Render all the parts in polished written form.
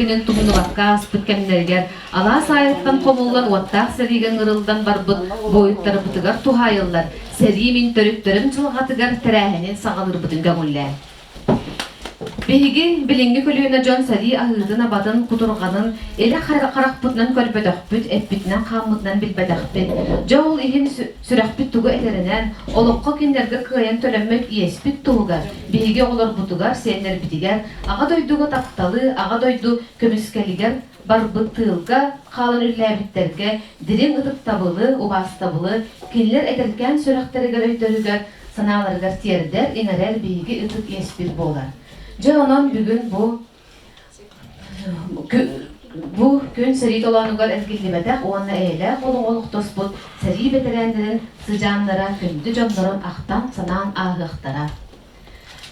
эргинин тумнубакка ааспыт кэмнэригэр алаас аайыттан хомуллан уоттаах сэриигэ ыҥырыллан барбыт буойуттарбытыгар туһаайыллар сэрии мин төрүттэрин дьылҕатыгар тэрээһинин саҕалыырбытын көҥүллээн. Биһиги билиҥҥи көлүөнэ дьон сэрии аһыытын-абатын, кутурҕанын илэ харахпытынан көрбөтөхпүт, эппитинэн-хааммытынан билбэтэхпит. Дьэ ол иһин сүрэхпит тугу этэринэн, олоххо кинилэргэ кыайан төлөммөт иэспит туһугар, биһиги оҕолорбутугар, сиэннэрбитигэр Аҕа дойдуга тапталы, Аҕа дойду көмүскэлигэр барбыт тыылга хаалан үлэлээбиттэргэ дириҥ ытыктабылы, убаастабылы кинилэр эдэркээн сүрэхтэригэр-өйдөрүгэр санааларыгар тиэрдэр, иҥэрэр биһиги ытык иэспит буолар. Дьэ онон бүгүн бу бу күн сэрии толоонугар эргиллибэтэх уонна эйэлээх олоҕу олохтоспут сэрии бэтэрээннэрин сыдьааннара күндү дьоннорун ахтан-санаан ааһыахтара.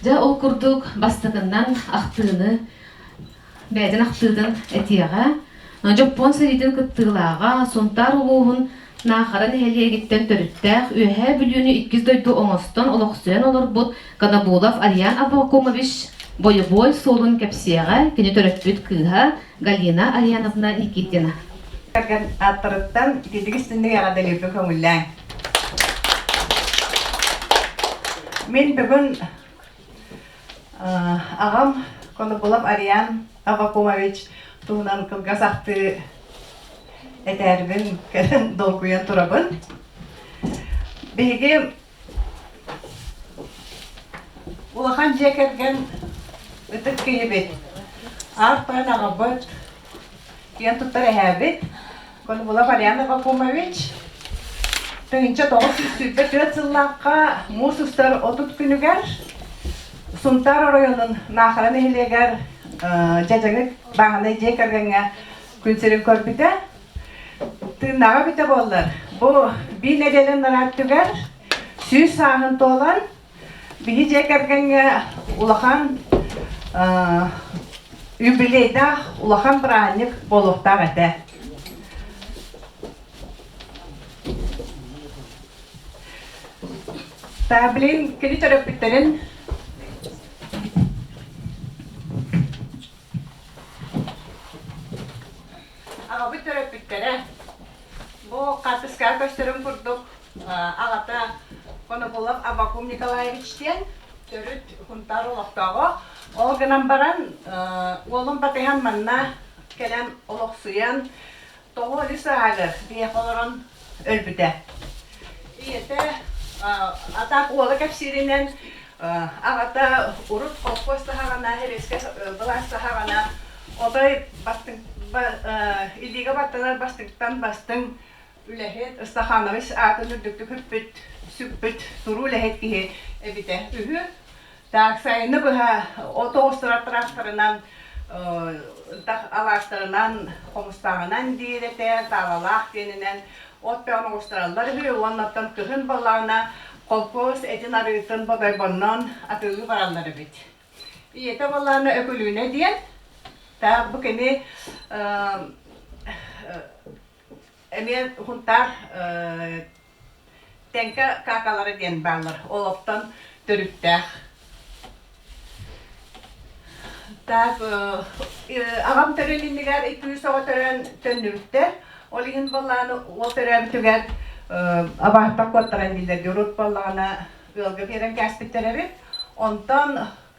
Дьэ ол курдук бастакыннан ахтыыны бэйэтин ахтыытын этиэҕэ. Дьоппуон сэриитин кыттыылааҕа Сунтаар улууһун Наахара нэһилиэгиттэн төрүттээх Үөһээ Бүлүүнү иккис дойду оҥостон олохсуйан олорбут Конобулов Ариан Аввакумович бойобуой суолун кэпсиэҕэ кини төрөппүт кыыһа Галина Ариановна Никитина. Кэргэн ааттарыттан ититик истинник эҕэрдэлиирбин көҥүллээҥ. Мин бүгүн Аҕам Конобулов Ариан Аввакумович туһунан кылгас ахтыы этээрбин кэлэн долгуйан турабын. Биһиги улахан дьиэ кэргэн ытык киһибит, аар тойон аҕабыт, киэн туттар эһээбит Конобулов Ариан Аввакумович 1924 сыллаахха муус устар 30 күнүгэр Сунтаар оройуонун Наахара нэһилиэгэр Дьадьаҥы бааһынай дьиэ кэргэҥҥэ күн сирин көрбүтэ. Тыыннааҕа эбитэ буоллар, бу биир нэдиэлэ анараа өттүгэр 100 сааһын туолан Биһи дьиэ кэргэҥҥэ улахан юбилейдаах улахан бырааһынньык буолуохтаах этэ. Таблин кини төрөппүттэрин аҕабыт төрөппүттэрэ бу хаартыскаҕа көстөрүн курдук аҕата Конобулов Аввакум Николаевич диэн төрүт Хунтаар олохтооҕо. Ол гынан баран уолун батыһан манна кэлэн олохсуйан тоҕо үс ааҕар биһиэхэ олорон өлбүтэ. Ийэтэ атаак уола кэпсииринэн аҕата урут холкуос саҕана, сэбиэскэй былаас саҕана отой бастыҥ илиигэ баттанар бастыҥтан бастыҥ үлэһит Стаханович аатын үрдүктүк үппүт, сүкпүт туруу үлэһит киһи эбитэ үһү. Так, сайыны быһа от оҕустарар тракторынан, алаастарынан, хомустааҕынан диир этэ, таалалаах диэнинэн от бөҕөн оҕустараллар үһү уонна оттон кыһын буоллаҕына холкуос этин арыытын бодойбоннон атыылыы бараллар эбит. Ийэтэ буоллаҕына Өкүлүүнэ диэн, так бу кини Эмиэ Хунтаар Тэҥкэ Какалара диэн бааллар. Олохтон төрүттээх. Так, аҕам төрүн иннигэр икки-үс оҕо төрөөн төннүбүттэр. Ол иһин буоллаҕына уол төрөөбүтүгэр абааһыттан куоттаран дииллэр. Урут буоллаҕына ыалга биэрэн кээспиттэр эбит. Онтон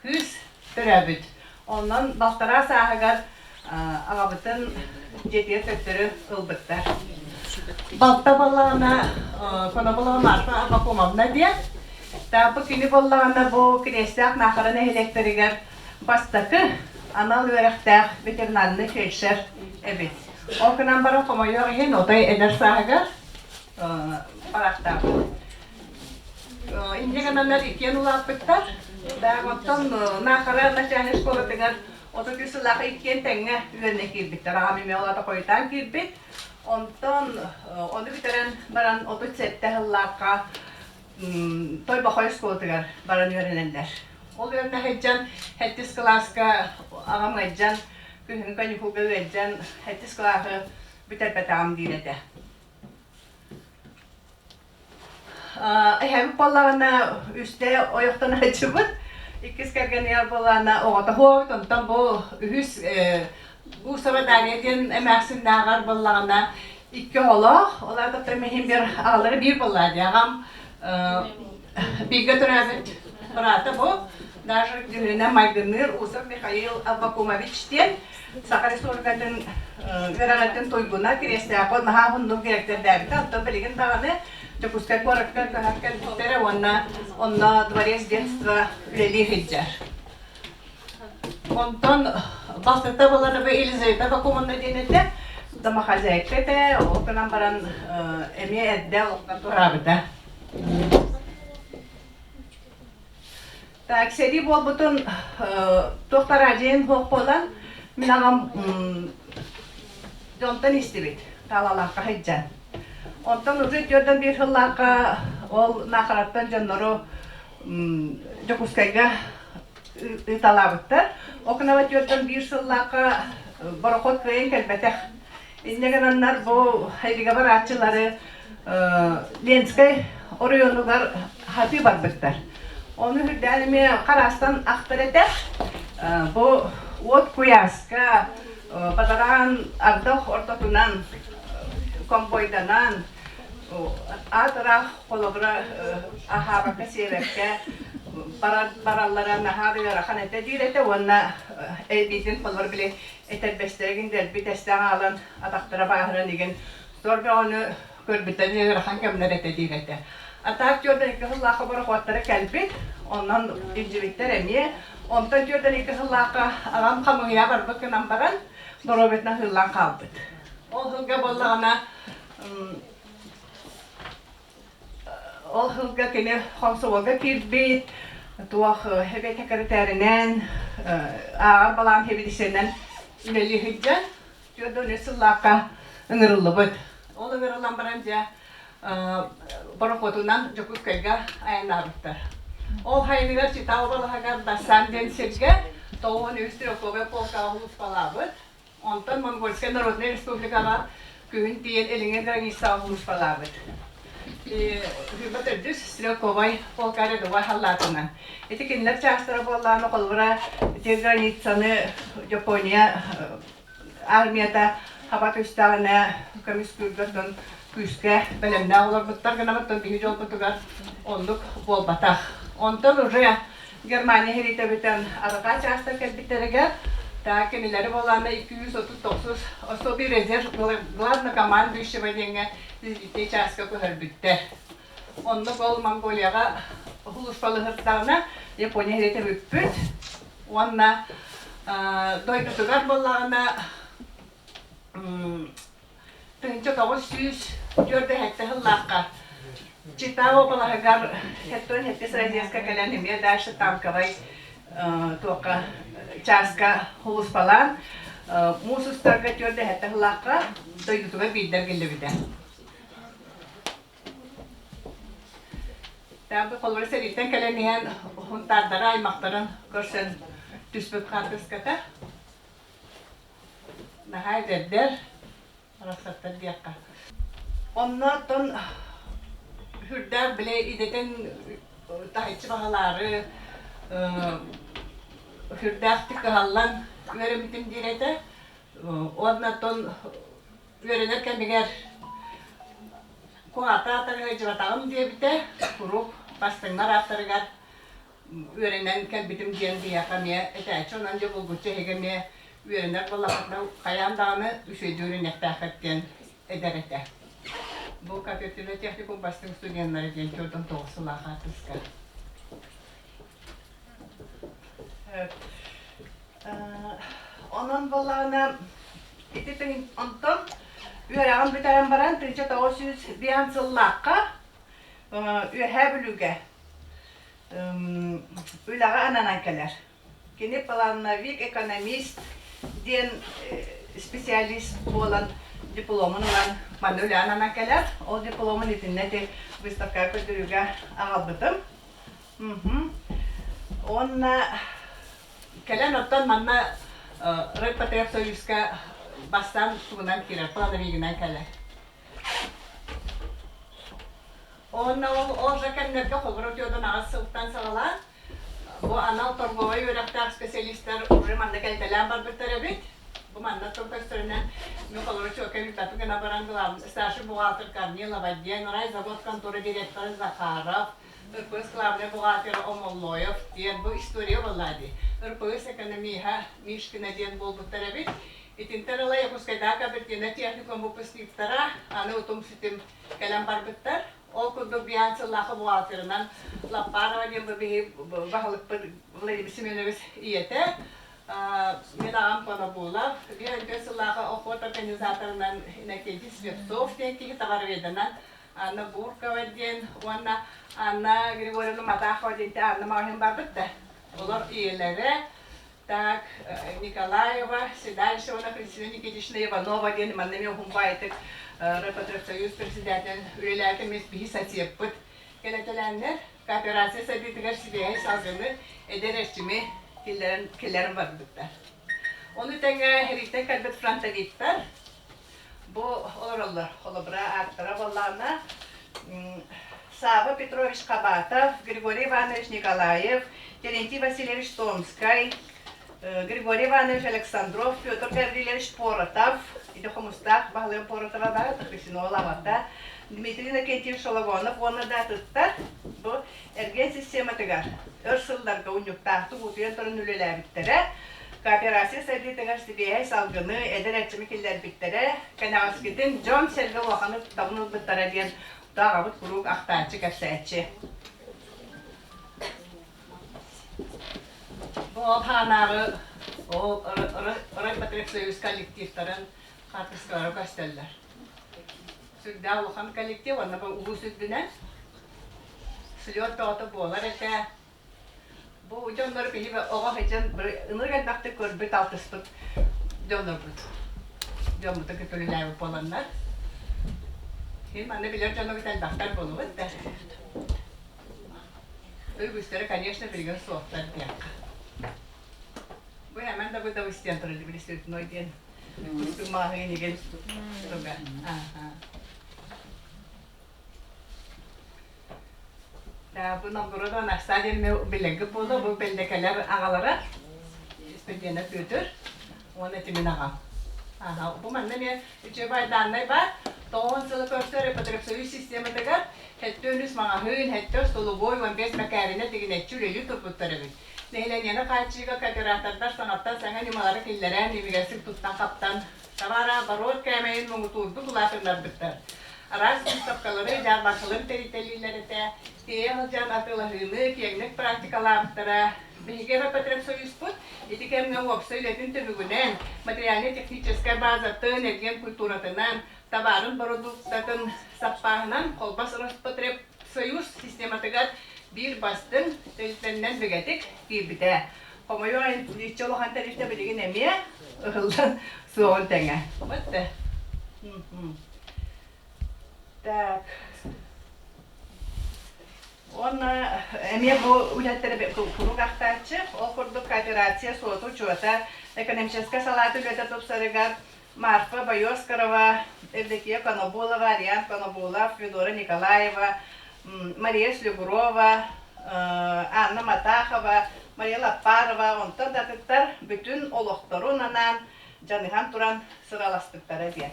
кыыс төрөөбүт. Онон балтараа сааһыгар аҕабытын дьиэтигэр төттөрү ылбыттар. Балта буоллаҕына Конобулова Марфа Аввакумовна диэн. Бу кини буоллаҕына бу Кириэстээх Наахара нэһилиэктэригэр бастакы анал үөрэхтээх ветеринарный фельдшер эбит. Ол гынан баран хомойуох иһин отой эдэр сааһыгар бараахтаабыт. Инньэ гынаннар иккиэн улааппыттар. Да, оттон Наахара начальнай школатыгар 33 сыллаах иккиэн тэҥҥэ үөрэнэ киирбиттэр. Аҕам эмиэ улаата хойутаан киирбит. Онтон ону бүтэрэн баран 37 сыллаахха Тойбохой оскуолатыгар баран үөрэнэллэр. Ол үөрэнэ сылдьан сэттис кылааска аҕам ыалдьан, күһүҥҥү каникулга ыалдьан сэттис кылааһы бүтэрбэтэҕим диир этэ. Эһэбит буоллаҕына үстэ ойохтонооччубут, иккис кэргэнигэр буоллаҕына оҕото суоҕут, онтон бу үһүс бу Усова Дарья диэн эмээхсиннээҕэр буоллаҕына икки оҕолоох, ол аата миһин биир аҕалара биир буоллаа дии. Аҕам бииргэ төрөөбүт быраата бу, даже дьүһүнүнэн майгынныыр Усов Михаил Аввакумович диэн Саха Республикатын үөрэҕиттэн туйгуна, Кириэстээххэ наһаа уһуннук дириэктэрдээбитэ. Оттон билигин даҕаны Дьокуускай куоракка көһөн кэлбиттэрэ уонна онно дворец детства үлэлии сылдьар. Онтон бастакы буолан Елизавета Бакумовна диэн этэ, домохозяйка этэ, ол гынан баран эмиэ эрдэ олохтон туораабыта. Так, сэрии буолбутун туох тараадьыйын суох буолан, мин аҕам дьонтон истибит, таалалаахха сылдьан. Онтон уже 4-1 сыллаахха ол Наахараттан дьоннору Дьокуускайга ыыталаабыттар. Окунова 41 сыллаахха борохуот кыайан кэлбэтэх. Инньэ гынаннар бу Хайрига барааччылары Ленскэй оройуонугар хатыы барбыттар. Ону үрдээн эмиэ хараастан ахтар этэ. Бу уот куйааска бадараан ардах ортотунан конвойданан аат ыраах холобура аһаабакка-сиэбэккэ бараллара наһаа да ыарахан этэ диир этэ уонна эбиитин холобура били этэрбэстэригин дэлби тэстэ аҕалан атахтара бааһыран игин сор бөҕөнү көрбүттэн ыарахан кэмнэр этэ диир этэ. А так 42 сыллаахха борохуоттара кэлбит, онон илдьибиттэр эмиэ. Онтон 42 сыллаахха аҕам хамыыһыйа барбыт гынан баран, доруобуйатынан ыһыллан хаалбыт. Ол сылга буоллаҕына Ол сылга кини хомсомуолга киирбит, туох эбиэт сэкирэтээринэн, ааҕар балаан хэбидисэнэн үлэлии сылдьан, 43 сыллаахха ыҥырыллыбыт. Ол ыҥырыллан баран дьэ борохуотунан Дьокуускайга айаннаабыттар. Ол сайыныгар Чита уобалаһыгар Дасан диэн сиргэ 93 стрелковай полкаҕа сулууспалаабыт. Онтон Монгольскай Народнай Республикаҕа күһүн тиийэн Илиҥҥи границаҕа сулууспалаабыт. Хүйбэ төрдүс стрелковай полка рядовой халлаатынан. Ити кинилэр чаастара буоллаҕына, холобура, ити границаны Япония армията хаба түстэҕинэ көмүскүүргэ оттон күүскэ бэлэмнээх олорбуттар гынан биһи дьолбутугар оннук буолбатах. Онтон уже Германия сэриитэ бүтэн арҕаа чаастар кэлбиттэригэр та кинилэри буолаана 239 особый резерв главнокомандующего диэҥҥэ физическэй чааска көһөрбүттэр. Оннук ол Монголияҕа сулууспалыһырдаҕына Япония сэриитэ бүппүт уонна дойдутугар буоллаҕына 1947 сыллаахха Чита уобалаһыгар 77 разъездка кэлэн эмиэ дальше танковай туохха чааска сулууспалаан муус устарга 47 сыллаахха дойдутугар биирдэ эргиллибитэ. Таабы холобура сэрииттэн кэлэн иһэн хунтаардары аймахтарын көрсөн түспүт хаартыската. Наһаа эдэрдэр, арахсаттар диэххэ. Онно оттон сүрдээх били идэтин таһыччы баһылаары сүрдээхтик кыһаллан үөрэммитим диир этэ. Уонна оттон үөрэнэр кэмигэр куһаата аатарыгар дьыбатаҕым диэбитэ, куруук бастыҥнар ааттарыгар үөрэнэн кэлбитим диэн биһиэхэ эмиэ этээччи, онон дьэ булгуччу эһиги эмиэ үөрэнэр буоллаххытына хайаан даҕаны үчүгэйдик үөрэниэхтээххит диэн эдэр этэ. Бу компьютернай техникум бастыҥ студеннара диэн 49 сыллаах хаартыска. Онон буоллаҕына ити онтон үөрэҕин бүтэрэн баран 1905 сыллаахха Үөһээ Бүлүүгэ үлэҕэ ананан кэлэр. Кини плановик, экономист диэн специалист буолан дипломун ылан манна үлэҕэ ананан кэлэр. Ол дипломун итиннэ ити выставкаҕа көрдөрүүгэ аҕалбытым. Уонна кэлэн оттон манна Райпотребсоюзка бастаан тугунан киирэр, плановигынан кэлэр. Уонна ол ол же кэмнэргэ холобура үтүөдэн аҕыс сылтан саҕалаан бу анал торговай үөрэхтээх специалистар уже манна кэлтэлээн барбыттар эбит. Бу манна тыл көстөрүнэн мин холобур чуолкай билбэппин гына баран главный старший бухгалтер Корнилова диэн, райзавод контора директора Захаров, РПС главный бухгалтер Омоллоев диэн бу история буолла дии. РПС экономиһа Мишкина диэн буолбуттар эбит. Итинтэн ыла Якутскайдааҕы кооперативнай техникум выпускниктара аны утум-ситим кэлэн барбыттар. Ол курдук биээн сыллаахы бухгалтерынан Лаппарова диэн бу биһи баһылыкпыт Владимир Семенович ийэтэ, мин аҕам Конобулов, биээн сыллаахы охот организаторынан Иннокентий Слепцов диэн киһи товароведанан Анна Буркова диэн уонна Анна Григорьевна Матахова диэн Анна маҕаһыын барбыт да. Олор ийэлэрэ так Николаева, Седальшевна, Христина Никитична Иванова диэн манна эмиэ уһун Райпотребсоюз председатель үлэлээтэ эмиэ биһи сосеппыт кэлэтэлээннэр кооперация сайдыытыгар сибиэһэй салгыны эдэр эрчими киллэрэн киллэрэн барбыттар. Ону тэҥэ Хэриттэн кэлбит фронтовиктар бу олороллор. Холобура ааттара буоллаҕына Сава Петрович Хабатов, Григорий Иванович Николаев, Терентий Васильевич Томскай, Григорий Иванович Александров, Петр Гаврильевич Поротов, ити Хомустаах баһылыгын Поротова баар, Хрисинова аҕата, Дмитрий Иннокентьевич Шологонов уонна да атыттар бу эргиэн систематыгар өр сылларга унньуктаахтык утуйан туран үлэлээбиттэрэ, кооперация сайдыытыгар сибиэһэй салгыны, эдэр эрчими киллэрбиттэрэ, кэнэҕэскитин дьон-сэргэ улаханнык табын ылбыттара диэн аҕабыт куруук ахтааччы, кэпсээччи. Бу ол хаанааҕы ол Райпотребсоюз коллективтарын хаартыскалара көстөллөр. Сүрдээх улахан коллектив, онно бу улуус үрдүнэн слет бөҕөтө буолар этэ. Бу дьоннору биһиги оҕо сылдьан ынырык элбэхтик көрбүт, алтыспыт дьоннорбут. Дьоммутун кытта үлэлээбит буоланнар. Син манна билэр дьоннорбут элбэхтэр буолубут да. Үгүстэрэ, конечно, билигин суохтар диэххэ. Бу Эмэн Давыдович диэн турар Цветной диэн кустук маҕаһыын игин туга. Бу Новгород Анастасия диэн билэргэ буолла, бу бэллэкэлэр аҕалара Испирдиэнэ Петр уонна Тимин аҕам. Аха, бу манна эмиэ үчүгэй дааннай баар. Тоҕуһун сылы көрсөр репотребсоюз систематыгар 73 маҕаһыын, 7 остолобуой, 15 бэкээринэ тигинэччи үлэлии турбуттар эбит. Нэһилиэнньэни хааччыйыыга кооператордар саҥаттан саҥа ньымалары киллэрэн, имигэстик туттан-хаптан, табаара-оборот кээмэйин муҥутуурдук улаатыннарбыттар. Араас быыстапкалары, дьаарбаҥкалары тэритэлииллэр этэ, тиэйэ сылдьан атыылаһыыны киэҥник практикалаабыттара. Биһиги Роспотребсоюзпут ити кэмҥэ уопсай үлэтин түмүгүнэн, материальнай-техническэй базатын, эргиэн культуратынан, табаарын бородууктатын саппааһынан Холбос Роспотребсоюз систематыгар биир бастыҥ тэрилтэннэн бигэтик киирбитэ. Хомойуох иһин, иччи улахан тэрилтэ билигин эмиэ ыһыллан суоҕун тэҥэ. Вот да. Так. Уонна эмиэ бу үлэттэрэ куруук ахтааччы. Ол курдук кооперация суоту-учуота, экономическай салаата үлэтэ тупсарыгар Марфа Боёскорова, Евдокия Конобулова, Ариан Конобулов, Федора Николаева, Мария Слюгурова, Анна Матахова, Мария Лаппарова, онтон да атыттар бүтүн олохторун анаан дьаныһан туран сыраласпыттара диэн.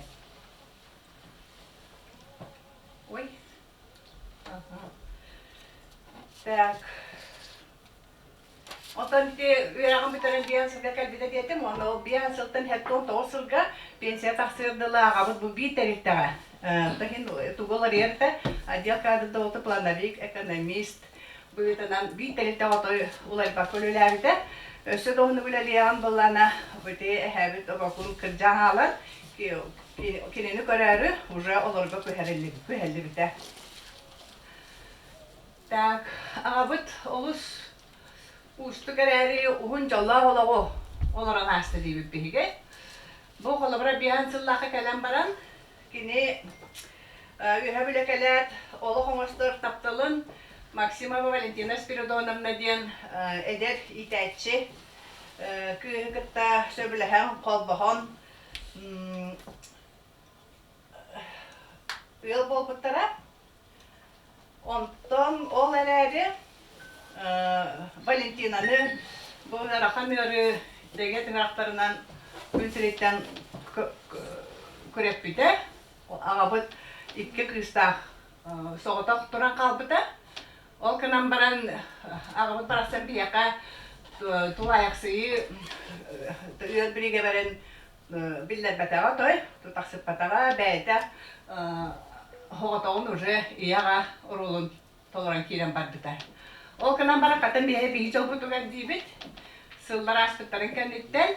Ой. Ага. Так. Оттон ити үөрэҕин бүтэрэн биээн сылга кэлбитэ диэтим уонна ол биээн сылтан 79 сылга пенсия тахсыар дылы аҕабыт бу биир тэрилтэҕэ иһин тугу уларыйар да отдел кадрдовота плановик, экономист быһыытынан биир тэрилтэҕэ отой уларыйбакка үлэлээбитэ. Өссө да уһуннук үлэлиэҕин буллана ити эһээбит обокун кырдьан хаалан кинини көрөөрү уже олорго күһэллибитэ. Так, аҕабыт олус уустук эрээри уһун дьоллоох олоҕу олорон ааста диибит биһиги. Бу холобура биэһэн сыллаахха кэлэн баран кини үөһэ бүлэ кэлээт олох оҥостор тапталын Максимова Валентина Спиридоновна диэн эдэр иитээччи кыыһы кытта сөбүлэһэн холбоһон ыал буолбуттара. Онтон ол эрээри Валентинаны бу ыарахан ыарыы дэгэ тыҥырахтарынан күн сириттэн күрэппитэ. Аҕабыт икки кыыстаах соҕотох туран хаалбыта. Ол гынан баран аҕабыт барахсан биһиэхэ тулаайахсыйыы ыал бириигэбэрин биллэрбэтэҕэ отой, тутахсыппатаҕа, бэйэтэ соҕотоҕун уже ийэ-аҕа оруолун толорон киирэн барбыта. Ол гынан баран хата миэхэ биһи дьолбутугар диибит. Сыллар ааспыттарын кэнниттэн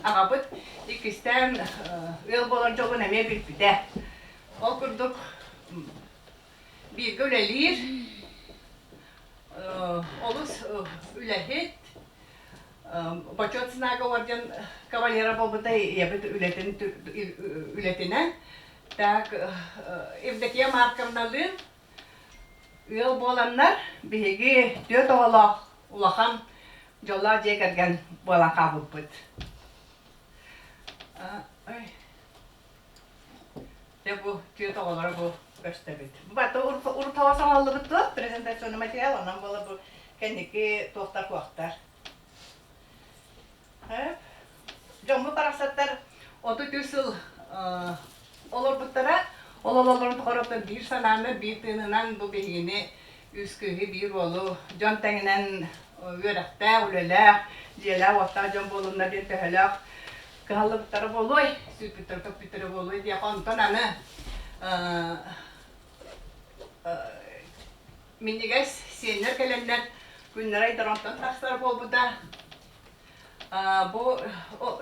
аҕабыт иккистээн ыал буолар дьолун эмиэ билбитэ. Ол курдук бииргэ үлэлиир, олус үлэһит, Бочуот Знага орден кавалера буолбута ийэбит үлэтин үлэтинэн. Так, Евдокия Марковналыын ыал буоланнар биһиги түөрт оҕолоох улахан дьоллоох дьиэ кэргэн буолан хаалбыппыт. Дьэ бу түөрт оҕолоро бу көстөбүт. Бу барыта урутаҕа саҥаллыбыт дуо презентационный материал онон буола бу кэнники туохтар куохтар. Дьоммут барахсаттар 33 сыл олорбуттара. Ол олорон тухары биир санааны, биир тыынынан бу биһигини үс кыыһы, биир уолу дьон тэҥинэн үөрэхтээх, үлэлээх, дьиэлээх-уоттаах дьон буолуннар диэн төһөлөөх кыһаллыбыттара буолуой, сүүрбүттэрэ-көппүттэрэ буолуой диэх. Онтон аны минньигэс сиэннэр кэлэннэр күннэрэ айдаронтон тахсар буолбута. Бу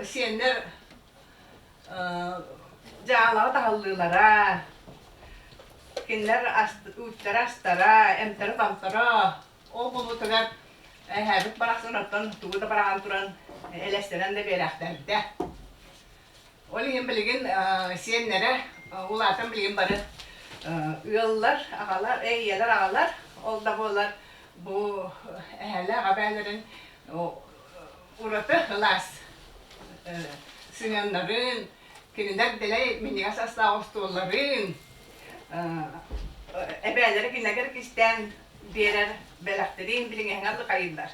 сиэннэр дьаалаҕа таһаллыылара, кинилэр үүттэрэ астара, эмтэрэ-томторо ол буолбутугар эһээбит барахсан оттон тугу да бараҕан туран элэстэнэн да биэрээхтээбитэ. Ол иһин билигин сиэннэрэ улаатан билигин бары ыаллар, аҕалар, ийэлэр аҕалар, ол да буоллар бу эһээлээх эбээлэрин ураты кылаас сыһыаннарын, кинилэр дэлэй минньигэс астаах остуолларын, эбээлэри кинилэргэ кистээн биэрэр бэлэхтэрин билиҥэһинэн лыкайыыллар.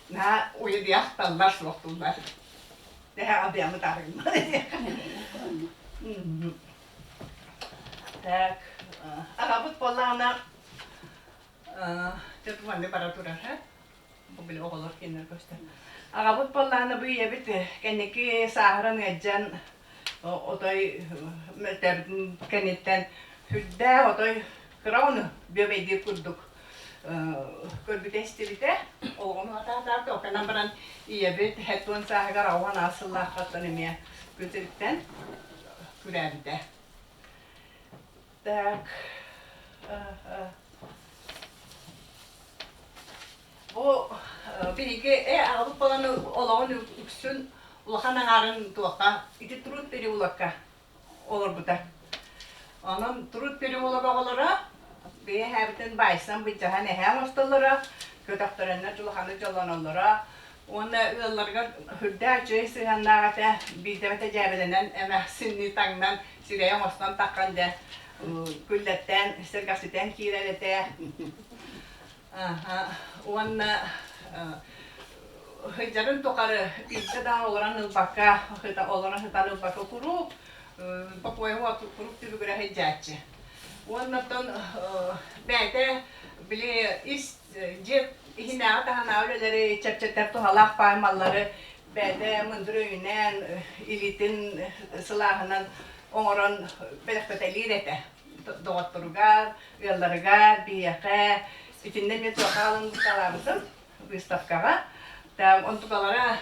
Наһаа уйадыйахталлар, суохтууллар. Тэһэ абыйаммыт арыймар. Так, аҕабыт буоллаҕына, дьэ маннык бара турар, Бу били оҕолор кинилэр көстөр. Аҕабыт буоллаҕына бу ийэбит кэнники сааһыран ыалдьан отой мөлтөөбүтүн кэнниттэн сүрдээх отой кыра ону бүөбэйдиир курдук көрбүтэ-истибитэ. Олоҕун уһатаатаата. Оканан баран ийэбит 70 сааһыгар 88 сыллааххаттан эмиэ күн сириттэн күрээбитэ. Так. Бу биһиги аҕабыт буолан олоҕун үксүн улахан аҥаарын туохха ити Труд переулокка олорбута. Онон Труд переулок оҕолоро бэйэ эһээбитин баайсан былдьаһан эһээ оҥостоллоро, көтөхтөрөннөр дьулаханы дьоллоноллоро уонна ыалларыгар үрдээх үчүгэй сыһыаннаах этэ, биирдэмэтэ дьээбэлэнэн эмээхсиннии таҥнан сирэйэ оҥостон таххан дьэ күллэттээн сэргэхситэн киирэр этэ. Уонна сылдьарын тухары илдьэ даҕаны олорон ылбакка, олорон сытан ылбакка куруук бокуойа куруук түбүгүрэ сылдьааччы. Уонна оттон бэйэтэ били ис дьиэ иһинээҕи таһынааҕы үлэлэри чэпчэтэр туһалаах паай маллары бэйэтэ мындыр өйүнэн, илиитин сылааһынан оҥорон бэлэхтэтэлиир этэ. Доҕотторугар, ыалларыгар, биһиэхэ итиннэ эмиэ туохаалын быысталаабытым выставкаҕа. Онтукалара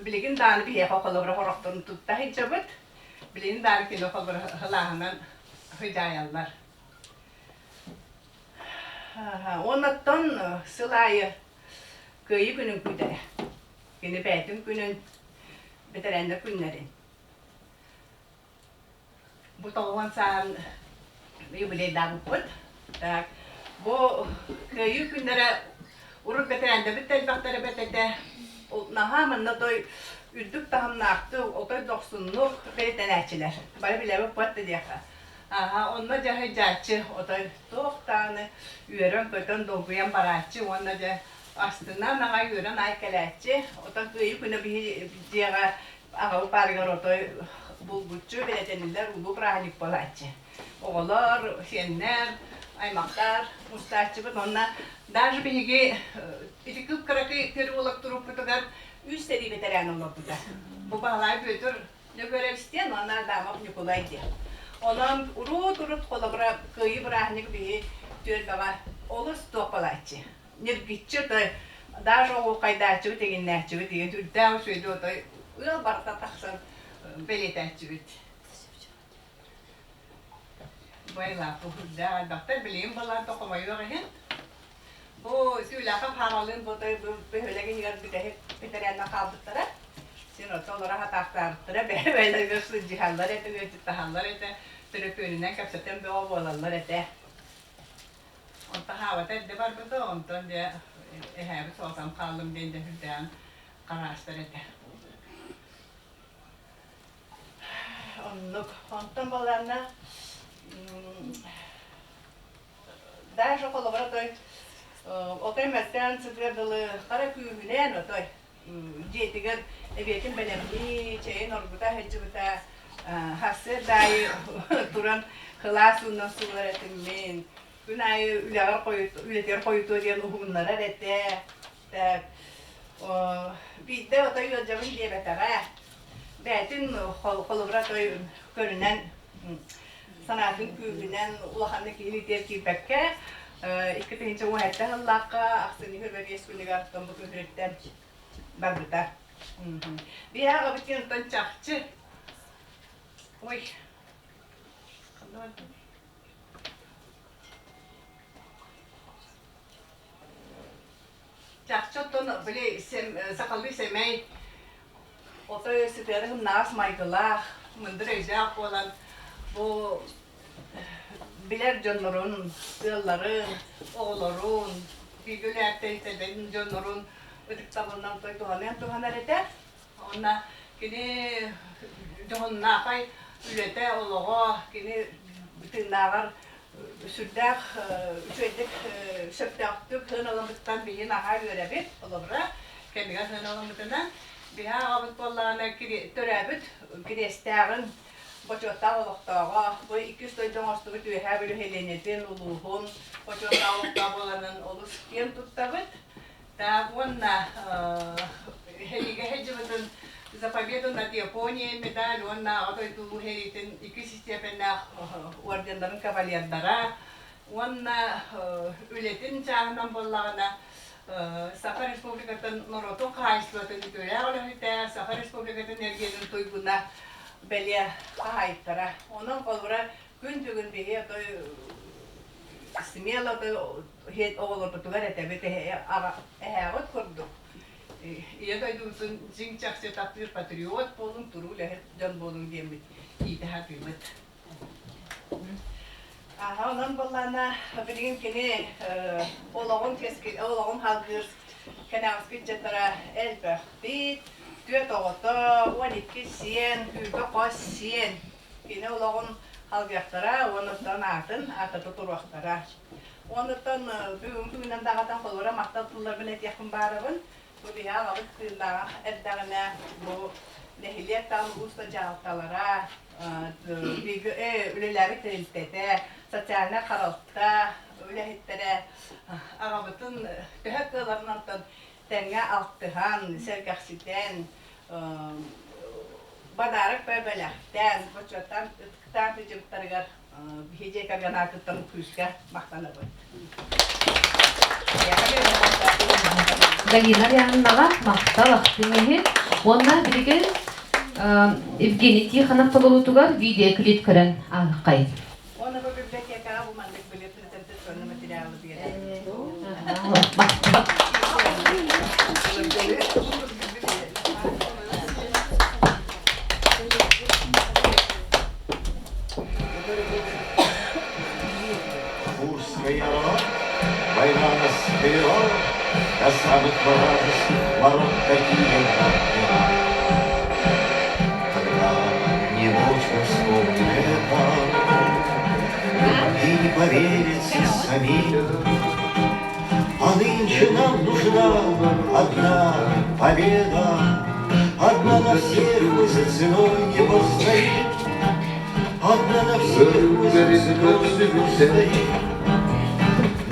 билигин даҕаны биһиэхэ холобура хорохторун тутта сылдьабыт. Билигин даҕаны кини холобура сылааһынан сыдьаайаллар. Оннуттан сыл аайы Кыайыы күнүн күүтэрэ. Кини бэйэтин күнүн, бэтэрээннэр күннэрин. Бу 90 сааһын юбилейдаабыппыт. Так, бу Кыайыы күннэрэ урут бэтэрээннэрбит да элбэхтэр эбэт этэ. Наһаа манна той үрдүк таһымнаахтык, отой дохсуннук бэлиэтэнээччилэр. Бары билэбит буолла диэххэ. Аха, онно дьэ сылдьааччы отой туох даҕаны үөрэн-көтөн долгуйан барааччы уонна дьэ астынан аҕай үөрэн аай кэлээччи. Оттон Кыайыы күнэ биһи дьиэҕэ Аҕабыт баарыгар отой булгуччу бэлэтэниллэр улуу праздник буолааччы. Оҕолор, сиэннэр, аймахтар мустааччыбыт. Онно даже биһиги ити кып-кыракый переулок турукпутугар үс сэрии бэтэрээн олорбута. Бу Баһылай Бүөтүр Нөгүөрэбистиэн уонна Адамов Ньукулай диэн. Онон уруут-урут холобура Кыайыы бырааһынньык биһи түөлбэҕэ олус туох буолааччы. Ньиргиччи отой даже оһуохайдааччыбыт, иҥиннээччибит деген үрдээх үчүгэйдик отой ыал барыта тахсан бэлиэтээччибит. Байлаах үрдээх элбэхтэр билигин балаан хомойуох иһин бу Сүүлээхэ хаамалыын бу бөһүөлэк иһигэр бүтэһик бэтэрээннэр хаалбыттара. Син ото олоро хатаахтаабыттара, бэйэ-бэйэлэригэр сылдьыһаллар этэ, ыалдьыттаһаллар этэ, төлөпүөнүнэн кэпсэтэн бөҕө буолаллар этэ. Онтон хаабата эрдэ барбыта, онтон дьэ эһээбит соҕотон хааллым диэн дьэ сүрдээҕин хараастар этэ. Оннук. Онтон балаана даже холобура отой отой мэлтээн сытыар дылы хара күүһүнэн отой дьиэтигэр эбиэтин бэлэмнии, чэйин оргута сылдьыбыта сарсыарда аайы туран кылаас уунан суулар этим мин. Күн аайы үлэҕэр үлэтигэр хойутуо диэн уһугуннарар этэ. Так, биирдэ отой ыалдьабын диэбэтэҕэ. Бэйэтин холобура отой көрүнэн санаатын күүһүнэн улаханнык киһини итиэр киирбэккэ 2017 сыллаахха ахсынньы 25 күнүгэр бу күһүрүттэн барбыта. Биһи аҕабыт диэн чахчы ой Чахчы оттон били сахалыы сэмэй, отой сытыары сымнаҕас майгылаах, мындыр өйдөөх буолан бу билэр дьоннорун, ыалларын, оҕолорун, бииргэ үлээттэн дьоннорун ытыктабылынан той туһаныан туһанар этэ. Уонна кини дьоһуннаахай үлэтэ, олоҕо, кини тыыннааҕар сүрдээх үчүгэйдик сөптөөхтүк сыаналаммытыттан биһи наһаа үөрэбит. Холобура, кэмигэр сыаналаммытынан биһи аҕабыт буоллаҕына төрөөбүт Кириэстээҕин бочуоттаах олохтооҕо, бу иккис дойду оҥостубут Үөһээ Бүлүү Һэлиэнньэтин улууһун бочуоттаах олохтооҕо буоланын олус киэн туттабыт. Так, уонна сэриигэ сылдьыбытын За победу над Японией медаль уонна Аҕа дойду Улуу сэриитин иккис истиэпэннээх орденнарын кавалердара уонна үлэтин чааһынан буоллаҕына Саха Республикатын норуотун хаһаайыстыбатын үтүөлээх үлэһитэ, Саха Республикатын эргиэнин туйгуна бэлиэ хаһаайыттара. Онон холобура күн бүгүн биһи отой смело оҕолорбутугар этэбит эһээҕит курдук Ийэ дойдубутун дьиҥ чахчы таптыыр патриот буолуҥ, туруу үлэһит дьон буолуҥ диэммит иитэ сатыыбыт. Аха, онон буоллаана билигин кини олоҕун олоҕун халгыыр кэнэҕэски ыччаттара элбэхпит, түөрт оҕото, 12 сиэн, күүрбэ хос сиэн кини олоҕун халгыахтара уонна оттон аатын аатата туруохтара. Онуттан бүгүҥҥү күнүнэн даҕатан холобура махтал тылларбын этиэхпин баарабын. Бу биһи аҕабыт тыыннааҕа эрдэҕинэ бу нэһилиэк таһым улууста дьаһалталара, үлэлээбит тэрилтэтэ, социальнай харалта үлэһиттэрэ аҕабытын төһө кыаларынан тэҥҥэ алтыһан, сэргэхситэн, бадаарак бэлэхтээн, бочуоттаан ытыктаан сылдьыбыттарыгар Биһи дьиэ кэргэн аатыттан күүскэ махтанабыт. Галина Рианнаҕа махтал ахтыҥ иһин уонна билигин Евгений Тихонов толоруутугар видеоклип көрөн ааһыаххайын. Уонна бу библиотекаҕа бу маннык били презентационный материалы биэрэр. Махтал. Курская война нас довела до самых вражеских ворот такие дела. Когда-нибудь мы вспомним это и не поверится самим. А нынче нам нужна одна победа, одна. Одна на всех мы за ценой не постоим, Одна на всех мы за ценой не постоим.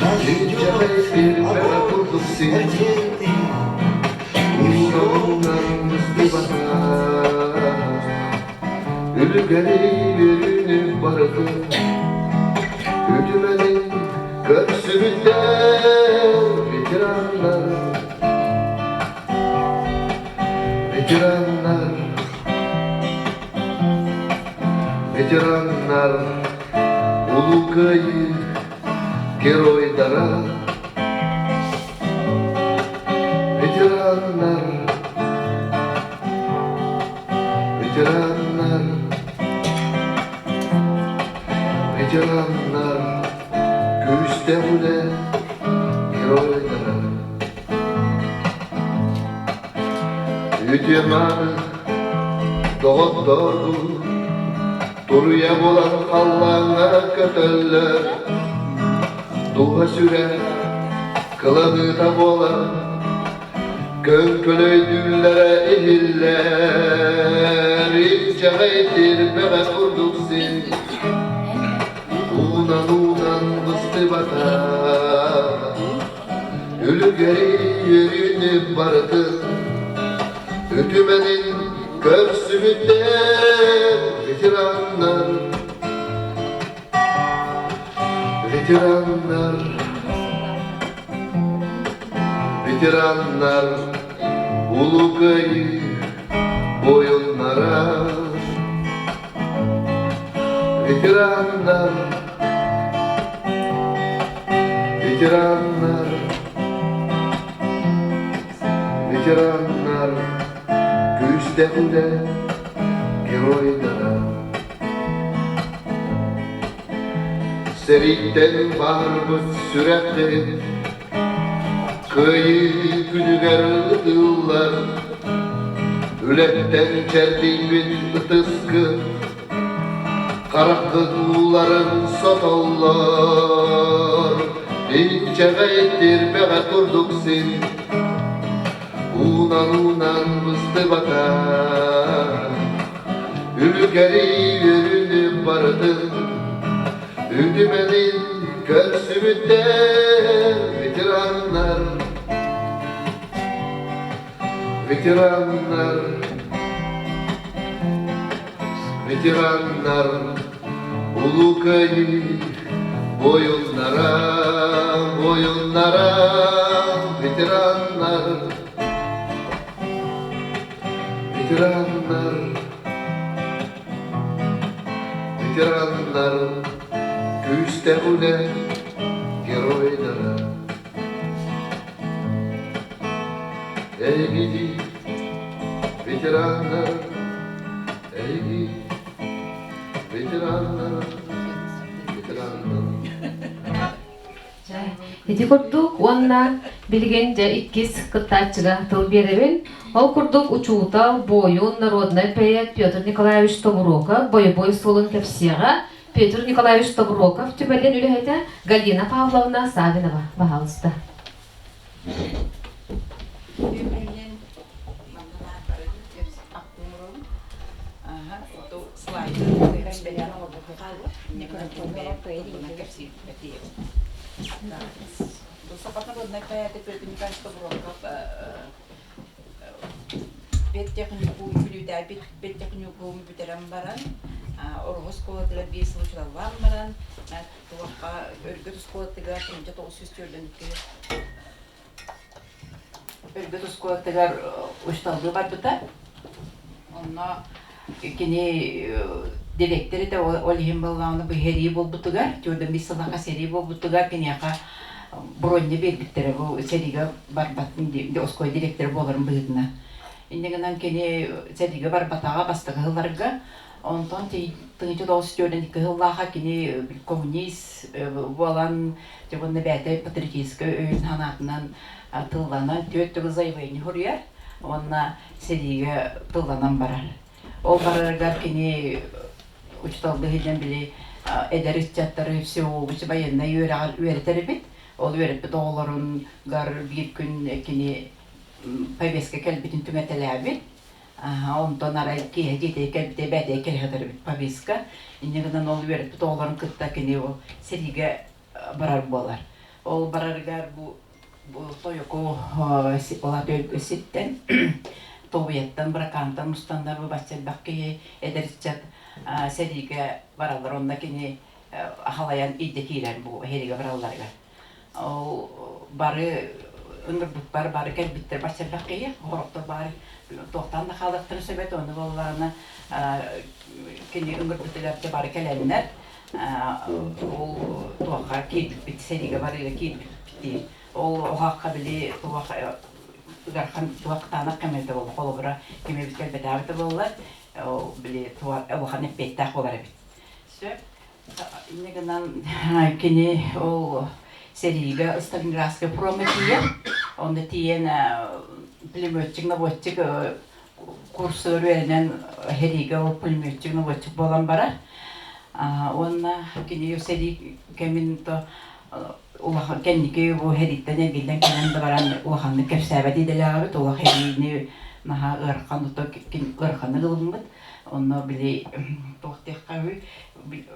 Нас ждет огонь смертельный, и все Үлүгэри үөрүүнү барытын Үтүмэнин көрсүбүттэр ветераннар Ветераннар Ветераннар Улуу Кыайыы геройдара Ветераннар Ветераннар Ветераннар Күүстээх үлэ геройдара Үтүө-мааны доҕотторбут Туруйа буолан халлааҥҥа көтөллөр Дууһа сүрэ кыланыыта буолан Көҥкөлөйдүүллэрэ иһиллэр, инчэҕэй тирбэҕэ курдук син уунан-уунан быстыбата. Үлүгэри үөрүүнү барытын үтүмэнин көрсүбүттэр ветераннар, ветераннар. Ветераннар Улуу Кыайыы буойуннара Ветераннар Ветераннар Ветераннар күүстээх үлэ геройдара Сэрииттэн баһырбыт сүрэххит Кыайыы күнүгэр ытыыллар, үлэттэн чэрдийбит ытыскыт, хараххыт ууларын сотоллор, инчэҕэй тирбэҕэ курдук син уунан-уунан быстыбата. Үлүгэри үөрүүнү барытын Үтүмэнин көрсүбүттэр ветераннар, ветераннар, ветераннар, Улуу Кыайыы буойуннара, буойуннара, ветераннар, ветераннар. Ветераннар күүстээх үлэ геройдара. Эйигини ветераннар, эйиги ветераннар, ветераннар. Ити курдук уонна билигин дьэ иккис кыттааччыга тыл биэрэбин. Ол курдук учуутал, буойун, народнай поэт Петр Николаевич Тобуроков бойобуой суолун кэпсиэҕэ Петр Николаевич Тобуроков түмэлин үлэһитэ Галина Павловна Савинова баһаалыста. Педтехникум педтехникум бүтэрэн баран, Ороһу оскуолатыгар биир сыл учууталлаан баран, туохха Өргөт оскуолатыгар 1942 Өргөт оскуолатыгар учууталлыы барбыта. Онно кини дириэктэр этэ, ол иһин буоллаҕына бу сэрии буолбутугар, 45 сыллаахха сэрии буолбутугар киниэхэ бронья биэрбиттэрэ бу сэриигэ барбатын дии, оскуола дириэктэрэ буоларын быһыытынан. Инньэ гынан кини сэриигэ барбатаҕа бастакы сылларга. Онтон 1942 сыллаахха кини коммунист буолан, дьэ уонна бэйэтэ патриотическай өйүн-санаатынан тылланан түөрт төгүл заявление суруйар уонна сэриигэ тылланан барар. Ол барарыгар кини учууталлыы сылдьан били эдэр ыччаттары всеобщий военнай үөрэҕэр үөрэтэр эбит. Ол үөрэппит оҕолоругар биир күн кини повестка кэлбитин түҥэтэлээбит. Онтон арай киэһэ дьиэтигэр кэлбитэ бэйэтигэр кэлэ сытар эбит повестка. Инньэ гынан ол үөрэппит оҕолорун кытта кини ол сэриигэ барар буолар. Ол барарыгар бу Тойоку Олатөлгө сиртэн Тобуйаттан, Быракаантан мустаннар бу бачча элбэх киһи эдэр ыччат сэриигэ бараллар. Онно кини халайан илдьэ киирэр бу сэриигэ баралларыгар. Ол бары ыҥырбыппар бары кэлбиттэр бачча элбэх киһи, сорохтор бары туохтаан да хаалыахтарын сөп этэ, ону буоллаҕына кини ыҥырбытыгар бары кэлэннэр ол туохха киирбиппит, сэриигэ барыыга киирбиппит Ол оһохха били туох ыархан туохтаанах кэмэлтэ буолла холобура ким эбит кэлбэтээбитэ буоллар били улахан эппиэттээх буолар эбит. Сөп. Инньэ гынан кини ол сэриигэ Сталинградскай фроҥҥа тиийэн, онно тиийэн пулеметчик-наводчик курсугар үөрэнэн сэриигэ ол пулеметчик-наводчик буолан барар. Уонна кини сэрии кэмин то улахан кэнники бу сэрииттэн эргиллэн кэлэн да баран улаханнык кэпсээбэт идэлээҕибит олох сэриини наһаа ыарахан ыараханнык ылыммыт онно били туох диэххэ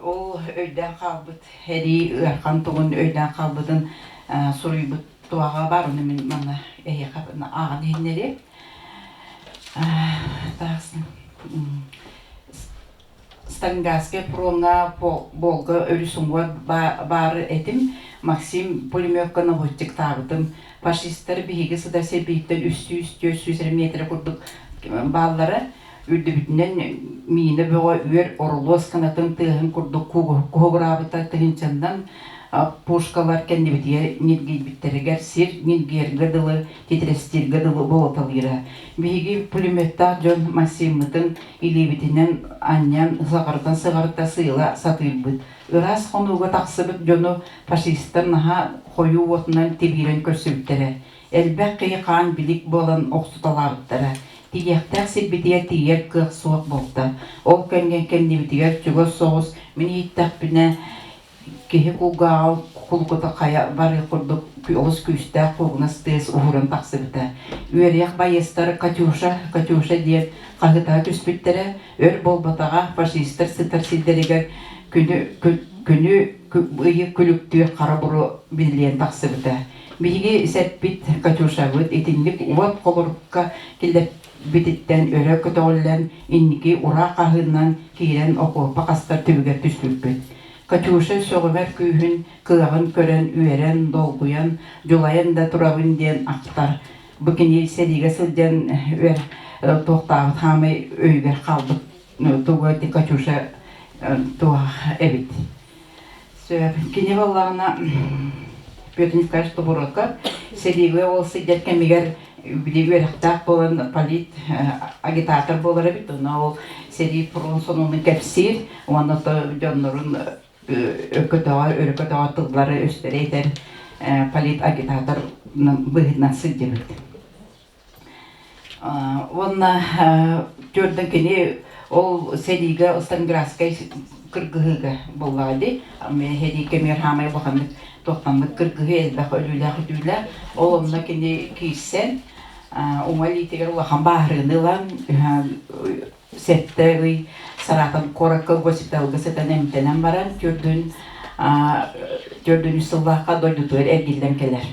ол өйдөөн хаалбыт сэрии ыарахан тугун өйдөөн хаалбытын суруйбут туоҕа баар ону мин манна эһиэхэ ааҕан иһиннэриэм Сталинградскай фроҥҥа Волга өрүс уҥуор баар этим. Максим пулеметка наводчиктаабытым. Фашистар биһиги сытар сирбититтэн 300-400 эрэ миэтэрэ курдук бааллара. Үрдүбүтүнэн миинэ бөҕө үөр орулуос кынатын тыаһын курдук куһугураабыта тыһыынчаннан пушкалар кэннибитигэр ньиргийбиттэригэр сир ньиргийэргэ дылы титирэстииргэ дылы буолуталыыра. Биһиги пулеметтаах дьон Максиммытын илиибитинэн анньан сыҕарытан-сыҕарыта сыыла сатыырбыт. Ыраас хонууга тахсыбыт дьону фашистар наһаа хойуу уотунан тибиирэн көрсүбүттэрэ. Элбэх киһи хаан билик буолан охсуталаабыттара. Тиийиэхтээх сирбитигэр тиийэр кыах суох буолта. Ол кэмҥэ кэннибитигэр чугас соҕус мин иһиттэхпинэ Киһи кулгааҕа кулгута хайа барыах курдук олус күүстээх куугунас тыас уһууран тахсыбыта. Үөрүйэх байыастар «Катюша, Катюша» диэн хаһыытаһа түспүттэрэ, өр буолбатаҕа фашистар сытар сирдэригэр күнү, күнү ыйы күлүктүүр хара буруо биллиэн тахсыбыта. Биһиги сэппит «Катюшабыт» итинник уот холорукка киллэрбититтэн өрө көтөҕүллэн инники ураа хаһыынан киирэн окуопа хастар түбүгэр түспүппүт. Катюша сөҕүмэр күүһүн, кыаҕын көрөн үөрэн, долгуйан, дьулайан да турабын диэн ахтар. Бу кини сэриигэ сылдьан үөр туохтаабыт хаамай өйүгэр хаалбыт тугу Катюша туох эбит. Сөп. Кини буоллаҕына Петр Николаевич Тобуруокап сэриигэ ол сылдьар кэмигэр били үөрэхтээх буолан полит агитатор буолар эбит. Онно ол сэрии фронт сонунун кэпсиир уонна то дьоннорун өкөтөҕө өрөкөтөҕө тыллары өстөрө этэр полит агитатор быһыытынан сылдьыбыт. Уонна төрдөн кини ол сэриигэ Сталинградскай кыргыһыыга буоллаҕа дии. Сэрии кэмигэр хаамай улаханнык туохтаммыт кыргыһыы элбэх өлүүлээх үтүүлээх. Ол онно кини киирсэн уҥа илиитигэр улахан бааһырыыны ылан 7 ый Саратов куоракка госпиталга сытан эмтэнэн баран төрдүн төрдүн үс сыллаахха дойдутугар эргиллэн кэлэр.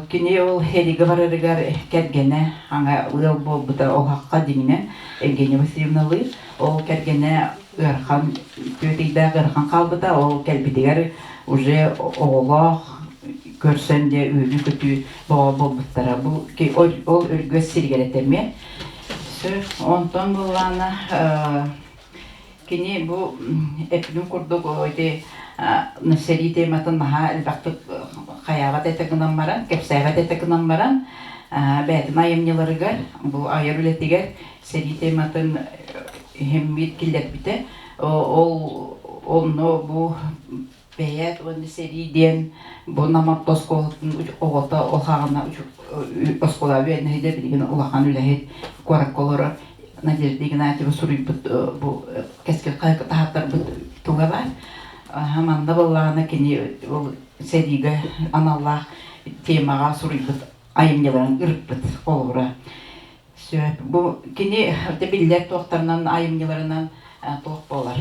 Кини ол Эрига барарыгар кэргэнэ аҥа ыал буолбута оһоххо дьиҥинэн Евгения Васильевналыыр. Ол кэргэнэ ыарахан түөтүйдээх ыарахан хаалбыта. Ол кэлбитигэр уже оҕолоох көрсөн дьэ үүнүү-көтүү бөҕө буолбуттара. Бу ол өргөс сиригэр этэ эмиэ. Онтон буоллаҕына кини бу эппитим курдук ити сэрии тематын наһаа элбэхтик хайаабат этэ гынан баран, кэпсээбэт этэ гынан баран, бэйэтин айымньыларыгар, бу айар үлэтигэр сэрии тематын иһиммит киллэрбитэ. Ол онно бу Бэйээт уонна сэрии диэн бу Нам орто оскуолатын оҕото ол хаҕына оскуола үөрэнэһидэ билигин улахан үлэһит куоракка олорор Надежда Игнатьева суруйбут бу кэскил таһааттарбыт туга баар. Манна буоллаҕына кини ол сэриигэ аналлаах темаҕа суруйбут айымньыларын ырыппыт холобура. Сөп. Бу кини биллэр туохтарынан айымньыларынан туох буолар.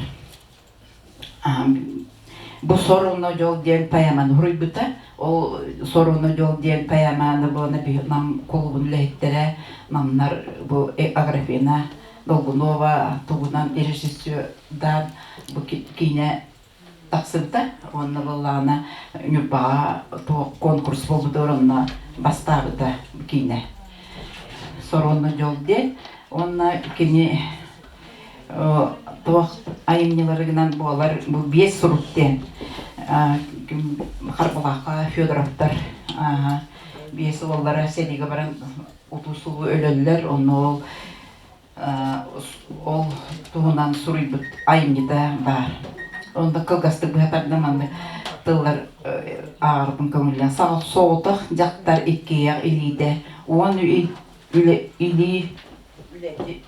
Бу Соруна дьол диэн поэманы суруйбута. Ол Соруна дьол диэн поэманы буона нам кулубун үлэһиттэрэ намнар бу Аграфена Долгунова тугунан режиссердаан бу киинэ тахсыбыта уонна буоллаҕына Ньурбаҕа туох конкурс буолбутугар онно бастаабыта киинэ Соруна дьол диэн уонна кини туох айымньыларынан буолар бу биэс сурук диэн Харбалаахха Федоровтар биэс уоллара сэриигэ баран утуу-субуу өлөллөр онно ол ол туһунан суруйбут айымньыта баар. Онно кылгастык быһа тардан маннык тыллар ааҕарбын көҥүллээн соҕотох дьахтар иккиэйэх илиитэ уон илии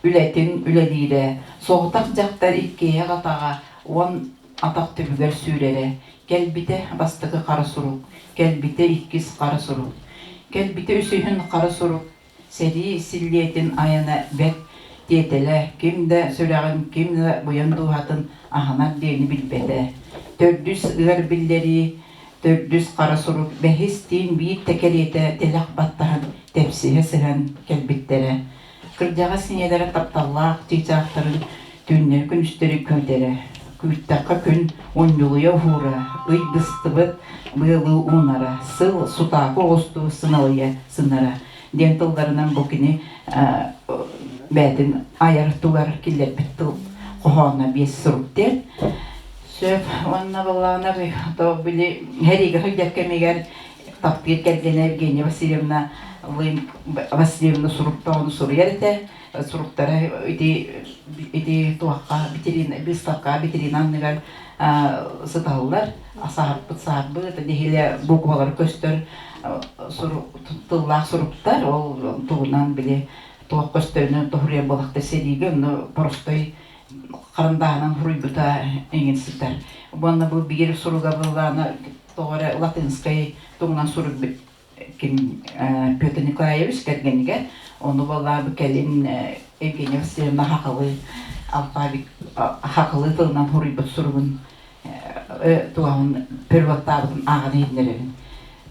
үлэтин үлэлиирэ соҕотох дьахтар иккиэйэх атаҕа уон атах түбүгэр сүүрэрэ кэлбитэ бастакы хара сурук кэлбитэ иккис хара сурук кэлбитэ үсүһүн хара сурук Сэрии силлиэтин айана бэрт тиэтэлэ, ким да сүрэҕин, ким да буйан дууһатын аһынар диэни билбэтэ. Төрдүс ыар биллэрии, төрдүс хара сурук бэһис тиин биир да кэриэтэ тилэх баттаһан тэпсиһэ сыһан кэлбиттэрэ. Кырдьаҕас ийэлэрэ тапталлаах чыычаахтарын түүннэри-күнүстэри күүтэрэ. Күүттэххэ күн унньулуйа уһуура, ый быстыбыт быалыы уунара, сыл сутаакы оҕустуу сыналыйа сынара диэн тылларынан бу кини бэйэтин айар тугар киллэрбит тыл хоһооно биэс сурук диэн. Сөп уонна былаана били сэриигэ сылдьар кэмигэр таптыыр кэргэнэ Евгения Васильевна Васильевна суруктаҕын суруйар этэ. Суруктара ити ити туохха витрина выставка витрина анныгар сыталлар. Саһарбыт саһарбыт нэһилэ буквалар көстөр тыллаах суруктар ол тугунан били туох көстөрүнэн тоһуруйар буолахта сэриигэ онно простой харандааһынан суруйбута эҥин сытар. Уонна бу биир суруга былаана тоҕо эрэ латынскай тугунан суруйбут ким Петр Николаевич кэргэнигэр ону буоллаабы кэлин Евгения Васильевна хахалы алфавит хахалы тылынан суруйбут суругун туоһун переводтаабытын ааҕан иһитиннэрэбин.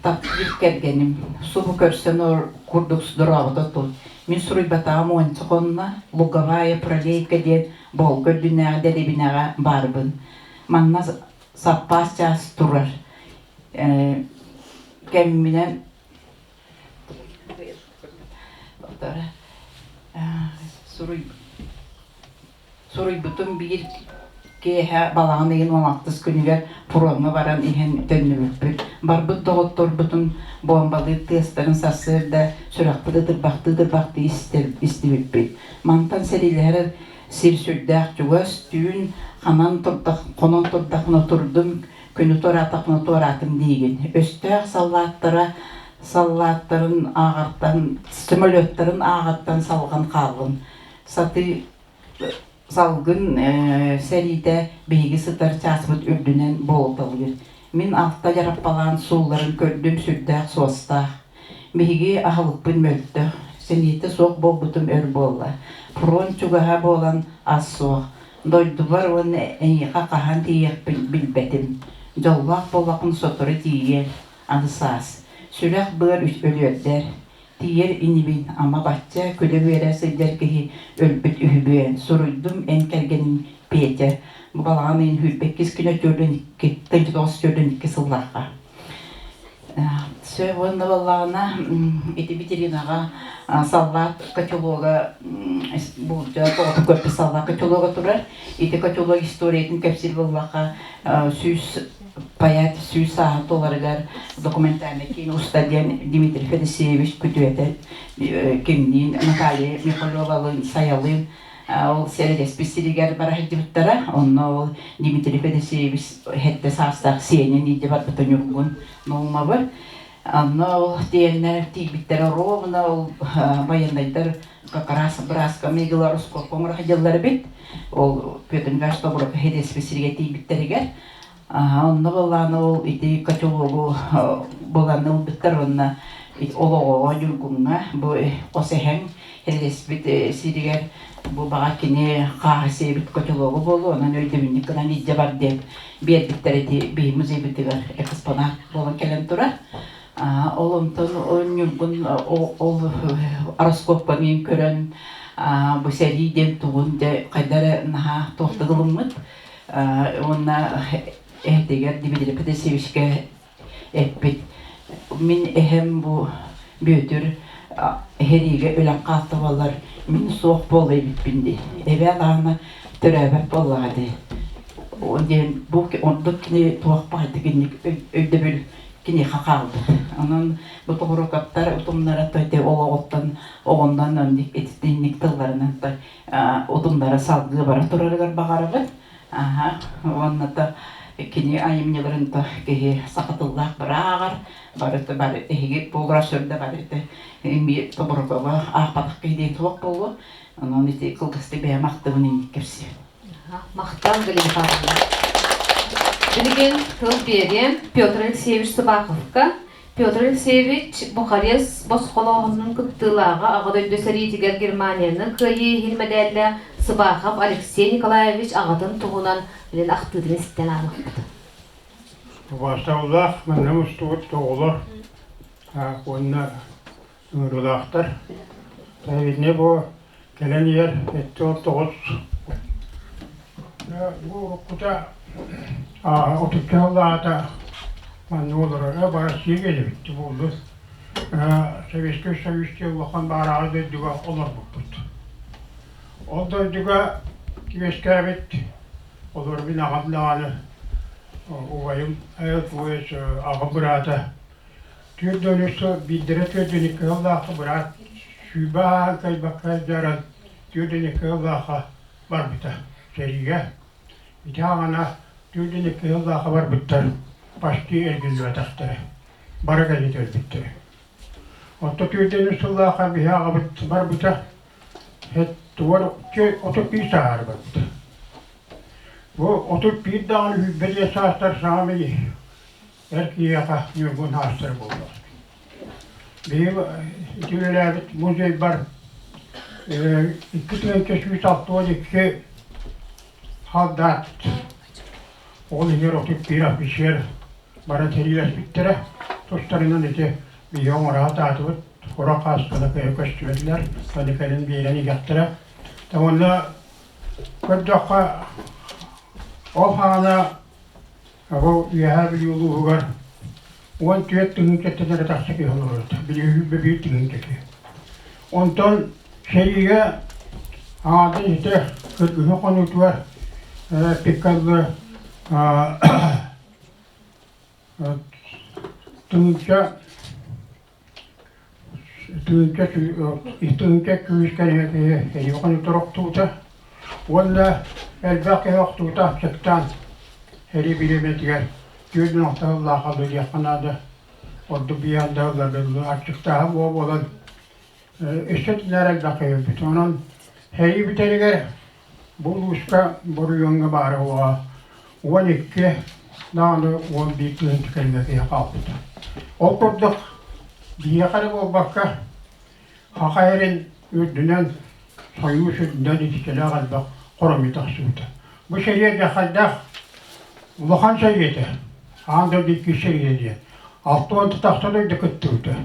Таптыыр кэргэним субу көрсөн курдук дорообото тут. Мин суруйбатаҕым уонча хонно Луговая Пролейка диэн Волга үрдүнээҕи дэриэбинэҕэ баарбын. Манна саппаас чаас турар. Кэмминэн суруйбутум биир киэһэ балаҕан ыйын уон алтыс күнүгэр фроҥҥа баран иһэн төннүбүппүт. Барбыт доҕотторбутун буомбалыыр тыастарын сарсыарда сүрэхпит ытырбахтыы-ытырбахтыы истибиппит. Мантан сэриилэһэр сир сүрдээх чугас, түүн ханан турдах, хонон турдахпына турдум, күнү туораатахпына туораатым диигин. Өстөөх саллааттара саллааттарын ааҕартан, сөмөлүөттарын ааҕаттан салҕан хааллым. Сатыы салгын сэриитэ биһиги сытар чааспыт үрдүнэн буолуталыыр. Мин алта дьараппалаан суулларын көрдүм сүрдээх суостаах. Биһиги аһылыкпын мөлтөх, сэниэтэ суох буолбутум өр буолла. Фронт чугаһа буолан ас суох. Дойдубар уонна эйиэхэ хаһан тиийиэхпин билбэтим. Дьоллоох буоллаххын сотору тиийиэм, аны саас. Сүрэх-быар өлүөрдэр. Тиийэр инибин, ама бачча күлэ-үөрэ сылдьар киһи өлбүт үһүбүөн. Суруйдум эн кэргэниҥ Петя. Бу балаҕан ыйын сүүрбэккис күнэ төрдүн икки, тыһыынча тоҕус төрдүн икки сыллаахха. Сөп уонна буоллаҕына ити витринаҕа саллаат котелога булдьа тоҕото көрбүт саллаат котелога турар. Ити котелок историятын кэпсиир буоллахха сүүс поэт сүүс сааһын туоларыгар документальный киин уста диэн Дмитрий Федосеевич күтүөтэ кимниин Наталья Михайловалыын Сайалыын ол сэрэдэспит сиригэр бара сылдьыбыттара. Онно ол Дмитрий Федосеевич сэттэ саастаах сиэнин илдьэ барбыта Ньургун Наумовы. Онно ол тиэннэр тиийбиттэрэ ровно ол байыаннайдар как раз бырааска Мегила Роскопка оҥоро сылдьаллар эбит. Ол Петр Николаевич Тобуров сэрэдэспит сиригэр тиийбиттэригэр онно буоллаҕына ол ити котелогу булан ылбыттар уонна ол оҕоҕо Ньургуҥҥа бу хос эһэҥ. Элэспит сиригэр бу баҕа кини хааһы сиэбит котелогу буолуо, онон өйдөбүнньүк гынан илдьэ бар диэн биэрбиттэр ити биһи музейбытыгар экспонат буолан кэлэн турар. Ол онтон Ньургун ол ороскуоппаны көрөн бу сэрии диэн тугун дьэ хайда эрэ наһаа туохта ылыммыт уонна эһэтигэр Дмитрий Петровичка эппит мин эһэм бу Бүөтүр эһэриигэ өлөн хаалта буоллар мин суох буола эбиппин дии эбээ лаана төрөөбөт буоллаҕа дии диэн бу ордук кини туох баҕайытык инник өйдөбүл киниэхэ хаалбыт. Онон бу Тобурукаптар утумнара той олоҕуттан оҕоннон оннук итинник тылларынан той утумнара салгыы бара турарыгар баҕарабыт. Аха уонна то кини айымньыларын то киһи саха тыллаах бары ааҕар, барыта бары эһиги буолура сөрдө барыта эми Тобурукова аахпатах киһи дии туох буолуо. Онон ити кылгастык бэйэм ахтыбын инник кэпсиэм. Махтал, Галина Павловна. Билигин тыл биэриэм Петр Алексеевич Сыбаховка. Петр Алексеевич Бухарест босхолооһунун кыттыылааҕа Аҕа дойду сэриитигэр Германияны кыайыы иһин мэдээллээх Сыбахов Алексей Николаевич аҕатын туһунан билин ахтыытын истэн ааһыахпыт. Убаастабыллаах манна мустубут оҕолор уонна ыҥырыылаахтар. Итини бу кэлэн иһэр 79 бу уруккута 32 сыллааҕыта манна олороро Россия кэлбит буоллун. Советскай Союз диэн улахан баараҕай дойдуга олорбуппут. Ол дойдуга үөскээбит олор мин аҕам даҕаны убайым аҕам быраата Түөрт биирдэрэ 42 сыллаахха быраат 20 ааһан кыайбакка дьаран 42 сыллаахха барбыта сэриигэ. Ити аҕана 42 сыллаахха барбыттар почти эргиллибэтэхтэрэ, бары кэлин өлбүттэрэ. Оттон 43 сыллаахха биһи аҕабыт барбыта 31 сааһар барбыта. Бу 31 даҕаны 25 саастар саамай Эр киһиэхэ ньургун аастара буолла. Биһиги ити үлэлээбит музейбар 2162 солдат, ол иһигэр 31 офицер баран сэриилэспиттэрэ. Тустарынан ити биһиги оҥоро сатаатыбыт, сорох хаасканы кыайа көстүбэтилэр, аны кэлин биэрэн иһиэхтэрэ. Уонна көрдөххө, ол саҕана Оҕо Үөһээ Бүлүү улууһугар 14 тыһыынчаттан эрэ тахса киһи олорорто. Билигин 101 тыһыынча киһи. Онтон сэриигэ аҥаардас ити кыргыһыы хонуутугар пиккаллы тыһыынча Тыһыынча тыһыынча күүс кэриҥэ киһи эһиги хонуктар охтубута уонна элбэх киһи охтубута аччыктаан сэрии бириэмэтигэр 46 сыллаах диэххэ наада ордук биһиэхэ да ылларга аччыктааһын буолан өссө тинээр элбэх киһи өлбүт. Онон сэрии бүтэригэр бу улууска боруйуоҥҥа баара уоҕа 12 даҕаны 11 тыһыынча кэриҥэ киһи хаалбыта. Ол курдук биһиэхэ эрэ буолбакка, Саха сирин үрдүнэн, Сойуус үрдүнэн итиччэлээх элбэх хоромньу тахсыбыта. Бу сэрии дьахайдаах улахан сэрии этэ. Аан дойду иккис сэриитэ диэн. 60 тахса дойду кыттыбыта.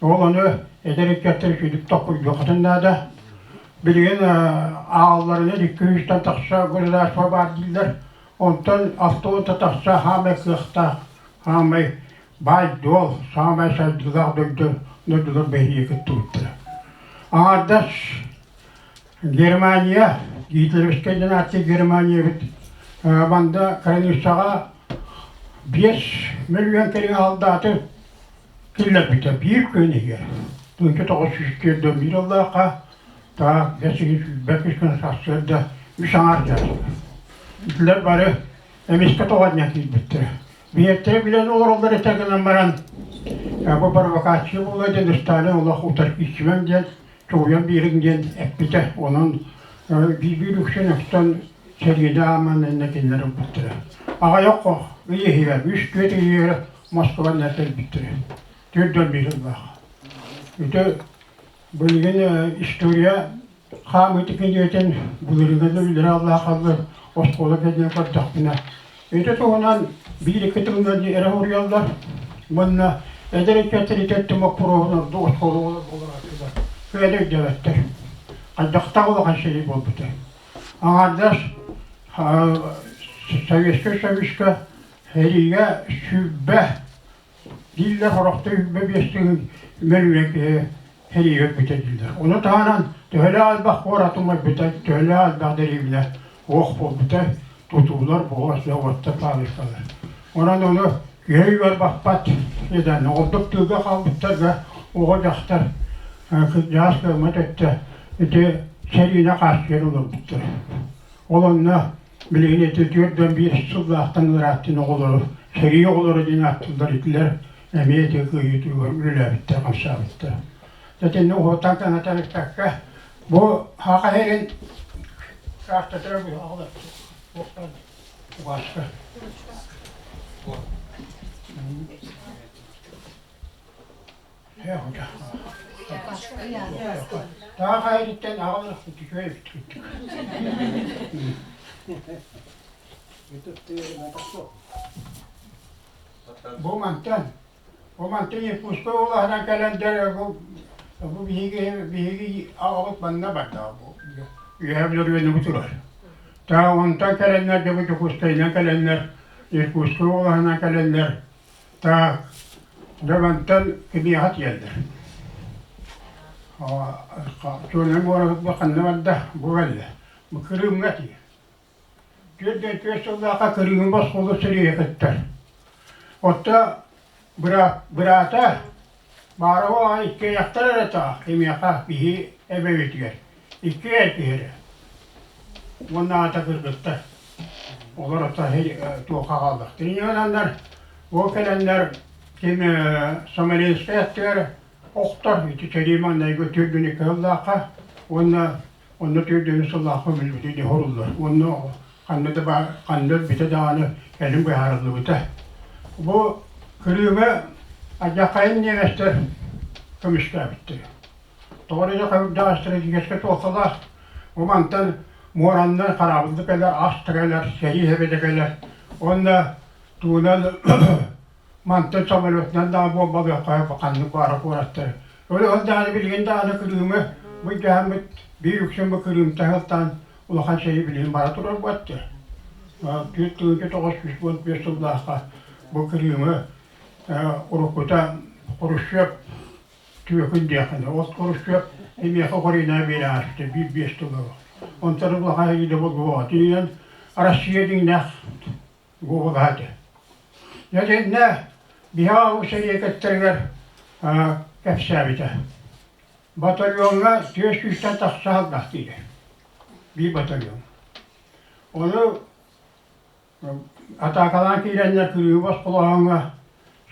Ол ону эдэр ыччаттар үчүгдүк токкуйдуоххутун наада. Билигин аалларынан 200-тэн тахса государство баар дииллэр. Онтон 60 тахса хаамай кыахтаах, хаамай баай-дуол, саамай сайдыылаах дойду дойдулар бэһиэ кыттыбыттара. Аҥардас Германия, гитлеровскай династия Германия эбит банда кыраныыссаҕа 5 мөлүйүөн кэриҥэ халдааты киллэрбитэ биир күн иһигэр 1941 сыллаахха таах 5 күн сарсыарда үс аҥаар чааска. Итилэр бары эмискэ тоҕо киирбиттэрэ. Биһиэттэрэ билэн олороллор этэ гынан баран бу провокация буолла диэн Сталин олох утар киирсимэҥ диэн чугуйан биэриҥ диэн эппитэ. Онон биир үксүн өктөн сэриини ааман иннэ кинилэр ылбыттара. Аҕыйах ый иһигэр, үс-түөрт ый иһигэр Москванан кэлбиттэрэ. 41 сыллаах. Ити Билигин история хаамыыты кинигэтин былырыыҥҥы да үлэлэрэ аллаахаллар оскуола кэннинэн көрдөхпүнэ ити туһунан биир-икки тылынан эрэ суруйаллар уонна эдэр ыччаттар ити өттүн боппуруоһун ордук оскуола буолар кыайан өйдөөбөттөр. Хайдахтаах улахан сэрии буолбутай. Аҥаардас Советскай Союзка сэриигэ 120 дииллэр, сорохтор 25 тыһын мөлүйүөн киһи сэриигэ өлбүтэ дииллэр. Ону таһынан төһөлөөх элбэх куорат умайбыта, төһөлөөх элбэх дэриэбинэ уох буолбута, тутуулар, буһуос, заводтар, фабрикалар. Онон ону киһи өйүгэр баппат идэни ордук тыылга хаалбыттарга оҕо-дьахтар кырдьаҕас кыаммат өттө ити сэриини хааччыйан олорбуттар. Ол онно билигин ити 41 сыллаахтан ырааттын оҕолору сэрии оҕолоро диэн ааттыыллар итилэр эмиэ ити кыайыы туһугар үлэлээбиттэр, хамсаабыттар. Итиннэ уһуттан кыҥатан эппэккэ бу Саха сирин картатыгар быһаҕалар Угаска. Таах айыттан аҕалах үчүгэй эбит. Бу мантан, бу мантан Иркутскай улаһынан кэлэн дьэ бу бу биһиги биһиги аҕабыт манна барда бу үөһэ Бүлүүнү турар. Та онтон кэлэннэр дьэ бу Дьокуускайынан кэлэннэр Иркутскай улаһынан кэлэннэр Так, дьэ мантан кимиэхэ тиийэллэр? Чуонай муорабыт ханна барда? Бу кэллэ. Бу Крымҥа тиийэр. 44 сыллаахха Крымы босхолу сэриигэ кыттар. Отто быраата Баарова аҕай иккиэйэхтэр эрэ таах кимиэхэ биһи эбэбитигэр. Икки эр киһи эрэ. Уонна аата кыргыттар. Олор ата туохха хааллахтар. Инньэ ол кэлэннэр ким Сомалийскай аттыгар охтор ити сэрии маҥнайгы 42 сыллаахха уонна онно 42 сыллаахха өлбүтэ ити хоруллар. Уонна ханна да баар ханна өлбүтэ даҕаны кэлин быһаарыллыбыта. Бу Крымы алдьархайын немецтэр көмүскээбиттэр. Тоҕо эрэ хабырдаах стратегическай суолталаах. Бу мантан муораннан хараабылды кэлэр, ас да кэлэр, сэрии сэбэ да кэлэр. Уонна тугунан мантан самолетунан даҕаны буолбалыахха ханнык баара куораттары. Ол ол даҕаны билигин даҕаны Крымы былдьаһаммыт биир үксүн бу Крымтан сылтаан улахан сэрии билигин бара турар буолла. 4995 сыллаахха бу Крымы уруккута Хрущев түөкүн диэххинэ, ол Хрущев эмиэхэ хорина биэрэ ааспыта биир-биэс тылы. Онтон улахан сэриидэ буолбута. Тиийэн Россия дьиҥнээх буолаһа этэ. Дьэ итиннэ биһиги ол сэрии кэттэригэр кэпсээбитэ. Батальоҥҥа 400-тэн тахса саллаат диирэ. Биир батальон. Ону Атаакалаан киирэннэр күлүүһү босхолооһуҥҥа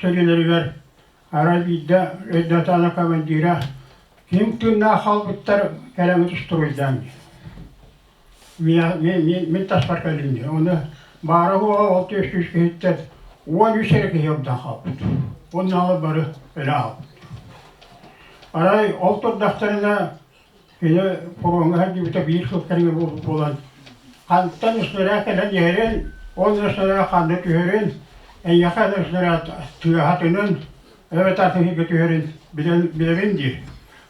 сэриилэригэр арай биирдэ өйдөтөөнө командира ким тыыннаах хаалбыттар кэлэҥҥит устуруйдаан диир. Мин таспар кэллим диир. Ону баара-суоҕа ол 400 киһиттэн 13 эрэ киһи ордон хаалбыт. Уоннааҕы бары өлө хаалбыт. Арай ол турдахтарына Кини фроҥҥа сылдьыбыта биир сыл кэриҥэ буолбут буолан, хантан снаряд кэлэн иһэрин, ол снаряд ханна түһэрин, эйиэхэ снаряд тыаһатынын, эбэтэр сиһигэ түһэрин билэн билэбин диир.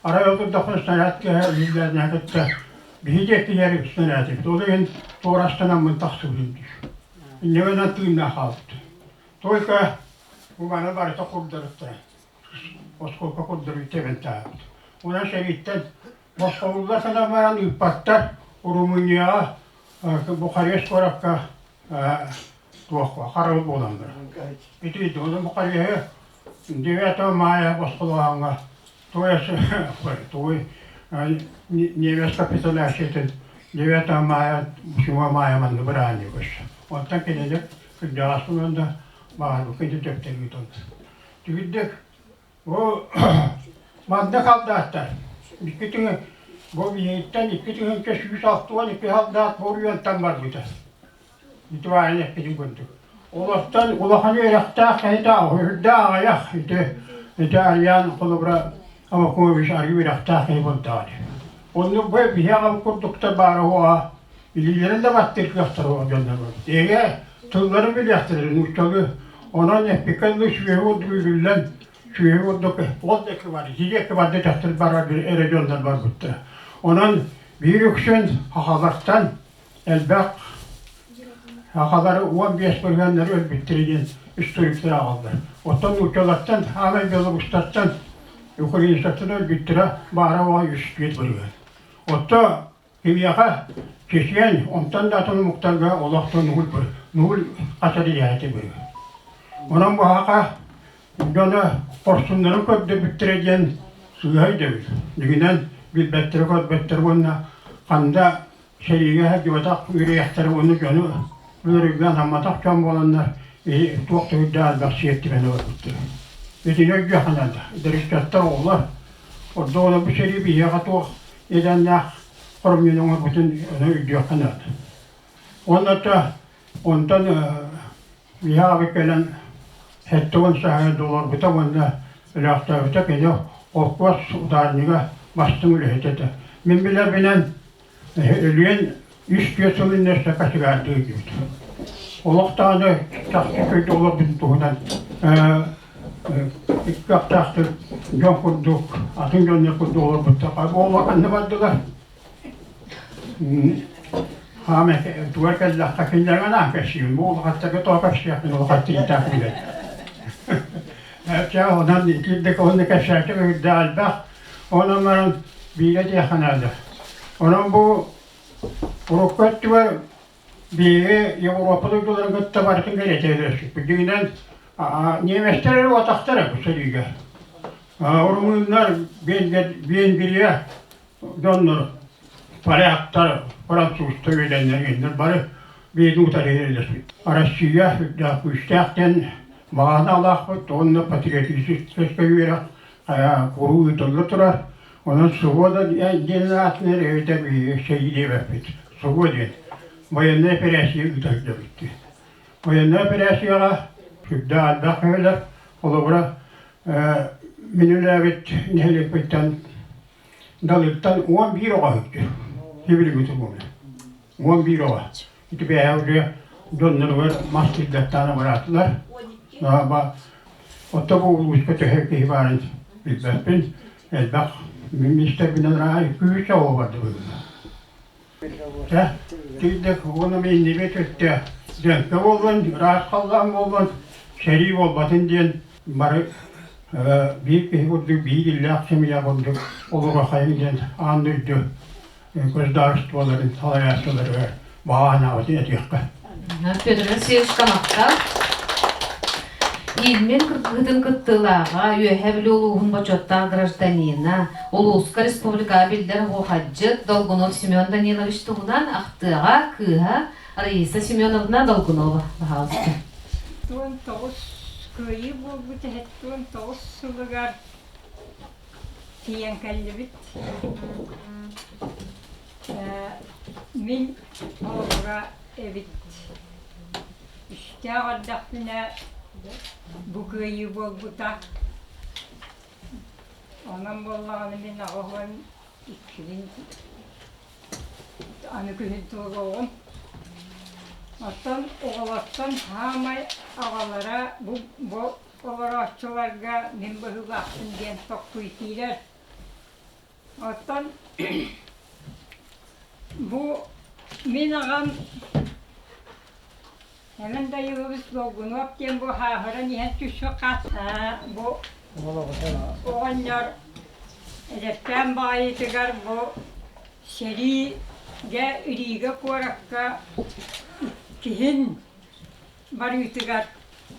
Арай ол турдахпына снаряд тыаһа иһиллэринэ кытта биһи диэки иһэр снаряд эбит. Ол иһин туорастанаммын тахсыбытым диир. Инньэ гынан тыыннаах хаалбыт. Только бу маны барыта курдарыттара. Оскуолка курдук тэбэн таһаарбыт. Онон сэрииттэн босхолууллар санаан баран ыыппаттар. Румынияҕа Бухарест куоракка туох харабыл буолан барар. Ити онон Бухареһы 9 мая босхолооһуҥҥа туой немец капитуляциятын 9 мая 7 мая манна бырааһынньык өссө. Онтон кинилэр кырдьаҕаспын да баҕарбыкка ити төптөрү ыыталлар. Түгүрдүк бу манна халдааттар икки тыһы бу биһигиттэн 2162 халдаат буруйантан барбыта. Ити эппитин курдук. Олортон улахан үөрэхтээх киһитэ үрдэ аҕыйах ити ити Арыйаан холобура Авакумович арыы үрэхтээх киһи буолдаҕа дии. Оннук бу биһи аҕам курдуктар баара уоҕа илиилэрин да баттыыр кыахтара уоҕа дьоннор барбыт. Эгэ тылларын билиэхтэрэ нууччалыы. Онон эппиккэ дылы сүөһү курдук үүрүллэн, сүөһү курдук ол диэки бар, ити диэки барда дьахтар барар эрэ дьоннор барбыттара. Онон биир үксүн сахалартан элбэх сахалары 15 бырыһыаннары өлбүттэрэ диэн историктар ааҕаллар. Оттон нууччалартан, аамай белорустартан, украинецтартан өлбүттэрэ баара уоҕа 3-4 бырыһыан. Отто кимиэхэ чечен, онтон да атын омуктарга олохтон нугул нугул хасарыйааты бырыһыан. Онон бу саха дьоно хорсуннарын көрдөрбүттэрэ диэн сыыһа өйдөбүл. Дьиҥинэн билбэттэрэ көрбөттөр уонна ханда сэриигэ сылдьыбатах үөрүйэхтэрэ уонна дьону ыарыыга анамматах дьон буоланнар туох да үрдээх элбэх сиэртибэни барбыттар. Итини өйдүөххэ наада. Дөрүстэттэр оҕолор ордук ону бу сэрии биһиэхэ туох иэдээннээх хоромньуну оҥорбутун ону өйдүөххэ наада. Уонна да онтон биһиэхэ кэлэн 70 сааһыгар долорбута уонна өлөөхтөөбүтэ кини холкуос ударнига бастыҥ үлэһитэ этэ. Мин билэрбинэн Өлүөн үс-түөрт сыл иннинэ качегаардыы ыйдыбыт. Олох даҕаны чахчы көйдө олорбутун туһунан кыахтаахтык дьон курдук, атын дьоннор курдук олорбуттар. Ол ханна бардылар? Хаама тугар кэллэххэ кинилэргэ анаан кэпсиибин. Бу улахаттарга тоҕо кэпсиэхпин улахат тиийтээх билэр. Чэ, онон итирдик уонна кэпсээччи үрдээх элбэх. Онон баран биирэ диэххэ наада. Онон бу урукку өттүгэр биһиги Европа дойдуларын кытта барытын кэриэтэ өлөрсүппүт. Дьиҥинэн немецтэр эрэ уотахтара бу сэриигэ. Румыннар, Венгрия дьоннор, поляктар, французтар үөдэннэр бары биһиги утары өлөрсүппүт. Россия үрдээх күүстээх диэн баҕанаалаахпыт уонна патриотическай үөрэх куруу ыытылла турар. Онон СВО диэн аатын эрэ эбэтэр биһиги сэрии диэбэппит. СВО диэн военнай эпэрээссийэ ыыта сылдьабыт. Военнай эпэрээссийэҕэ сүрдээх элбэх көһөлөр. Холобура, мин үлээбит нэһилиэкпиттэн Далыттан 11 оҕо үктү. Сибилигин турбуна. 11 оҕо. Ити бэйэ уже дьонноругар мас киллэртээн абыраатылар. Оттон бу улууска төһө киһи баарын билбэппин. Элбэх министрбинэн аай күүс оҕо барды быһыылаах. Чэ, тиийдик уонна иннибит өттө дьэҥкэ буоллун, ыраас халлаан буоллун, сэрии буолбатын диэн бары биир киһи курдук биир иллээх семья курдук олоруохайын диэн аан дойду государстволарын салайааччыларыгар баҕа этиэххэ. Петр Алексеевичка махтал. Ильмин кыргыһыытын кыттыылааҕа, Үөһээ Бүлүү улууһун бочуоттаах гражданина, улууска республикаҕа биллэр оһуохайдьыт Долгунов Семен Данилович туһунан ахтыаҕа кыыһа Раиса Семеновна Долгунова, пожалуйста. 19 кыайыы буолбут 79 сылыгар тиийэн кэллибит. Мин холобура эбит үстээх эрдэхпинэ бу кыайыы буолбута. Онон буоллаҕына мин 82-бин аны күһүн туолуоҕум. Оттон оҕолортон саамай аҕалара бу бу олорооччуларга мин быһыылаахпын диэн токкуй киирэр. Оттон бу мин аҕам Сэмэн Дайылыбыс Долгунуоп диэн бу хааһыран иһэн түсү хас бу оҕонньор эдэркээн баҕайытыгар бу сэриигэ Рига куоракка иккиһин барыытыгар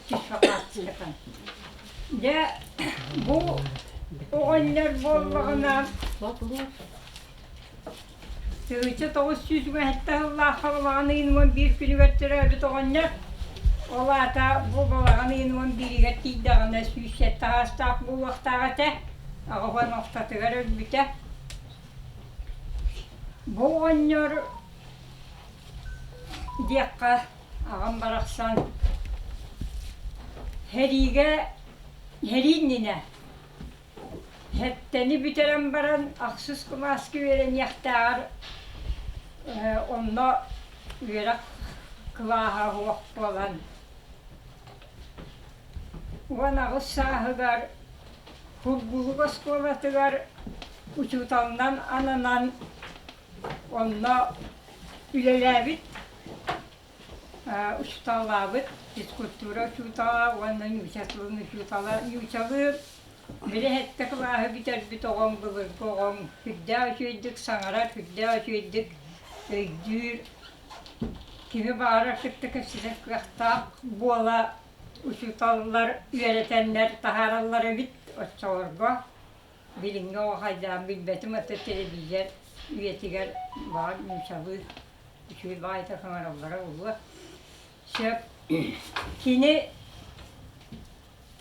түспэхааччыйатан. Дьэ, бу оҕонньор буоллаҕына 1907 сыллаахха балаҕан ыйын 11 күнүгэр төрөөбүт оҕонньор, ол аата бу балаҕан ыйын 11-игэр тиийдэҕинэ 107 саастаах буолуохтаах этэ, аҕа ортотугар өлбүтэ. Бу оҕонньор диэххэ Аҕам барахсан сэриигэ сэрии иннинэ Сэттэни бүтэрэн баран ахсыс кылааска үөрэниэхтээҕэр онно үөрэх кылааһа суох буолан 18 сааһыгар Кургулук оскуолатыгар учууталынан ананан онно үлэлээбит, учууталлаабыт физкультура учуутала уонна нуучча тылын учуутала. Нууччалыы били сэттэ кылааһы бүтэрбит оҕоҥ, былыргы оҕоҥ сүрдээх үчүгэйдик саҥарар, сүрдээх үчүгэйдик өйдүүр, кими баҕарар кытта кэпсэтэр кыахтаах буола учууталлар үөрэтэннэр таһаараллар эбит оччолорго. Билиҥҥи оҕо хайдаҕын билбэтим, ата телевизор үйэтигэр баар нууччалыы үчүгэй баҕайытык саҥараллара буолуо. Сөп. Кини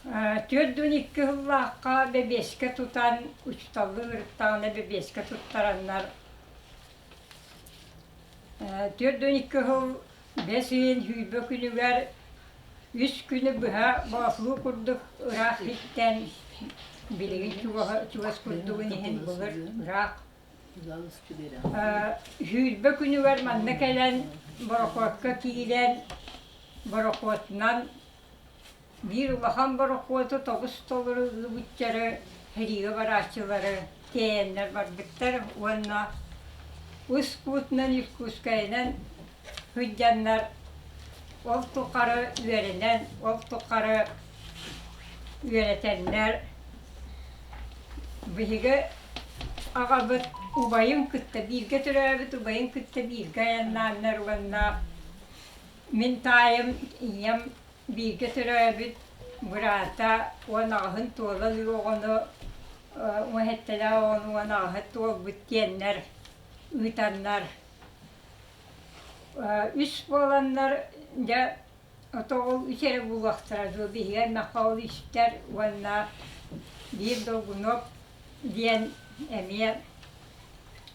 42 сыллаахха бэбиэскэ тутан, учууталлыы ыҥырыктаҕына бэбиэскэ туттараннар 42 сыл бэс ыйын сүүрбэ күнүгэр үс күнү быһа боотулуу курдук ыраах иһиттэн билигин чугас курдугун иһин былыр ыраах 20 күнүгэр манна кэлэн борохуокка киирэн борохуотунан биир улахан борохуоту тобус-толору ыыбыттары сэриигэ барааччылары тиэйэннэр барбыттар уонна ус куутунан Иркутскайынан сылдьаннар ол тухары үөрэнэн, ол тухары үөрэтэннэр биһиги аҕабыт убайын кытта бииргэ төрөөбүт убайын кытта бииргэ айаннааннар уонна мин таайым ийэм бииргэ төрөөбүт быраата 18-ын туолан оҕону 17-лээх оҕону 18-ы туолбут диэннэр ыытаннар үс буоланнар дьэ ото ол үс эрэ буолуохтара дуо биһиги аймахха ол үстэр уонна биир Долгунов диэн эмиэ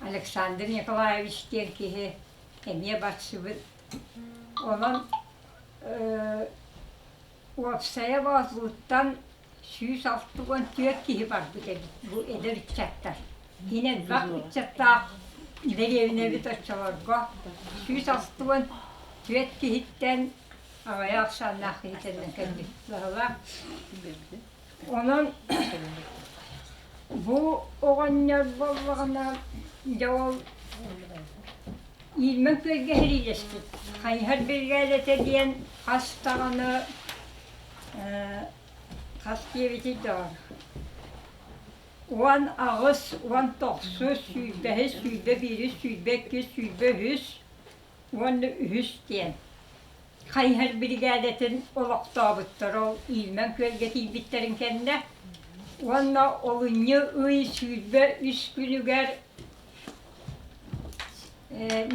Александр Николаевич диэн киһи эмиэ барсыбыт. Онон уопсайа Боотулууттан 164 киһи барбыт эбит бу эдэр ыччаттар. Кини элбэх ыччаттаах дэриэбинэбит оччолорго 164 киһиттэн аҕыйах ахсааннаах киһи төннөн кэлбит быһыылаах. Онон бу оҕонньор буоллаҕына дьэ ол Иилмэн күөлгэ сэриилэспит. Хайыһар биригээдэтэ диэн хас даҕаны хас диэбитий доҕор 18, 19, 25, 21, 22, 23 уонна үһүс диэн хайыһар биригээдэтин олохтообуттар ол Иилмэн күөлгэ тиийбиттэрин кэннэ уонна олунньу ый 23 күнүгэр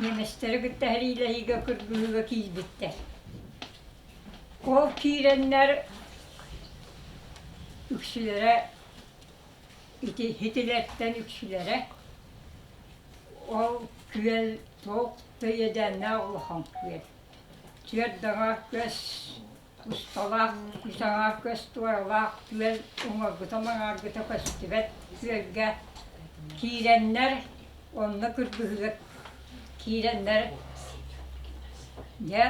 немецтэри кытта сэриилэһиигэ кыргыһыыга киирбиттэр. Ол киирэннэр үксүлэрэ ити итилэртэн үксүлэрэ ол күөл туох да иэдээннээх улахан күөл. Түөрт аҥаар көс усталаах, үс аҥаар көс туоралаах күөл уҥуоргута-маҥааргыта көстүбэт күөлгэ киирэннэр онно кыргыһыыга киирэннэр дьэ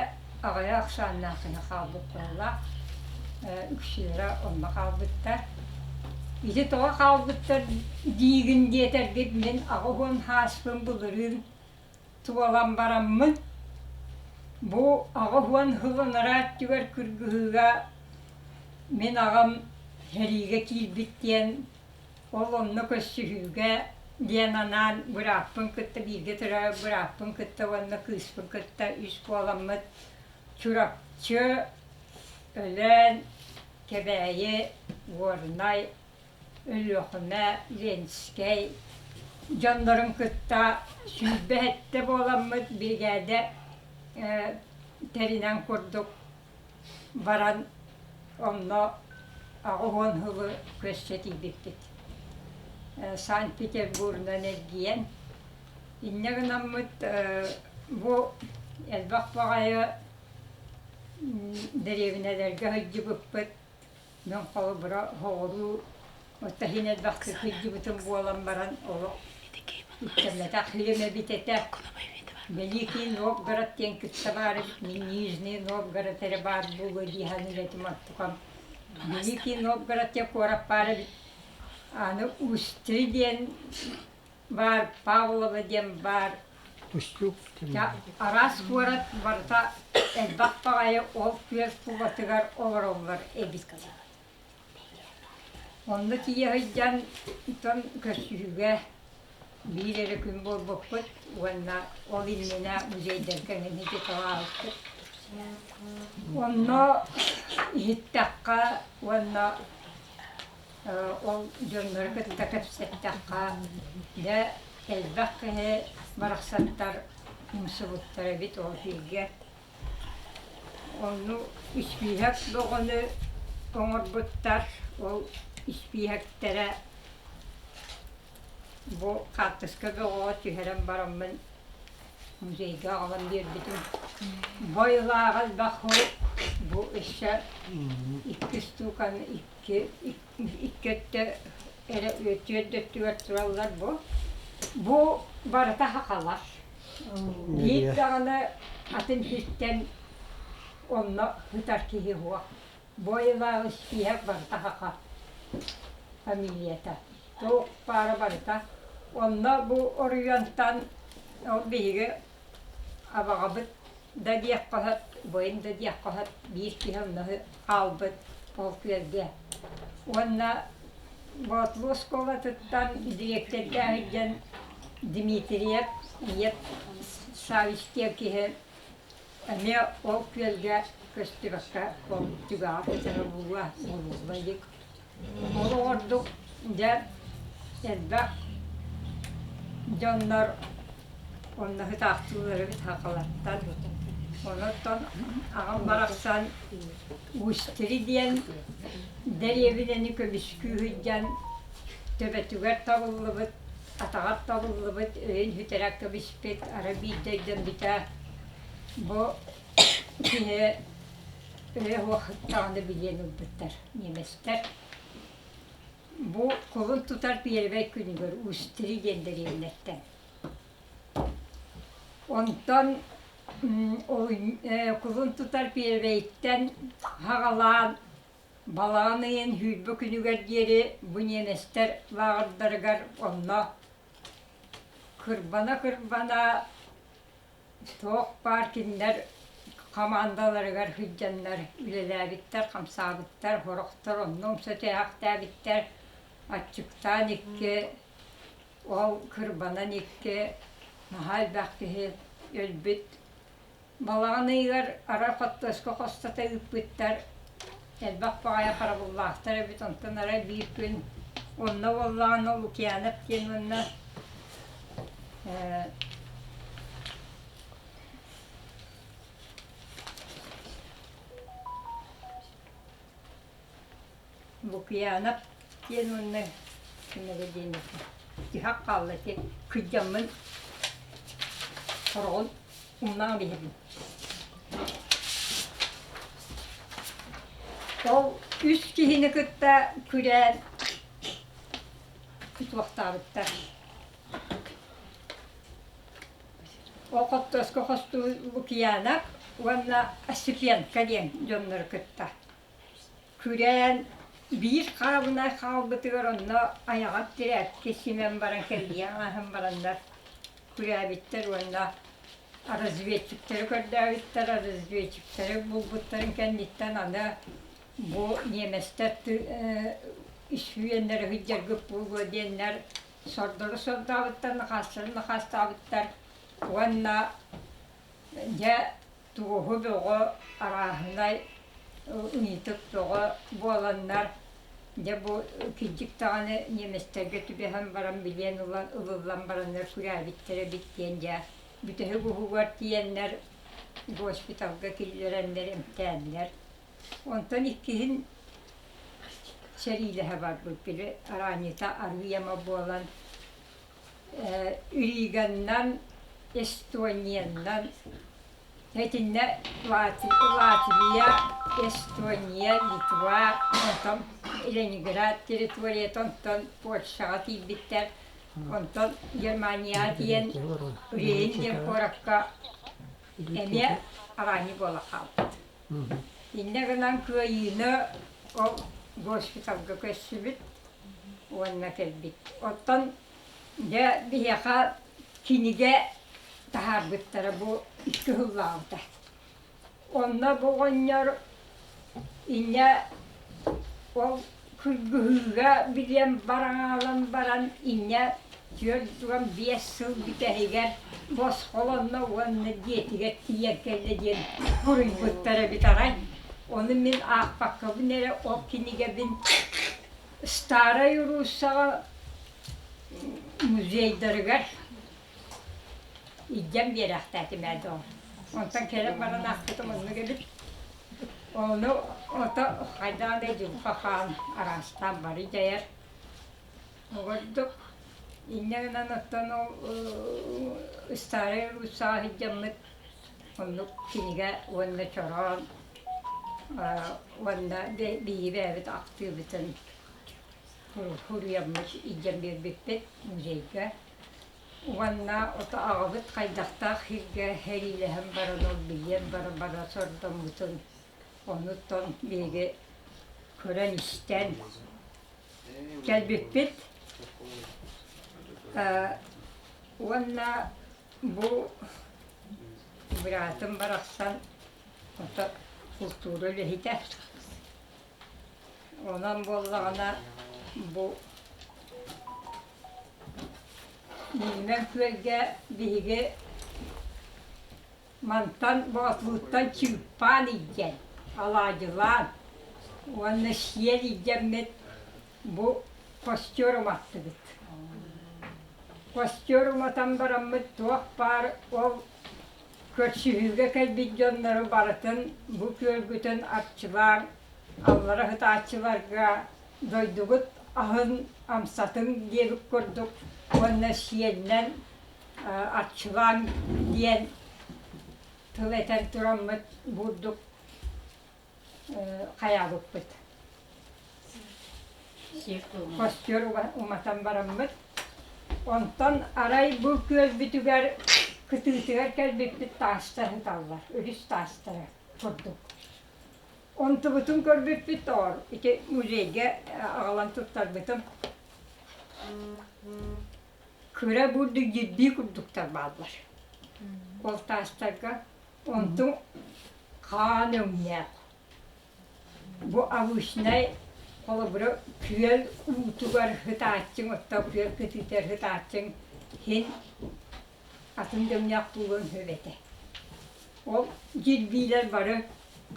аҕыйах ахсааннаах гына хаалбыт буоллаах үксүлэрэ онно хаалбыттар. Ити тоҕо хаалбыттар диигин диэтэргит мин 80 сааспын былырыын туолан бараммын бу 80 сыл анараа өттүгэр кыргыһыыга мин аҕам сэриигэ киирбит диэн Ол онно көрсүһүүгэ диэн анаан бырааппын кытта бииргэ төрөөбүт бырааппын кытта уонна кыыспын кытта үс буоламмыт Чурапчы, Өлөөн, Кэбээйи, Горнай, Өлүөхүмэ, Ленскэй дьоннорун кытта 27 буоламмыт биригээдэ тэринэн курдук баран онно 80 сылы көрсө тиийбиппит. Санкт-Петербургунан эргийэн инньэ гынаммыт бу элбэх баҕайы дэриэбинэлэргэ сылдьыбыппыт. Мин холобура соҕуруу Оттон иһин элбэхтик сылдьыбытым буолан баран олох үктэммэтэх сирим эбит этэ. Великий Новгород диэн кытта баар эбит, мин Нижний Новгород эрэ баар буолуо дии саныыр этим оттукам. Великий Новгород диэн куорат баар эбит. Аны Устри диэн баар, Павлова диэн баар. Араас куорат барыта элбэх баҕайы ол күөл тулатыгар олороллор эбит. Онно тиийэ сылдьан дьон көрсүһүүгэ биир эрэ күн буолбуппут уонна ол иннинэ музейдарга эҥин ааспыт. Онно иһиттэххэ уонна ол дьоннору кытта кэпсэттэххэ дьэ элбэх киһи барахсаттар умсубуттар эбит ол сиргэ. Онну испииһэк бөҕөнү оҥорбуттар, ол испииһэктэрэ бу хаартыска бөҕөҕө түһэрэн бараммын музейга аҕалан биэрбитим. Бу айылааҕа элбэх бу өссө икки штуканы икки икки өттө эрэ түөрт өттүгэр тураллар бу. Бу барыта сахалар. Биир даҕаны атын сиртэн онно сытар киһи суох. Бу айылаах испииһэк барыта саха фамилията. Туох баара барыта. Онно бу оройуонтан ол биһиги абаҕабыт да диэххэ сөп, убайым да диэххэ сөп, биир киһи онно хаалбыт ол күөлгэ. Уонна Боотулуу оскуолатыттан дириэктэрдээх сылдьан Дмитриев Иэп Савич диэн киһи эмиэ ол күөлгэ көстүбэккэ ол түгэҕэ көтөрө буолуо буолулла илик. Ол оҕордук дьэ элбэх дьоннор онно сытаахтыыллар эбит сахалартан. Онон аҕам барахсан Устри диэн дэриэбинэни көмүскүү сылдьан төбөтүгэр табыллыбыт, атаҕар табыллыбыт, өйүн сүтэрэ кэбиспит, арай биирдэ өйдөммүтэ бу киһи өйө суох даҕаны билиэн ылбыттар немецтэр. Бу кулун тутар пиэрибэй күнүгэр Устри диэн дэриэбинэттэн. Онтон кулун тутар пиэрибэйтэн саҕалаан балаҕан ыйын 20 күнүгэр диэри бу немецтэр лааҕырдарыгар онно кырбана-кырбана туох баар кинилэр хамаандаларыгар сылдьаннар үлэлээбиттэр, хамсаабыттар, сорохтор онно умса түһээхтээбиттэр, аччыктаан икки ол кырбанан икки наһаа элбэх киһи өлбүт. Балаҕан ыйыгар арай хортуоска хостото ыыппыттар, элбэх баҕайы харабыллаахтар эбит, онтон арай биир күн онно буоллаҕына Лукьянов диэн уонна Лукьянов диэн уонна ким эрэ диэн тиһэх хаалла ити кырдьаммын сороҕун умнаан биһэбин. Ол үс киһини кытта күрээн туохтаабыттар. Ол хоттуоска хостуу Лукьянов уонна Осипенко диэн дьоннору кытта Күрээн биир хаабынай хаалбытыгар онно айаҕар тирээпкэ симэн баран кэлгийэн ааһан бараннар күрээбиттэр уонна разведчиктары көрдөөбүттэр, разведчиктары булбуттарын кэнниттэн аны бу ньиэмэстэр үсүйэннэри сылдьаргыт буолуо диэннэр сордору сордообуттар, накаастарын накаастаабыттар уонна дьэ туоһу бөҕө арааһынай ыйытык бөҕө буоланнар дьэ бу кырдьык даҕаны немецтэргэ түбэһэн баран билиэн ылан ылыллан бараннар күрээбиттэр эбит диэн дьэ бүтэһик уһугар тиийэннэр госпиталга киллэрэннэр эмтээннэр онтон иккиһин сэриилэһэ барбыт били араанньыта арыый ама буолан Риганнан, Эстониянан, итиннэ Латвия, Эстония, Литва, онтон Ленинград территорията, онтон Польшаҕа тиийбиттэр. Онтон Германияҕа тиийэн Рейн диэн куоракка эмиэ араанньы буола хаалбыт. Инньэ гынан кыайыыны ол госпиталга көрсүбүт уонна кэлбит. Оттон дьэ биһиэхэ кинигэ таһаарбыттара бу икки сыллааҕыта. Онно бу оҕонньор инньэ ол кыргыһыыга билиэн бараҥаалан баран инньэ 45 сыл бүтэһигэр босхолонно уонна дьиэтигэр тиийэн кэллэ диэн суруйбуттар эбит аҕай. Ону мин аахпаккабын эрэ ол кинигэбин Старай Руссаҕа музейдарыгар илдьэн биэрээхтээтим ээ доо. Онтон кэлэн баран аахпытым оннук эбит. Ону ото хайдаан да дьылҕа хаан араастаан бары дьайар. Оҕордук инньэ гынан оттон ол Старай Руссаҕа сылдьаммыт оннук кинигэ уонна чороон уонна биһиги бэйэбит ахтыыбытын суруйаммыт илдьэн биэрбиппит музейга. Уонна ото аҕабыт хайдахтаах сиргэ сэриилэһэн баран ол билиэн баран бара сордоммутун онуттан биһиги көрөн-истэн кэлбиппит. Уонна бу быраатым барахсан ото култуура үлэһитэ. Онон буоллаҕына бу Миимэн күөлгэ биһиги мантан Боотулуттан чыыппаан илдьэн, алаадьылаан уонна сиэл илдьэммит бу костер уматтыбыт. Костер уматан бараммыт туох баар ол көрсүһүүгэ кэлбит дьоннору барытын бу күөлгүтүн арчылаан аллара сытааччыларга дойдугут аһын амсатыҥ диэбит курдук уонна сиэннэн арчылаан диэн тыл этэн тураммыт бурдук хайаабыппыт. Костер уматан бараммыт. Онтон арай бу күөлбүтүгэр кытыытыгар кэлбиппит таастар сыталлар, өрүс таастара курдук. Онтубутун көрбүппүт оор, ити музейга аҕалан туттарбытым. Кыра бурдук дьирбии курдуктар бааллар. Ол таастарга онтуҥ хаан өҥнөөх. Бу обычнай холобура күөл уутугар сытааччыҥ, оттон күөл кытыытыгар сытааччыҥ иһин атын да өҥнөөх буолуон сөп этэ. Ол дьирбиилэр бары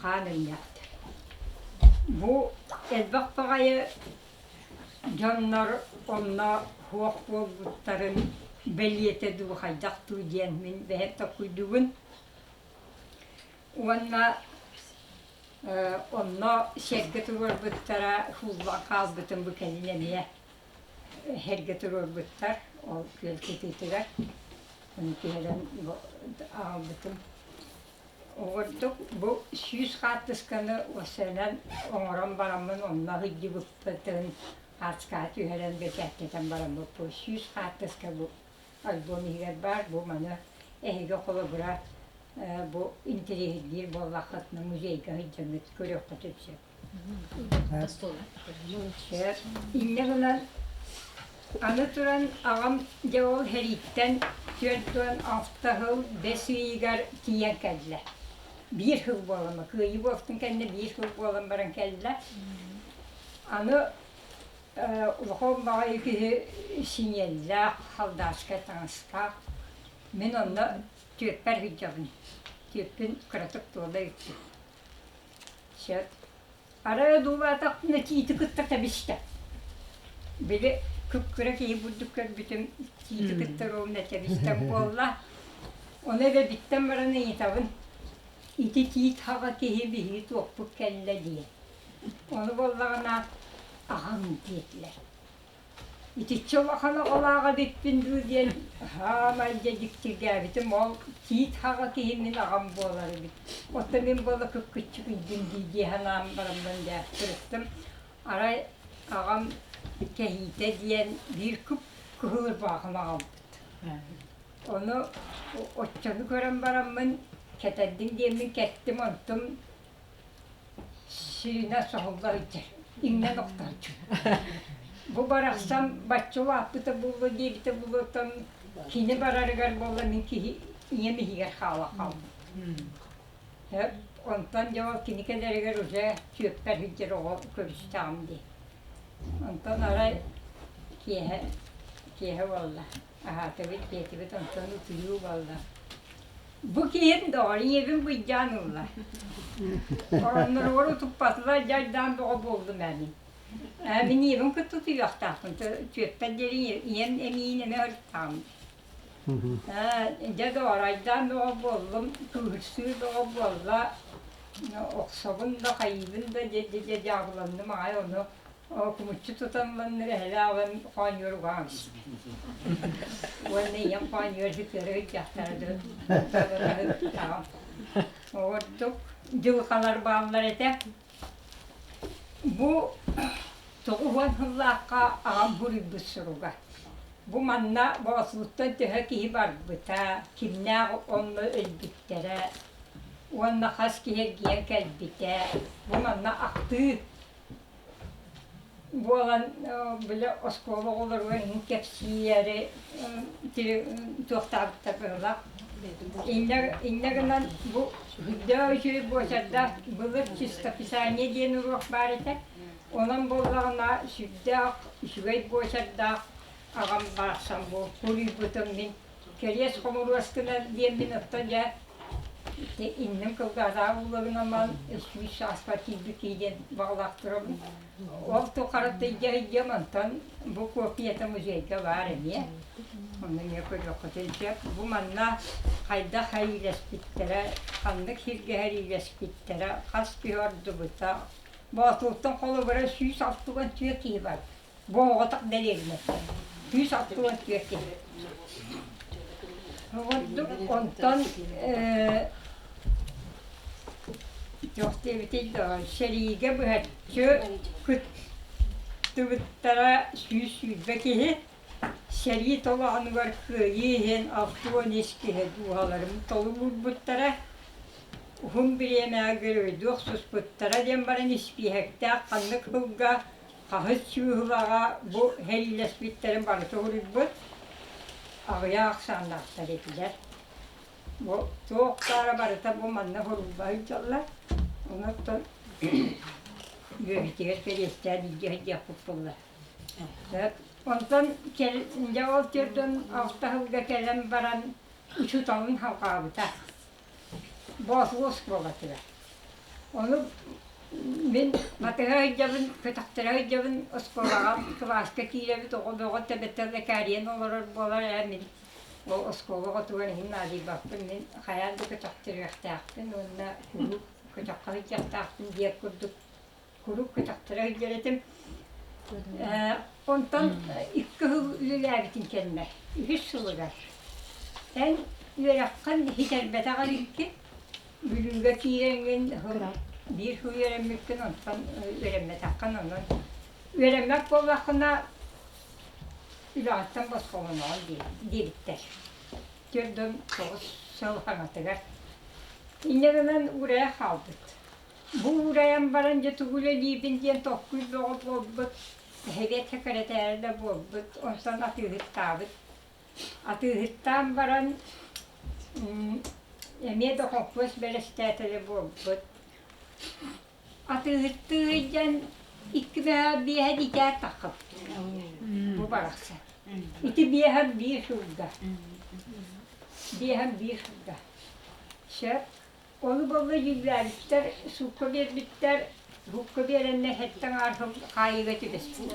хаан өҥнөөхтөр. Бу элбэх баҕайы дьоннор онно суох буолбуттарын бэлиэтэ дуу, хайдах дуу диэн мин бэйэм толкуйдуубун. Уонна онно сэргэ туруорбуттара сууллан хаалбытын бу кэлин эмиэ сэргэ туруорбуттар ол күөл кытыытыгар. Ону түһэрэн аҕалбытым. Оҕордук бу 100 хаартысканы уопсайынан оҥорон бараммын онно сылдьыбыппытын хаартыскаҕа түһэрэн бэчээттэтэн бараммыт бу 100 хаартыска бу альбом иһигэр баар. Бу маны эһиги холобура бу интэриэһиргиир буоллаххытына музейга сылдьаҥҥыт көрүөххүтүн сөп. Инньэ гынан аны туран аҕам дьэ ол сэрииттэн 46 сыл бэс ыйыгар тиийэн кэллэ. Биир сыл буолан, кыайыы буолтун кэннэ биир сыл буолан баран кэллэ. Аны улахан баҕайы киһи синиэллээх, халдааскай таҥастаах. Мин онно түөппэр сылдьабын. Түөппүн кыратык туола илтим. Сөп. Арай одуулаатахпына тиити кытта тэбистэ. Били күп-күрэ киһи бурдук көрбүтүм тиити кытта ровно тэбистэн буолла. Ону эбэбиттэн баран ыйытабын. Ити тиит хаҕа киһи биһиги туохпут кэллэ диэн. Ону буоллаҕына аҕам диэтилэр. Итиччэ улахан оҕолоох эбиппин дуу диэн саамай дьэ дьиктиргээбитим ол тиит хаҕа киһи мин аҕам буолар эбит. Оттон мин буола кып-кыччык ыйдым дии дии санаан бараммын дьэ сырыттым. Арай Аҕам кэһиитэ диэн биир кып-кыһыл ырбаахым аҕалбыт. Ону оччону көрөн бараммын кэтэрдим диэммин кэттим, онтум сиринэ соһулла сылдьар, иҥнэн охтооччу. Бу барахсан бачча улааппыта буолуо диэбитэ буолуоттан кини барарыгар буолла мин киһи ийэм иһигэр хаала хаалбыт. Онтон дьэ ол кини кэлэригэр уже түөппэр сылдьар оҕо көрүстэҕим дии. Онтон арай киэһэ киэһэ буолла, аһаатыбыт, сиэтибит, онтон утуйуу буолла. Бу киһим доҕор ийэбин быйдьаан ылла. Оронноругар утуппатылар, дьайдаан бөҕө буоллум ээ мин. Ээ мин ийэбин кытта утуйуохтаахпын, түөппэр диэри ийэм эмиийин эмэ ырыттаҕым. Дьэ доҕорайдаан бөҕө буоллум, кыыһырсыы бөҕө буолла, охсобун да хайыыбын да дьэ дьэ дьаабыланным аҕай ону кумуччу тутан ыланнар эһэлээх аҕам хоонньуор угаан уонна ийэм хоонньуор сытыары сылдьахтара дуу Ордук дьылҕалар бааллар этэ. Бу 90 сыллаахха аҕам суруйбут суруга. Бу манна Боотулуттан төһө киһи барбыта, кимнээх онно өлбүттэрэ уонна хас киһи эргийэн кэлбитэ. Бу манна ахтыы буолан били оскуола оҕолоругар иһин кэпсиирэри туохтаабыттар быһыылаах. Инньэ гынан бу үрдээх үчүгэй буочардаах былыр чистописание диэн уруок баар этэ. Онон буоллаҕына сүрдээх үчүгэй буочардаах аҕам барахсан бу суруйбутум мин кэриэс хомуруос гына диэммин оттон дьэ инним кылгаатаҕа булларынан 100 сааспар киирбит киһи диэн баҕалаах турабын. Ол тухары тыйдьа сылдьыам, онтон бу копията музейга баар эмиэ. Онно эмиэ көрүөххүтүн сөп. Бу манна хайдах сэриилэспиттэрэ, ханнык сиргэ сэриилэспиттэрэ, хас киһи ордубута. Боотултан холобура 164 киһи бар. Бу оҕотох дэриэбинэттэн. 164 киһи. Ордук онтон туох диэбитий да сэриигэ быһаччы кыттыбыттара 120 киһи. Сэрии толоонугар кыайыы иһин 63 киһи дууһаларын толугурбуттара. Уһун бириэмэҕэ геройдуу охсуспуттара диэн баран испииһэктээх ханнык сылга хаһыс чыыһылаҕа бу сэриилэспиттэрин барыта уруйбут аҕыйах ахсааннаахтар этилэр. Бу туох баара барыта бу манна уһурулла сылдьаллар. Онон үөһүтүгэр кэриэстээн илдьэ сылдьыахпыт буолла. Онтон дьэ ол төрдүн алта сылга кэлэн баран учууталын халҕаабыта. Боотулуу оскуолатыгар. Ону мин батыһа сылдьабын, көтөхтөрө сылдьабын, оскуолаҕа кылааска киирэбит, оҕо бөҕө төбөтө лэкээрийэн олорор буолар ээ мин ол оскуола оҕотугар иһин наадыйбаппын, мин хайаан да көтөхтөрүөхтээхпин уонна куруук көтөххө сылдьыахтаахпын диэх курдук куруук көтөхтөрө сылдьар этим. Онтон икки сыл үлэлээбитин кэннэ, үһүс сылыгар эн үөрэххин ситэрбэтэх эбиккин, Бүлүүгэ киирэҥҥин биир сыл үөрэммиккин, онтон үөрэммэтэххин, онон үөрэммэт буоллаххына үлэҕиттэн босхолоноҕун диэбиттэр. 49 сыл хаҥатыгар. Инньэ гынан уурайа хаалбыт. Бу уурайан баран дьэ тугу үлэлиибин диэн толкуй бөҕө буолбут, сэбиэт сэкирэтээрэ да буолбут, онтон атыыһыттаабыт. Атыыһыттаан баран эмиэ да холкуос бэрэстээтэлэ буолбут. Атыыһыттыы сылдьан икки бэһэ биэһэ дитя таххыбыт. Бу барахсан. Ити биэһэм биир сылга. Биэһэм биир сылга. Сөп. Ону буолла дьүүллээбиттэр, суукка биэрбиттэр, суукка биэрэннэр сэттэ аҥаар сыл хаайыыга түбэспит.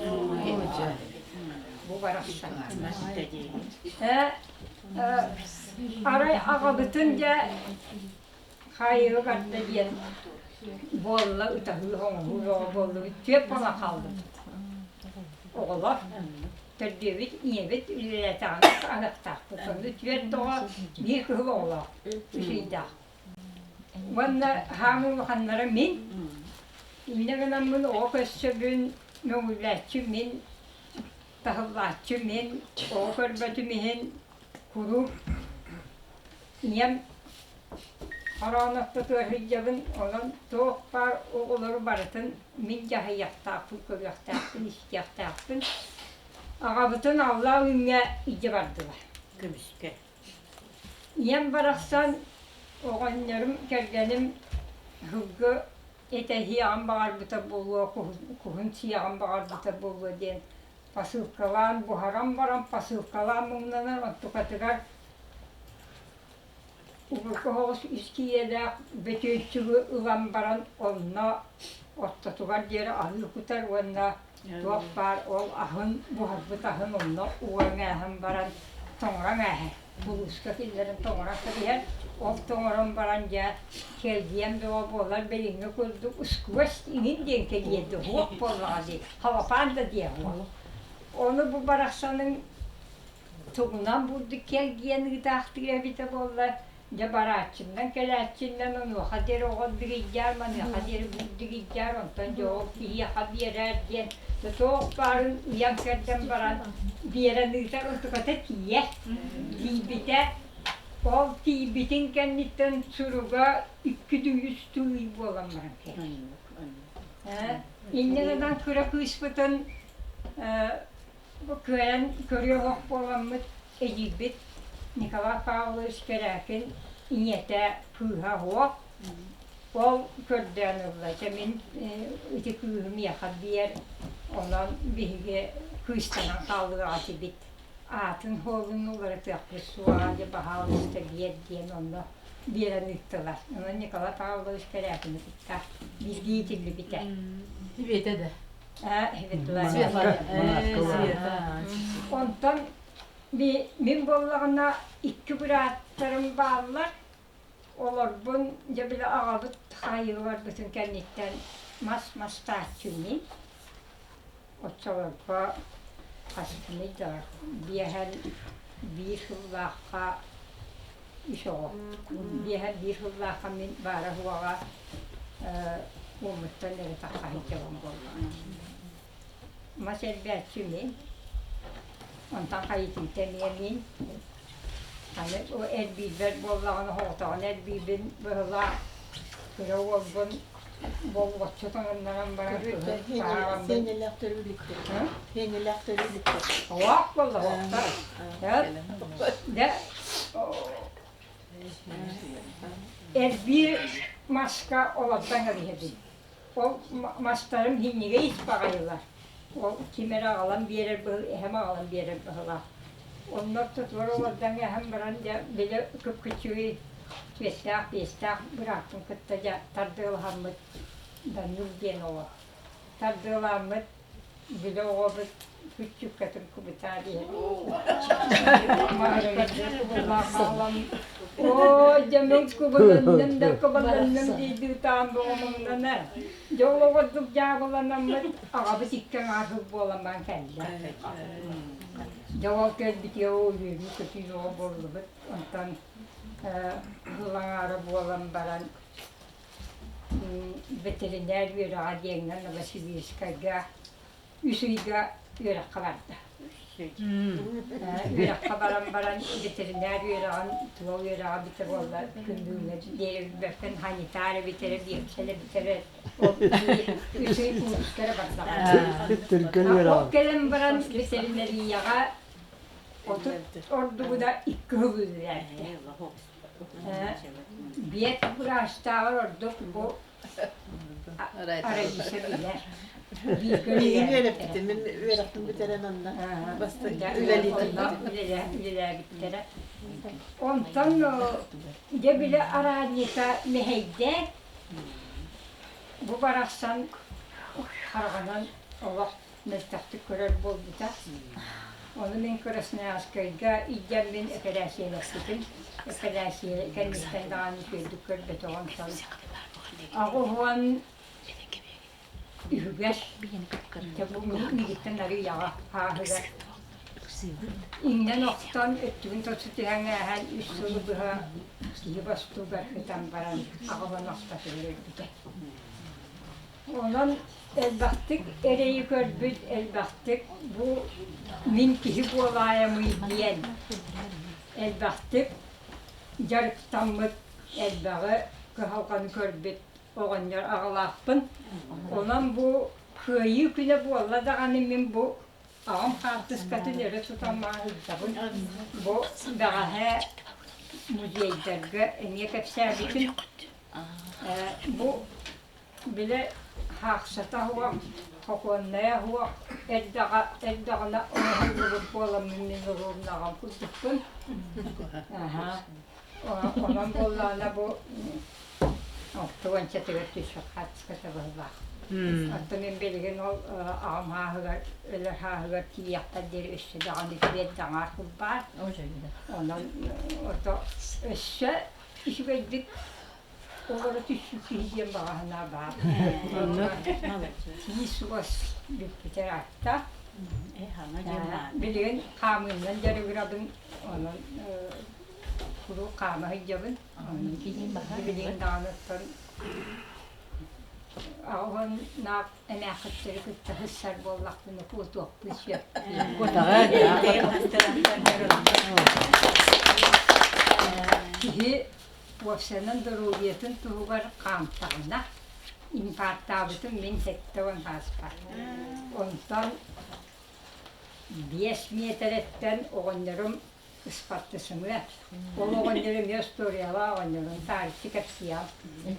Бу барахсан. Арай аҕабытын дьэ хаайыыга барда диэн буолла, ытаһыы оҥоһуу бөҕө буоллубут, түөрт буола хааллыбыт. Оҕолор төрдүөбүт, ийэбит үлэлээтэҕинэ аһыахтаахпыт. Онно түөрт оҕо, биир кыһыл оҕолоох, үс ыйдаах. Уонна хаамыы улаханнара мин. Инньэ гынаммын оҕо көрсөбүн, Мөҥүллээччи мин, таһыллааччы мин, оҕо көрбөтүм иһин куруук ийэм хороон ортотугар сылдьабын, онон туох баар оҕолору барытын мин дьаһайыахтаахпын, көрүөхтээхпин, истиэхтээхпин. Аҕабытын аллаа үүҥҥэ илдьэ бардылар. Көмүскэ. Ийэм барахсан оҕонньорум, кэргэним сылгы этэһиэҕин баҕарбыта буолуо, куһун сиэҕин баҕарбыта буолуо диэн посылкалаан буһаран баран посылкалаан муҥнанар онтукатыгар убургу соҕус үс киилэлээх бөтүөнчүгү ылан баран онно ортотугар диэри аһыы кутар уонна туох баар ол аһын буһарбыт аһын онно уган ааһан баран тоҥорон ааһар булууска киллэрэн тоҥорон кэбиһэр ол тоҥорон баран дьэ кэлгийэн бөҕө буолар билиҥҥи курдук ускуос иҥин диэн кэлиэ дуо суох буоллаҕа дии халапаан да диэ суох ону бу барахсаныҥ тугунан бурдук кэлгийэн ыытаахтыыр эбитэ буолла дьэ барааччыннан кэлээччиннэн онуоха диэри оҕо дыгыйдьаар маныаха диэри дыгыйдьаар онтон дьэ ол киһиэхэ биэрээр диэн туох баарын ыйан кэрдэн баран биэрэн ыытар онтуката тиийэр тиийбитэ ол тиийбитин кэнниттэн суруга икки үс ый буолан баран кэлэр инньэ гынан кыра кыыспытын Бу кыайан көрүө оһох буоламмыт эдьиийбит Николай Павлович Кэрээкин ийэтэ кыыһа суох. Ол көрдөөн ылла. Дьэ мин ити кыыһы миэхэ биэр, онон биһиги кыыстанан хаалыаҕа этибит. Аатын суолун уларытыахпыт суоҕа, дьэ баһаалыста биэр диэн онно биэрэн ыыттылар. Онон Николай Павлович Кэрээкини кытта бииргэ иитиллибитэ. Сибиэтэ да. Онтон мин буоллаҕына икки бырааттарым бааллар. Олорбун дьэ били аҕабыт хаайыыга барбытын кэнниттэн мас мастааччы мин. Оччолорго хаспыный да биэһэн биир сыллаахха үс оҕо. Биэһэн биир сыллаахха мин баара-суоҕа уоммуттан эрэ тахха сылдьабын буоллаҕа. Мас эрбээччи мин, онтон хайытыыта эмиэ мин. Аны эрбиирбэр буоллаҕына соҕотоҕун эрбиибин быһылаах кыра уолбун болҕоччу таҥыннаран баран кыһын Сиэнньэлээх төрүүлүктэр. Сиэнньэлээх төрүүлүктэр. Оох буолла оохтор. Дьэ Эрбиир маска олордон кэбиһэбин. Ол мастарым иһинньигэ ис баҕайылар. Ол ким эрэ аҕалан биэрэр быһыл, эһэм аҕалан биэрэр быһылаах. Онно ортотугар олордон эһэм баран дьэ били кып-кыччыгый түөстээх-биэстээх бырааппын кытта дьэ тардыалаһаммыт Данил диэн оҕо тардыалааммыт Били оҕобут күччүккэтин кубутаа диэн. Оо, дьэ мин кубуланным да кубуланным дии таан буолумнана. Дьэ ол оҕордук дьаабыланаммыт аҕабыт икки аҥаар сыл буолан баран кэллэ. Дьэ ол кэлбитигэр ол үөрүү көтүү оҕо буоллубут. Онтон сыл аҥаара буолан баран ветеринар үөрэҕэ диэҥҥэ Новосибирскайга үс ыйга үөрэххэ барда. Үөрэххэ баран баран ветеринар үөрэҕин тула үөрэҕэ бүтэ буолла күндүүҥҥэ диэри билбэппин санитар эбитэрэ биэлсэр эбитэрэ ол үс ый куурустара бардаҕа. Ол кэлэн баран ветеринарияҕа 30 ордугуна икки сыл үлэлээбитэ. Биэт быраастааҕар ордук бу Раиса билэр. Миигин үөрэппитин, мин үөрэхпин бүтэрэн онно үлэлээбиттэрэ. Онтон дьэ били араанньыта мэһэйдээн бу барахсан хараҕынан олох мөлтөхтүк көрөр буолбута. Ону мин Красноярскайга илдьэммин эпэрээссийэлэппитим. Эпэрээссийэ кэнниттэн даҕаны үчүгэйдик көрбөтөҕүм. 83 үһүгэр дьэ бу миигиттэн арыый аҕа ааһыгар иҥнэн охтон өттүгүн тосу түһэн ааһан үс сылы быһа киһи бостуугар сытан баран аҕабын охтотугар өлбүтэ. Онон Элбэхтик эрэйи көрбүт, элбэхтик бу мин киһи буолаайамый диэн элбэхтик дьарыктаммыт, элбэҕи кыһалҕаны көрбүт оҕонньор аҕалаахпын. Онон бу Кыайыы күнэ буолла даҕаны мин бу аҕам хаартыскатын өрө тутан мааһыйдабын. Бу бэҕэһээ музейдарга эмиэ кэпсээбитим. Бу били хаахсата суох, сокуоннайа суох эрдэҕэ эрдэҕинэ оҥоһуллубут буоламмын мин уруумнаҕым курдукпун. Аһа. Онон буоллаҕына бу алтыуончатыгар түспүт хаартыската быһыылаах. Оттон мин билигин ол аҕам ааһыгар, өлөр ааһыгар тиийиэхпэр диэри өссө даҕаны түбэт даҕаар баар. Онон ото өссө үчүгэйдик олоро түспүт киһи диэн баҕа санаа баар. Тиис уос бүппүтэ ыраатта. Билигин хаамыынан дьарыгырабын, онон куруук хаама сылдьабын. Билигин даҕаны оттон аҕыһыннаах эмээххиттэри кытта сыссар буоллахпына куотуохпун сөп. Киһи уопсайынан доруобуйатын туһугар хаамтаҕына, инфарктаабытым мин 70 сааспар. Онтон 5 миэтэрэттэн оҕонньорум ыспаттысымыа. Ол оҕонньор эмиэ остуоруйалаах оҕонньорун таарыччы кэпсиэҕим.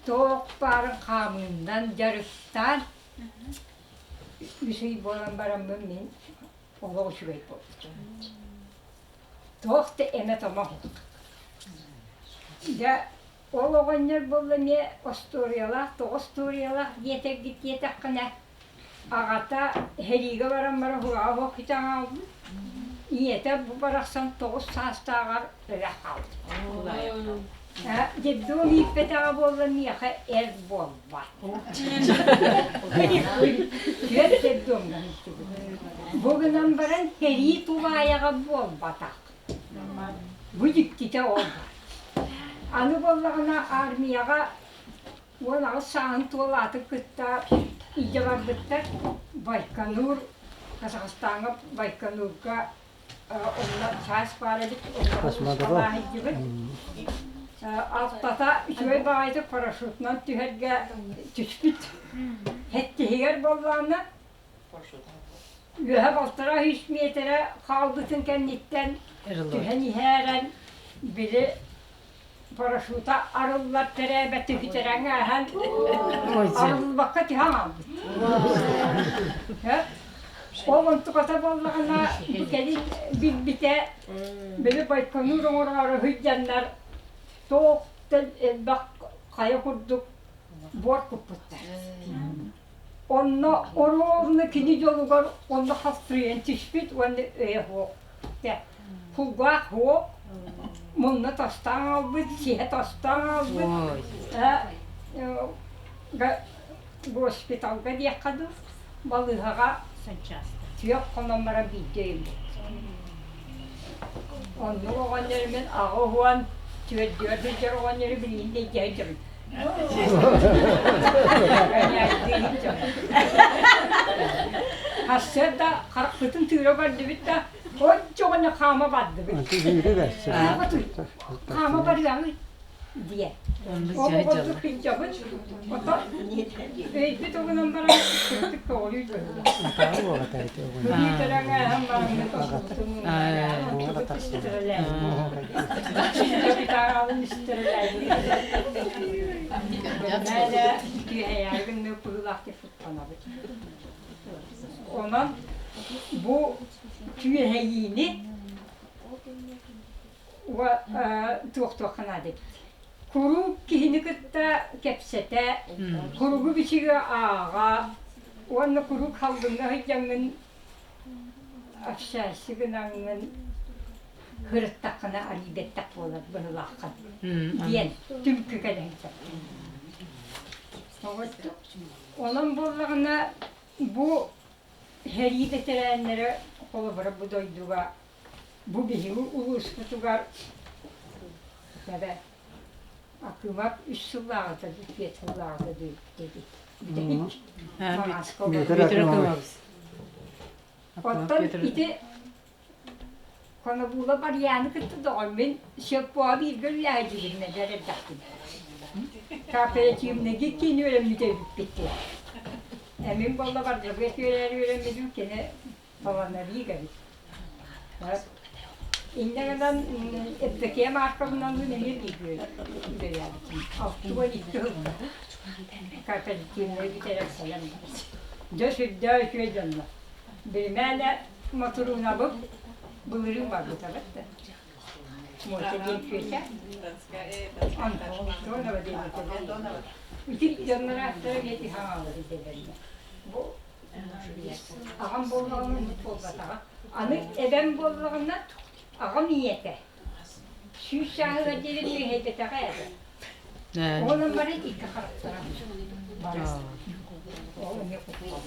Туох баарын хаамыынан дьарыктаан үс ый буолан бараммын мин олох үчүгэй буолбутум. Туох да эмэ-томо суох. Дьэ, ол оҕонньор буолла эмиэ остуоруйалаах, тоҕо остуоруйалаах диэтэргит диэтэххинэ, Аҕата сэриигэ баран баран ураҕа суох китэҥ хаалбыт. Ийэтэ бу барахсан 9 саастааҕар өлө хаалбыт. Детдом ииппэтэҕэ буолла миэхэ эр буолбат. Түөрт детдомҥа сылдьыбыт. Бу гынан баран сэрии тулаайаҕа буолбатах. Бу дьиктитэ ол баар. Аны буоллаҕына армияҕа 18 сааһын туолаатын кытта илдьэ барбыттар. Байконур, Казахстаҥҥа Байконурга онно чаас баар эбит, онно сылдьыбыт. Алтата үчүгэй баҕайытык парашютунан түһэргэ түспүт. Хэттиһигэр буоллаҕына, үөһэ балтараа үс миэтэрэ хаалбытын кэнниттэн түһэн иһээрэн, били парашюта арыллар тэрээбэти бүтэрэн ааһан арыллыбакка түһэн хаалбыт. Ол онтуката буоллаҕына кэлин билбитэ били Байконур оҥороору сылдьаннар туохтан элбэх хайа курдук буор куппуттар. Онно оруобуна кини дьолугар онно хастырыйан түспүт уонна өйө суох. Кулгаах суох, мунна тастаан аҕалбыт, сиһэ тастаан аҕалбыт. Госпиталга диэххэ дуу, балыыһаҕа түөрт хонон баран биирдэ өйүммүт. Оннук оҕонньор мин 84 сылдьар оҕонньору билигин да илдьэ сылдьабын. Сарсыарда харахпытын тыыра көрдүбүт да, оччоҕуна хаама бардыбыт. Хаама барыаҕый диэн. Ол оҕолордук сылдьабыт, ото өйбүт угунан баран кырдьык көҕүлүү Көрүү төрөҥөөһөн бараммыт Онон бу түөһэйиини туохтуохха наада эбит. Куруук киһини кытта кэпсэтэ, куругу-бичиги ааҕа уонна куруук халлыҥҥа сылдьаҥҥын общайся гынаҥҥын сырыттаххына арыый бэттэх буолар быһыылааххын диэн түмүккэ кэлэ сылдьар. Онон буоллаҕына бу сэрии бэтэрээннэрэ холобура бу дойдуга бу биһиги улууспутугар эбэ Акымап үс сыллааҕыта, биэс сыллааҕыта диэбит. Бүтэһик Маҥааска олорор. Оттон ити Хонобуула Барыйааны кытта доҕор мин Сеппоҕа бииргэ үлэлээһидьигин эдэр эрдэхпинэ. Кооперативныйга киин үөрэммит эбиппит диэн. Эмин буолла бардьабыас үөрээри үөрэммитим кини Полонавик эбит. Инньэ гынан Евдокия Марковналыын эмиэ бииргэ үлэлээбитим. 62 сылга кооперативнай бүтэрэн кэлэн Дьэ сүрдээх үчүгэй дьоннор. Биримээлэ Мотуруунабыт былырыын барбыта да. Мотя диэн күөтэ. Антонова диэн этэ. Ити дьоннор ааттара диэти хаҥалар идэлэринэ. Бу аҕам буоллаҕына оннук буолбатаҕа. Аны эбэм буоллаҕына аҕам ийэтэ. 100 сааһыгар диэри түөһэйбэтэҕэ эбэ. Онон баран икки харахтара барар. Ол эмиэ куттал.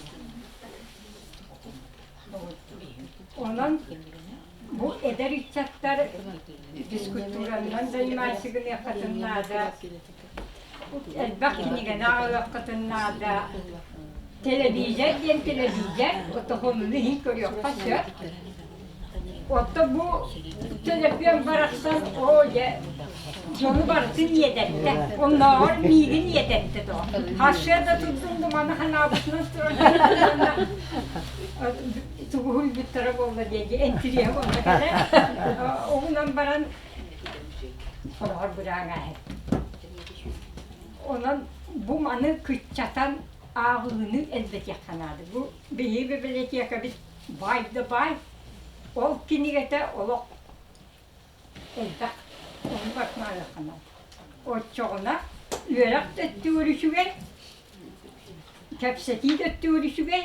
Онон бу эдэр ыччаттар физкультуранан занимайся гыныаххытын наада, элбэх кинигэни ааҕыаххытын наада. Телевизор диэн телевизор, отоһонуну иһин көрүөххэ сөп. Отто бу төлөпүөн барахсан оо дьэ дьону барытын иэдэттэ. Оннооҕор миигин иэдэттэ тоҕо. Сарсыарда турдум да маны санаабытынан туран тугу уһуйбуттара буолла диэн интириэһэ буолла кэлэ. Угунан баран хороҕор быраан ааһар. Онон бу маны кыччатан ааҕыыны элбэтиэххэ наада. Бу биһиги бибилэтиэкэбит баай да баай, ол кинигэтэ олох элбэх, ону барытын наада. Оччоҕуна үөрэх да өттүгэр үчүгэй, кэпсэтии да өттүгэр үчүгэй,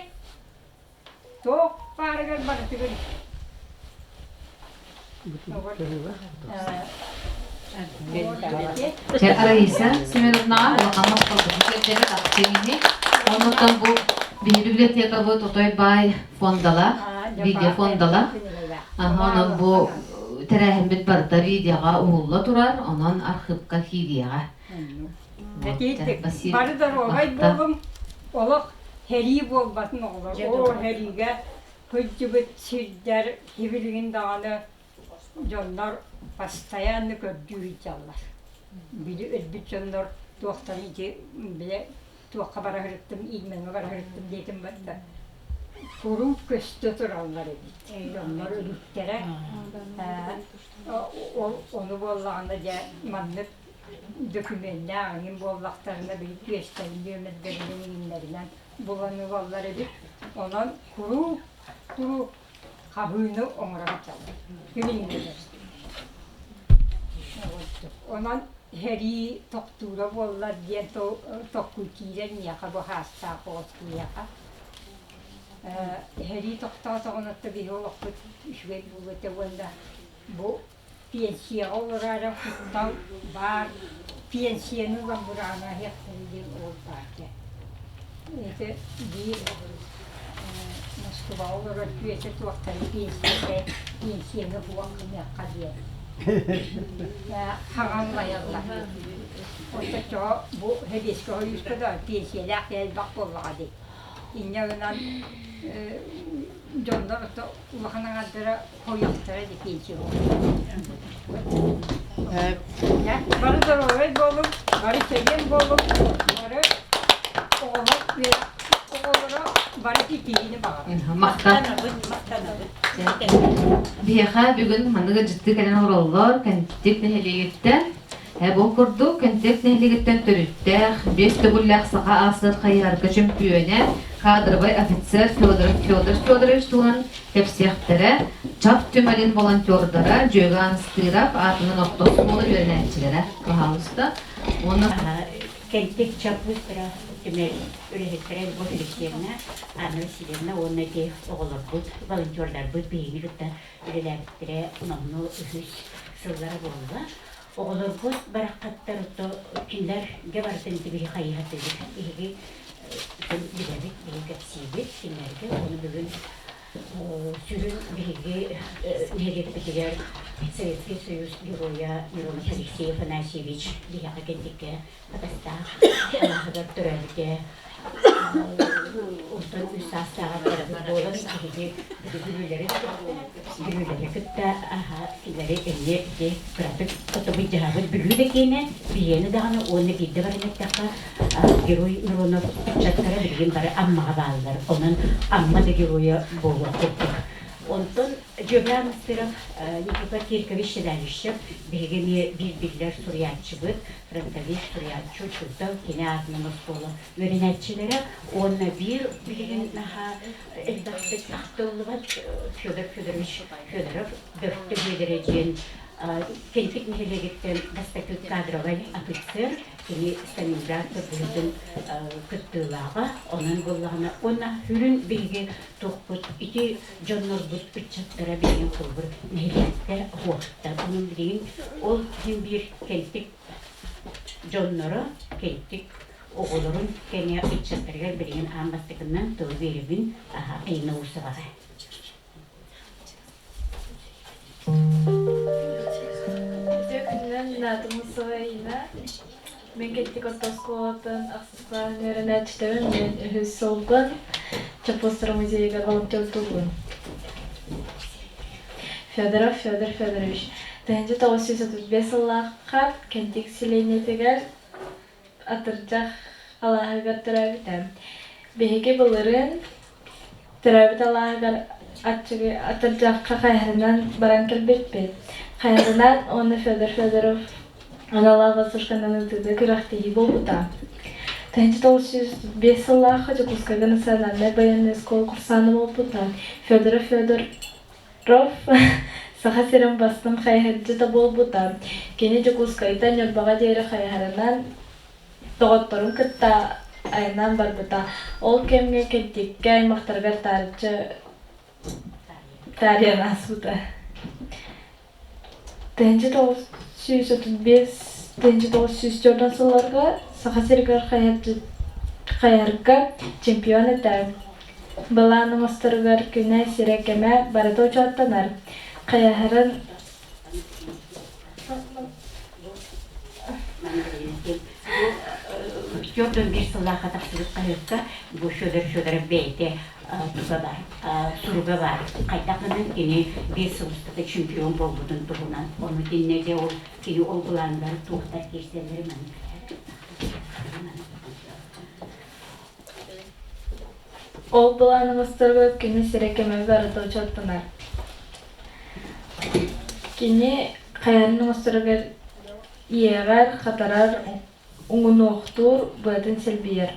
туох баарыгар барытыгар үчүгэй. Чэ, Раиса Семеновнаҕа улахан махталбытын тиэрдэбит ахтыыны. Оннуттан бу биһиги библиотекабыт отой баай фондалаах, видеофондалаах. Онон бу тэрээһиммит барыта видеоҕа уһулла турар, онон архыыпка киириэҕэ. Бары доруобай буолуҥ, олох сэрии буолбатын оҕолор. Оо, сэриигэ сылдьыбыт сирдэр сибилигин даҕаны дьоннор постоянно көрдүү сылдьаллар. Били өлбүт дьоннор туохтарын ити бile туохха бара сырыттым, ииммэҥҥэ бара сырыттым диэтим барда. Куруук көстө тураллар эбит. Дьоннор өлүктэрэ ол ону буоллаҕына дьэ маннык дөкүмүөннээх эҥин буоллахтарына били түөстэрин нүөмэрдэринэн иҥиннэринэн булан ылаллар эбит. Онон куруук куруук хаһыыны оҥоро сылдьаллар. Күнүҥҥүлэр. Онон сэрии тохтуура буоллар диэн токкуй киирэр миэхэ бу хаастаах оҕус киһиэхэ. Сэрии тохтоотоҕуна биһи олохпут үчүгэй буолуо этэ уонна бу пенсияҕа олорор куттал баар пенсияны ылан бураана аһыахтара диэн ол баар дьэ. Ити биир Москваҕа олорор күөтэ туохтарын пенсияны пенсияны суох гыныахха диэн хаҕаллайаллар. Оччоҕо бу Сэбиэскэй Сойууска да пенсиялээх элбэх буоллаҕа дии. Инньэ гынан дьоннор улахан аҥардара хойуохтара дии пенсия Бары здоровай буолуҥ, бары чэгиэн буолуҥ, бары оҕолор оҕолоро бары ситиһиини баҕарабын. Махтанабыт, махтанабыт. Биһиэхэ бүгүн маннык ыдьыттыы кэлэн олороллор Кэнтик нэһилиэгиттэн. Бу курдук Кэнтик нэһилиэгиттэн төрүттээх, биэс төгүллээх саха аасыр хайыһарга чөмпүйүөнэ, кадровай офицер Федор Федор Федорович туһунан кэпсиэхтэрэ, Чап түмэлин волонтердара Дьүөгэ Анстыров аатынан орто оскуола үөрэнээччилэрэ. Пожалуйста. Уонна Кэнтик Чап быстара түмэл үлэһиттэрэ Любовь Алексеевна, Анна Васильевна уонна ити оҕолорбут, волонтердарбыт биһигини кытта үлэлээбиттэрэ номнуо үһүс сыллара буолла. Оҕолорбут бараххаттар кинилэргэ барытын биһи хайыһатыбыт. Биһиги билэбит, биһи кэпсиибит кинилэргэ. Ону бүгүн сүрүн биһиги нэһилиэкпитигэр Советский Союз Геройа Миронов Алексей Афанасьевич биһиэхэ кэнтиккэ Хатастаах алааһыгар төрөөбүтэ. Онтон үс саастааҕар барабыт буолан биһиги бүлүүлэри бүлүүлэри кытта аха кинилэри эмиэ ити кыратык отобут дьаһабыт Бүлүү да киэнэ биһиэнэ даҕаны уонна биирдэ баран эттэххэ Герой Миронов ыччаттара билигин бары Аммаҕа бааллар онон Амма да геройа буолуох курдук онтон Дьөгүөр Мастыров Никифор Киркович Седалищев биһиги эмиэ биир биллэр суруйааччыбыт фронтовик суруйааччы учуутал кини аатынан оскуола үөрэнээччилэрэ уонна биир билигин наһаа элбэхтик ахтыллыбат Федор Федорович Федоров Бөртө Бүөдэрэ диэн Кэнтик нэһилиэгиттэн бастакы кадровай офицер, кини Сталинград кыргыһыытын кыттыылааҕа, онон буоллаҕына уонна сүрүн биһиги туохпут ити дьоннорбут ыччаттара билигин холобур нэһилиэктэр оһуохтар. Онон билигин ол иһин биир Кэнтик дьонноро Кэнтик оҕолорун кэҥэ ыччаттарыгар билигин аан бастакынан тылы биэрэбин Айна Усоваҕа. Үтүө күнүнэн Наата Мусова Ина. Мин Кэнтик орто оскуолатын ахсыс кылааһын үөрэнээччитэбин. Мин үһүс сылбын Чоппуостара музейыгар волонтердуубун. Федоров Федор Федорович 1935 сыллаахха Кэнтик сэлиэнньэтигэр Атырдьах алааһыгар төрөөбүтэ. Биһиги былырыын төрөөбүт алааһыгар аччыгый Атырдьахха хайыһарынан баран кэлбиппит. Хайыһарынан уонна Федор Федоров аналлаах воздушканан ыытыыга күрэхтэһии буолбута. 1905 сыллаахха Дьокуускайга национальнай байыаннай оскуола курсаана буолбута. Федоров Федор Ров Саха сирин бастыҥ хайыһардьыта буолбута. Кини Дьокуускайтан Ньурбаҕа диэри хайыһарынан доҕотторун кытта айаннаан барбыта. Ол кэмҥэ Кэнтиккэ аймахтарыгар таарыччы таарыйан ааспыта. 1935 1934 сылларга Саха сиригэр хайыһарга чемпион этэ. Былаан оҥосторугар күнэ, сирэ, кэмэ барыта учуоттанар. Хайыһарын Түөрт биир сыллаахха тахсыбыт хаһыакка бу Федор Федоров бэйэтэ туга баар, суруга баар. Хайдах гынан кини биир сыл устата чемпион буолбутун туһунан. Ону итиннэ дьэ ол кини ол былааныгар туохтар киирсэллэрин маннык Ол былаан оҥосторго күнү сирэ кэмэ барыта учуоттанар. Кини хайарын оҥосторугар иэҕэр, хатарар, уҥунуохтуур, быатын силбийэр.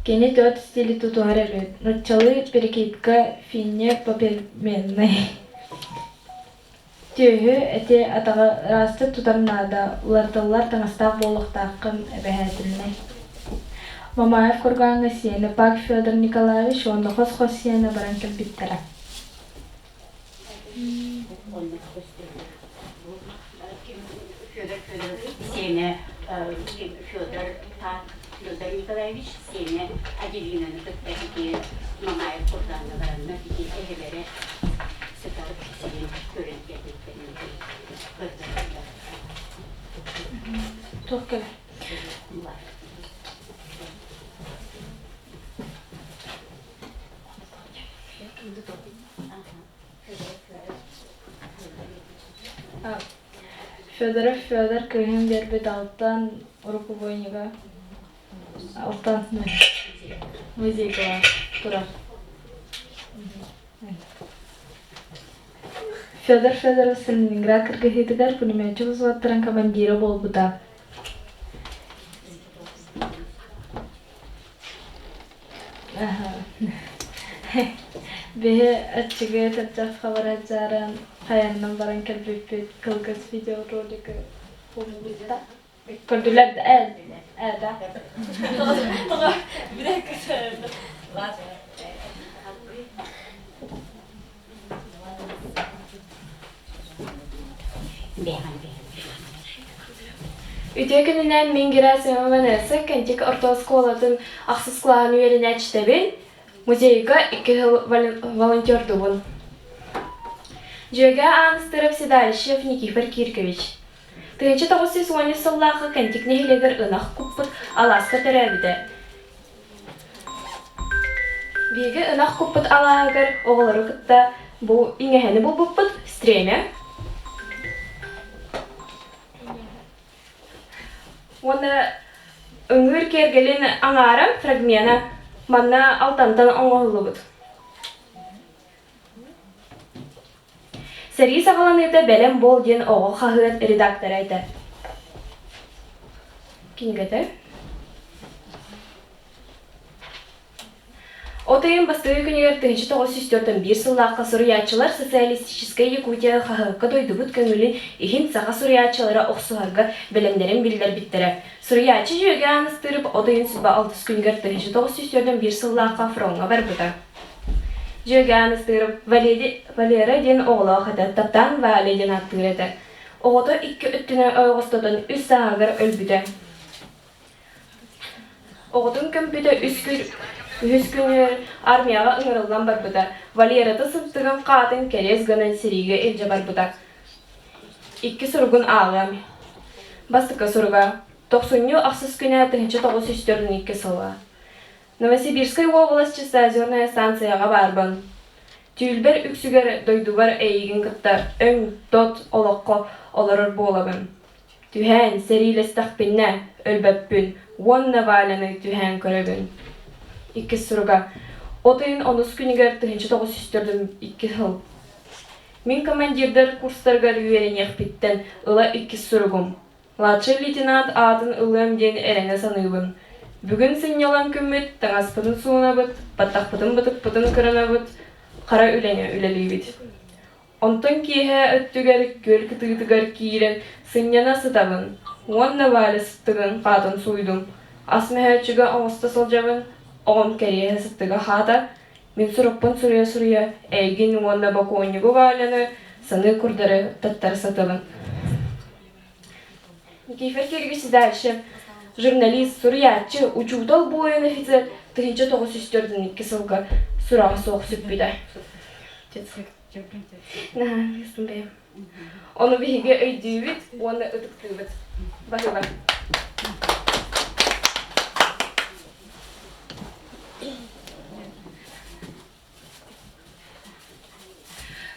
Кини түөрт стили тутуһар эбит: нууччалыы перекидка, финне попеременный. Түөһү, эти атаҕы ыраастык тутар наада, уларытыллар таҥастаах буолуохтааххын эбэһээтиннэй. Мамаев кургааҥҥа сиэнэ Пак Федор Николаевич уонна хос-хос сиэнэ баран кэлбиттэрэ. Федор Федорович сиэнэ Федор Так Федор Николаевич сиэнэ Аделинаны кытта ити Мамаев кургааҥҥа бараннар ити эһэлэрэ сытар сирин көрөн кэлбиттэрин көрдөрөллөр. Туох кэлэр? Федоров Федор кыыһын биэрбит алтан урукубуойньуга алтан музейга турар. Федор Федоров Сталинград кыргыһыытыгар пулеметчик взводтарын командира буолбута. Биһи аччыгый атырдьах хабараджааран хайаннан баран кэлбиппит кылгас видеоролигы булбута. Көрдүлэр да ээ ээ да. Үтүө күнүнэн мин Герасимова Ванесса Кэнтик орто оскуолатын ахсыс кылааһын үөрэнээччитэбин. Музейга икки сыл волонтердуубун. Дьүөгэ Ааныстыров Седалищев Никифор Киркович. 1910 сыллаахха Кэнтик нэһилиэгэр ынах куппут алааска төрөөбүтэ. Биһиги ынах куппут алааһыгар оҕолору кытта бу иҥэһэни булбуппут стремя. Уонна ыҥыыр киэргэлин аҥаара фрагмена манна алтантан оҥоһуллубут. Сэрии саҕаланыыта Бэлэм буол диэн оҕо хаһыат редактора этэ. Кинигэтэ. От ыйын бастакы күнүгэр 1941 сыллаахха суруйааччылар Социалистическая Якутия хаһыакка дойдубут көҥүлүн иһин саха суруйааччылара охсуһарга бэлэмнэрин биллэрбиттэрэ. Суруйааччы Дьүөгэ Ааныстыырап от ыйын 26 күнүгэр 1941 сыллаахха фроҥҥа барбыта. Дьүөгэ Ааныстыырап Валера диэн оҕолоох этэ, таптаан Валя диэн ааттыыр этэ. Оҕото икки өттүнэн ойоҕостотон үс сааһыгар өлбүтэ. Оҕотун көмпүтэ үс күн үһүс күнүгэр армияҕа ыҥырыллан барбыта. Валерата сыттыгын хаатын кэриэс гынан сэриигэ илдьэ барбыта. Икки суругун ааҕыам. Бастакы суруга тохсунньу ахсыс күнэ 1942 сыла. Новосибирскай уобалас Чистоозерная станцияҕа баарбын. Түүлбэр үксүгэр дойдубар эйигин кытта өҥ-тот олоххо олорор буолабын. Түһээн, сэриилэстэхпинэ, өлбөппүн уонна Валяны түһээн көрөбүн. Иккис суруга. От ыйын онус күнүгэр 1942 сыл. Мин командирдар курстарыгар үөрэниэхпиттэн ыла иккис суругум. Младшай лейтенант аатын ылыам диэн эрэнэ саныыбын. Бүгүн сынньалаҥ күммүт, таҥаспытын суунабыт, баттахпытын бытыкпытын кырынабыт, хара үлэни үлэлиибит. Онтон киэһэ өттүгэр күөл кытыытыгар киирэн сынньана сытабын уонна Валя сыттыгын хаатын сууйдум. Ас мөһөөччүгэ оҥосто сылдьабын, оҕом кэриэһэ сыттыга хаата, мин сурукпун суруйа-суруйа эйигин уонна бокуонньугу Валяны саныы курдары таттара сытабын. Никифор Киргич дальше журналист, суруйааччы, учуутал буойун офицер 1942 сылга сураҕа суох сүппүтэ. Ону биһиги өйдүүбүт уонна ытыктыыбыт. Баһыыба.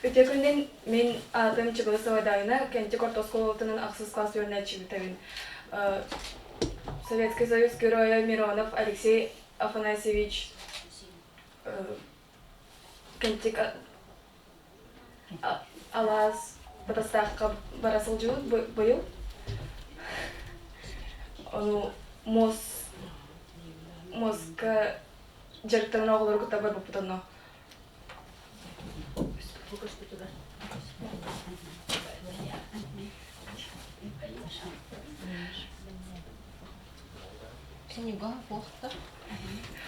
Үтүө күнүн мин аатым Чыбылы Савадайна, Кэнтик орто оскуолатынан ахсыс класс үөрэнээччибитэбин. Советский Союз Геройа Миронов Алексей Афанасьевич Кэнтик алаас Батастаахха бара сылдьыбыт быйыл. Ону муос муоска дьарыктанан оҕолору кытта барбыппыт онно.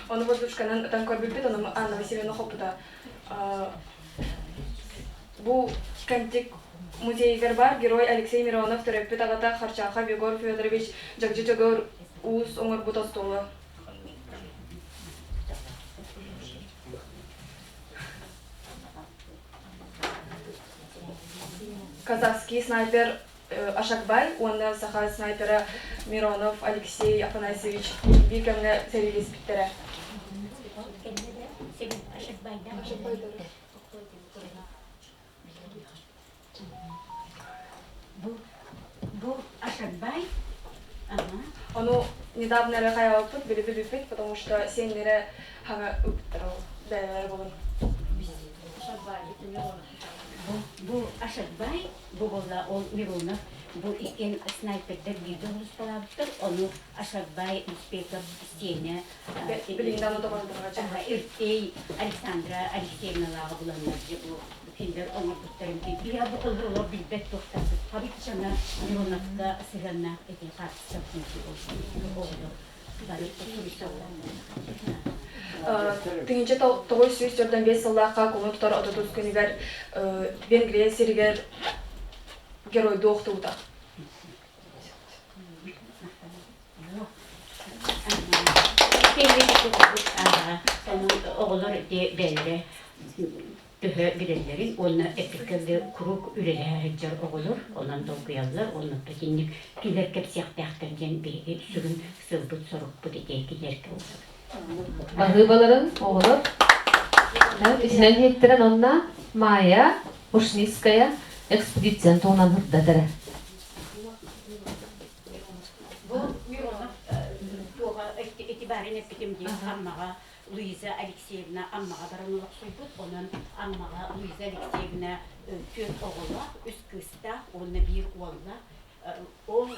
Ону воздушканан ытан көрбүппүт, ону Анна Васильевна хоппута. Бу Кантик музейыгар бар герой Алексей Миронов төрөппүт аҕата Харчахов Егор Федорович Дьагдьы Дьөгөр уус оҥорбут остуола. Казахский снайпер Ашакбай уонна саха снайпера Миронов Алексей Афанасьевич биир кэмҥэ сэриилэспиттэрэ. Бу Ашакбай Ону недавно эрэ хайаабыппыт, билибиппит, потому что сиэннэрэ хаҥа ыппыттар ол бэйэлэрэ булун. Бу Ашакбай бу буолла ол Миронов бу иккиэн снайпердар бииргэ улуспалаабыттар ону Ашакбай инспектор Сеня Иртей Александра Алексеевналааҕы буланнар дьэ бу кинилэр оҥорбуттарын биһи бу олор билбэт туохтарбыт хабыччана Мироновка сыһыаннаах эти хаартыскабытын оҕолор бары суруйсаллар 1945 сыллаахха кулун тутар отутус күнүгэр Венгрия сиригэр геройдуу охтубута. Оҕолор бэйэлэрэ төһө билэллэрин уонна эппиккэ куруук үлэлэһэ сылдьар оҕолор онон долгуйаллар уонна итинник кинилэр кэпсиэхтээхтэр диэн биһиги сүрүн сылбыт сорукпут ити кинилэргэ Баһыыбаларын оҕолор. Итинэн иһиттэрэн онно Майя Ушницкая экспедицияны туһунан ырдатара. Бу Миронов туоҕа ити баарын эппитим дии Аммаҕа Луиза Алексеевна Аммаҕа баран олохсуйбут. Онон Аммаҕа Луиза Алексеевна түөрт оҕолоох, үс кыыстаах уонна биир уоллаах. Ол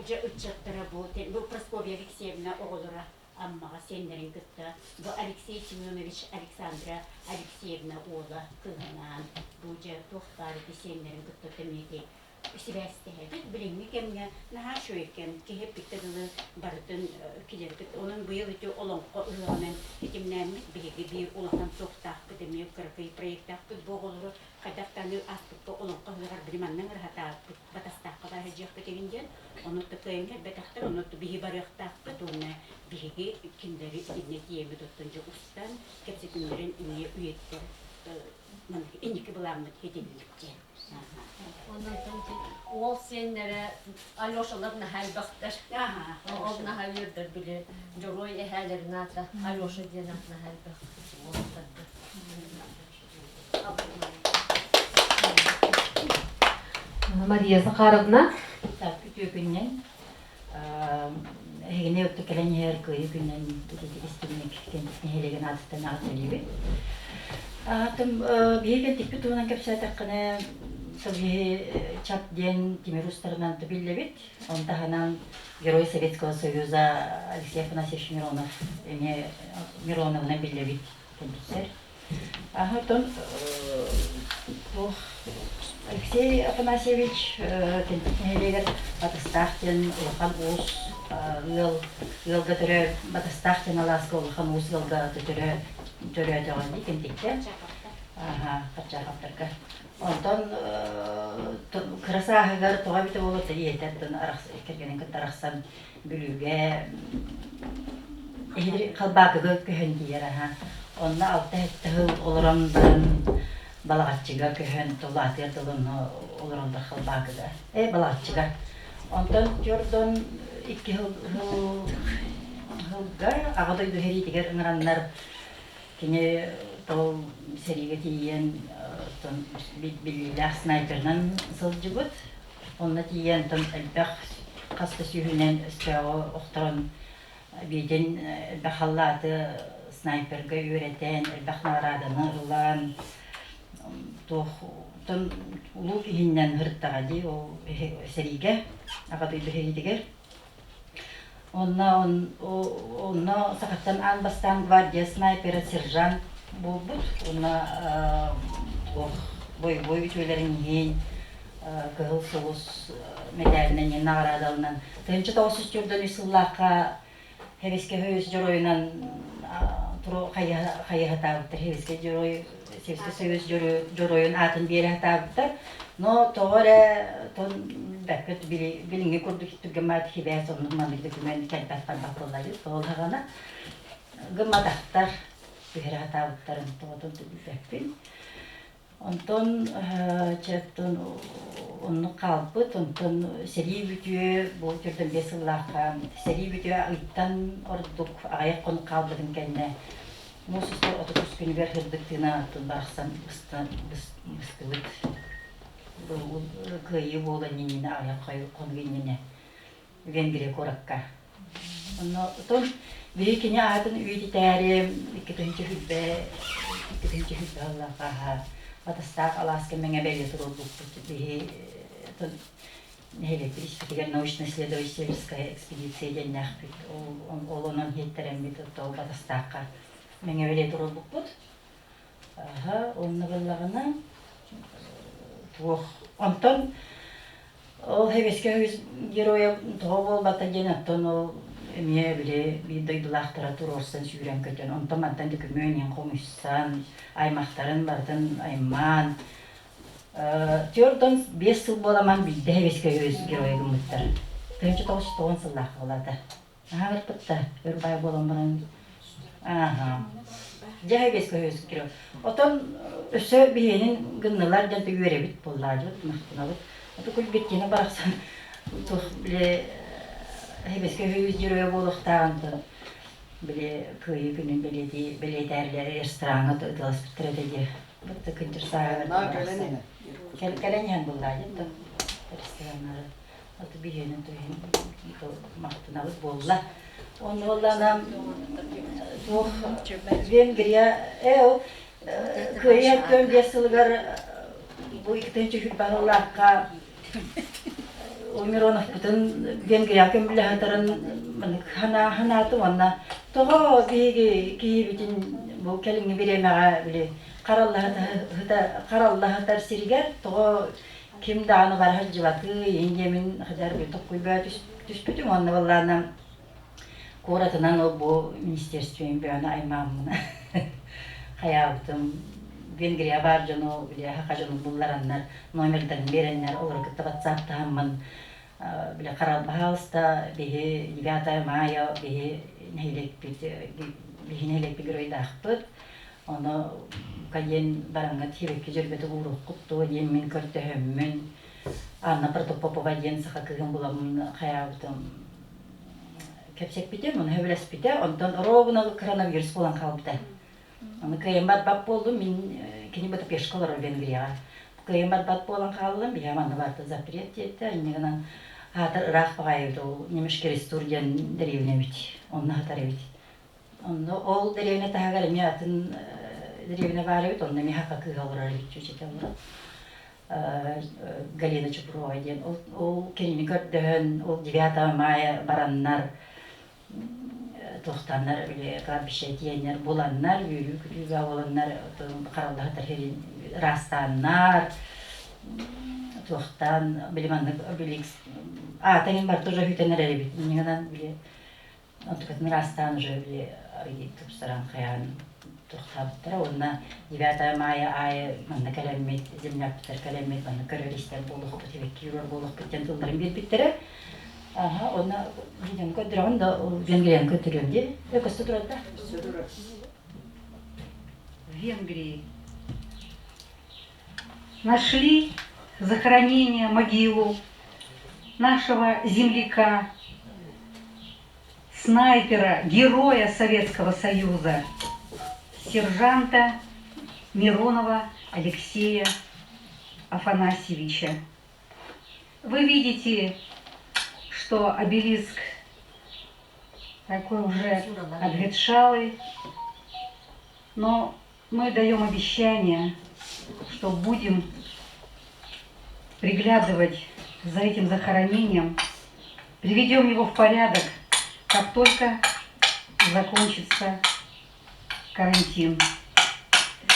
дьэ ыччаттара бу бу Прасковья Алексеевна оҕолоро Аммаҕа сиэннэрин кытта бу Алексей Семенович Александра Алексеевна уола кыыһынаан бу дьэ туох баар ити сиэннэрин кытта тэмиэти сибээстэһэбит. Билиҥҥи кэмҥэ наһаа үчүгэй кэм, киһи эппиккэ дылы барытын килэрбит. Онон быйыл ити олоҥхо ыһыаҕынан ситимнээммит биһиги биир улахан суохтаахпыт эмиэ кыракый проектаахпыт бу оҕолору хайдах даҕаны ааспыкка олоҥхо ыһыаҕар били манна ыҥырыһатаабыт батастаахха бара сылдьыахпыт игин диэн ону кыайан кэлбэтэхтэр ону биһи барыахтаахпыт уонна биһиги кинилэри итиннэ тиийэммит оттон дьэ устан кэпсэтиннэрэн эмиэ үйэттэр инники былааммыт ситинник диэн. Онон уол сиэннэрэ Алешалар наһаа элбэхтэр. Ол наһаа үөрдэр били дьоруой эһээлэрин аата Алеша диэн аат наһаа элбэх уолаттарга. Мария Захаровна. Так, үтүө күннэн. Эһигини өттө кэлэн иһэр кыайыы күнүнэн истиҥник нэһилиэгин аатыттан эҕэрдэлиибит. Аатым биһиги кэлтикпит туһунан кэпсээтэххинэ, сылгиһи Чап диэн тимир устарынан биллэбит. Он таһынан Герой Советского Союза Алексей Афанасьевич Миронов эмиэ Мироновынан биллэбит кэнтиксэр. Аһатон Алексей Афанасьевич нэһилиэгэр Батыстаах диэн улахан уус ыал ыалга төрөө Батыстаах диэн алааска улахан уус ыалга төрөө төрөөтөҕө дии Кэнтиккэ Харчаахаптарга. Онтон кыра сааһыгар тоҕо эбитэ буолуо ийэтэ кэргэнин кытта арахсан Бүлүүгэ Халбаакыга көһөн тиийэр аһа. Онно алта-сэттэ сыл олорон баран Балаҕаччыга көһөн тулаатыгар дылы онно олороллор Халбаакыга. Э, Балаҕаччыга. Онтон Дьордон икки сыл сылга Аҕа дойду сэриитигэр ыҥыраннар кини ол сэриигэ тиийэн биллиилээх снайперынан сылдьыбыт. Онно тиийэн онтон элбэх хас да сүүһүнэн өстөөҕү охторон биитин элбэх халлааты снайперга үөрэтэн, элбэх наҕарааданы ылан туох оттон улуу киһиннэн сырыттаҕа дии ол сэриигэ, Аҕа дойду сэриитигэр. Онно онно сахаттан аан бастаан гвардия снайпера сержант буолбут. Онно туох бойобуой үтүөлэрин иһин Кыһыл Сулус мэдээлинэн иһин наҕараадаланан 1943 сыллаахха Хэбискэ Союз дьоруойунан хайыһатаабыттар. Хэбискэ дьоруой Советский Союз дьоруойун аатын биэрэ сатаабыттар. Но тоҕо эрэ тон бэккэт билиҥҥи курдук түргэммаат хибээс оннук маннык документ кэлбэт барбат буоллайы тоҕолаҕана гымматахтар түһэрэ сатаабыттарын тоҕотун билбэппин. Онтон чэттон оннук хаалбыт, онтон сэрии бүтүө бу төрдөн биэс сыллаахха сэрии бүтүө ыйтан ордук аҕыйах хонук хаалбытын кэннэ муус устар 30 күнүгэр сырдык тыына аттын барахсан быстыбыт. Кыайыы буолан иннинэ аҕыйах хонук иннинэ Венгрия куоракка. Онно отон биһи кини аатын үйэтитээри 2 тыһыынча 2 тыһыынча 20 сыллаахха Батастаах алааска мэҥэ бэлиэ туруорбуппут. Биһи нэһилиэкпит испитигэр научно-исследовательская экспедиция диэннээхпит. Ол онон иһиттэрэммит ол Батастаахха мэҥэ бэлиэ туруорбуппут. Аха, онно буоллаҕына туох онтон ол Сэбиэскэй Союз геройа тоҕо буолбата диэн оттон ол эмиэ били биир дойдулаахтара туруорсан сүүрэн-көтөн онтон мантан дөкүмүөн иһин хомуйсан аймахтарын барытын аймаан 45 сыл буоламан биирдэ Сэбиэскэй Союз геройа гыммыттар. 1990 сыллаахха буолаата. Наһаа ырпытта, өр баай буолан баран. Ааһа. Дьэ Сэбиэскэй Союз герой. Отон өссө биһиэнин гыннылар диэн үөрэбит буоллаадьыбыт, махтанабыт. Ото күлбүттиини барахсан туох били Сэбиэскэй Союз геройа буолуохтааҕын. Били Кыайыы күнүн бэлиэтии бэлиэтээрлэр рестораҥҥа ытыаласпыттар этэ дии. Бытты кынчыр сааһыгар кэлэн иһэн буллаа диэн да рестораннары. Аты биһиэнин туһин махтанабыт буолла. Онно буоллаана туох Венгрия э ол Кыайыы 75 сылыгар бу 2 сыллаахха Мироновпутун Венгрияҕа көмүлэһэтэрин ханаатым уонна тоҕо биһиги киһибитин бу кэлиҥҥи бириэмэҕэ били хараллаһытар сиригэр тоҕо ким даҕаны бара сылдьыбатый иһин диэмин хадьар били токкуйбаа түспүтүм уонна буоллаана куоратынан ол бу министерствем бөөнө аймааммына хайаабытым Венгрия баар дьону били хаха дьону буллараннар номердарын биэрэннэр олору кытта ватсаптаһаммын били харал баһаалыста биһи 9 мая биһи нэһилиэкпит биһи нэһилиэкпит геройдаахпыт ону диэн бараҥҥа тиэбэккэ дьөрбөтүк ууруоххут дуо диэн мин көрдөһөммүн Анна Протопопова диэн саха кыыһын буламмын хайаабытым кэпсэппитим, ону сөбүлэспитэ. Онтон ровно коронавирус буолан хаалбыта. Аны кыайан барбат буоллум, мин кини Будапештка олорор Венгрияҕа. Кыайан барбат буолан хааллым, биһиэхэ манна барыта запрет диэтэ. Инньэ гынан аатар ыраах баҕайы эбит, ол Немешкерестур диэн дэриэбинэ эбит. Онно сытар эбит. Онно ол дэриэбинэ таһыгар эмиэ атын дэриэбинэ баар эбит, онно эмиэ саха кыыһа олорор эбит, чүчэтэ олорор. Галина Чупрова диэн ол кинини көрдөһөн ол 9 мая бараннар туохтаннар били кладбище тиэннэр буланнар үөрүү-көтүүгэ буоланнар хараллаһытар сирин ыраастааннар туохтаан били маннык били аата иһин барыта уже үтэн эрэр эбит инньэ били Онтукатын ыраастаан уже били арыйыы тупсаран хайаан туохтаабыттара уонна 9 мая аайы манна кэлэммит землякпытар кэлэммит манна көрөр-истэр буолуохпут эвакуировар буолуохпут диэн тылларын биэрбиттэрэ. Аха, уонна видеону көрдөрөҕүн да ол Венгрияны көрдөрүөм дии. Көстө турар да? В Венгрии нашли захоронение, могилу нашего земляка, снайпера, героя Советского Союза, сержанта Миронова Алексея Афанасьевича. Вы видите, что обелиск такой уже обветшалый, но мы даем обещание, что будем приглядывать за этим захоронением, приведем его в порядок, как только закончится карантин.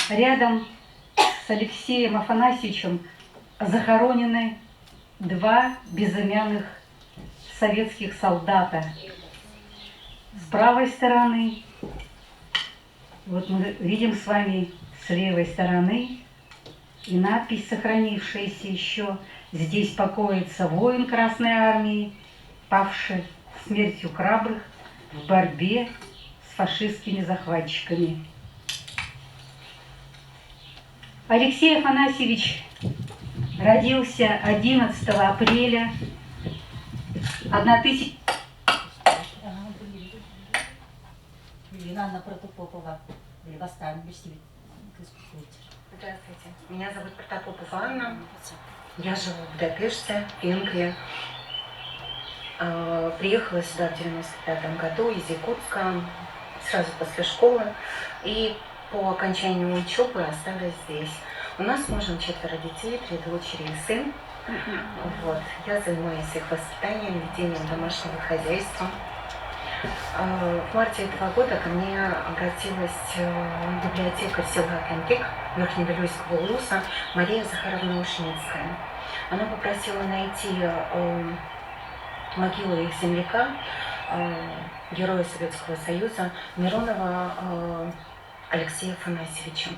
Рядом с Алексеем Афанасьевичем захоронены два безымянных советских солдата. С правой стороны вот мы видим с вами с левой стороны и надпись, сохранившаяся еще. Здесь покоится воин Красной Армии, павший смертью храбрых в борьбе с фашистскими захватчиками. Алексей Афанасьевич родился 11 апреля 1000 Анна Протопопова, бастаан билсибит Здравствуйте, меня зовут Протопопова Анна. Я живу в Будапеште, Венгрия. Приехала сюда в 95 году из Якутска, сразу после школы. И по окончанию учебы осталась здесь. У нас с мужем четверо детей, три дочери и сын. Вот. Я занимаюсь их воспитанием, ведением домашнего хозяйства. В марте этого года ко мне обратилась библиотекарь села Кентик Верхневилюйского улуса Мария Захаровна Ушницкая. Она попросила найти могилу их земляка, героя Советского Союза Миронова Алексея Афанасьевича.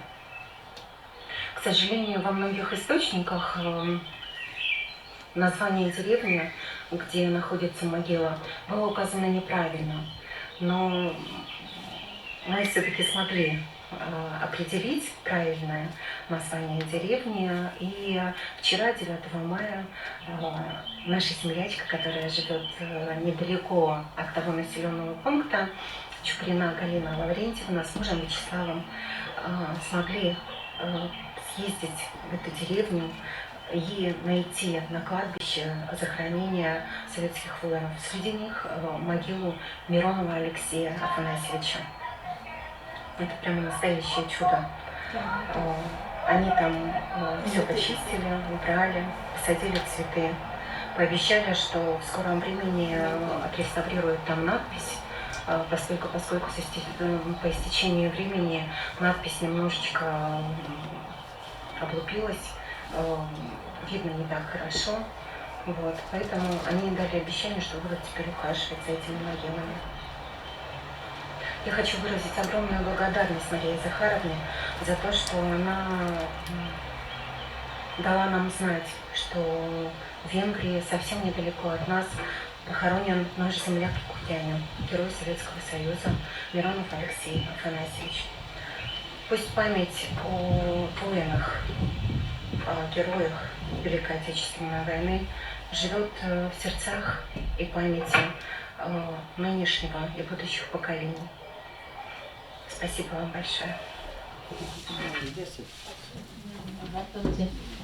К сожалению, во многих источниках название деревни, где находится могила, было указано неправильно. Но мы все-таки смогли определить правильное название деревни. И вчера, 9 мая, наша землячка, которая живет недалеко от того населенного пункта, Чуприна Галина Лаврентьевна с мужем Вячеславом смогли съездить в эту деревню и найти на кладбище захоронения советских воинов. Среди них могилу Миронова Алексея Афанасьевича. Это прямо настоящее чудо. Они там все почистили, убрали, посадили цветы. Пообещали, что в скором времени отреставрируют там надпись, поскольку, поскольку по истечению времени надпись немножечко облупилась, видно не так хорошо. Вот, поэтому они дали обещание, что будут теперь ухаживать за этими могилами. Я хочу выразить огромную благодарность Марии Захаровне за то, что она дала нам знать, что в Венгрии, совсем недалеко от нас, похоронен наш земляк якутянин, герой Советского Союза Миронов Алексей Афанасьевич. Пусть память о воинах, о героях Великой Отечественной войны живет в сердцах и памяти нынешнего и будущих поколений. Спасибо вам большое.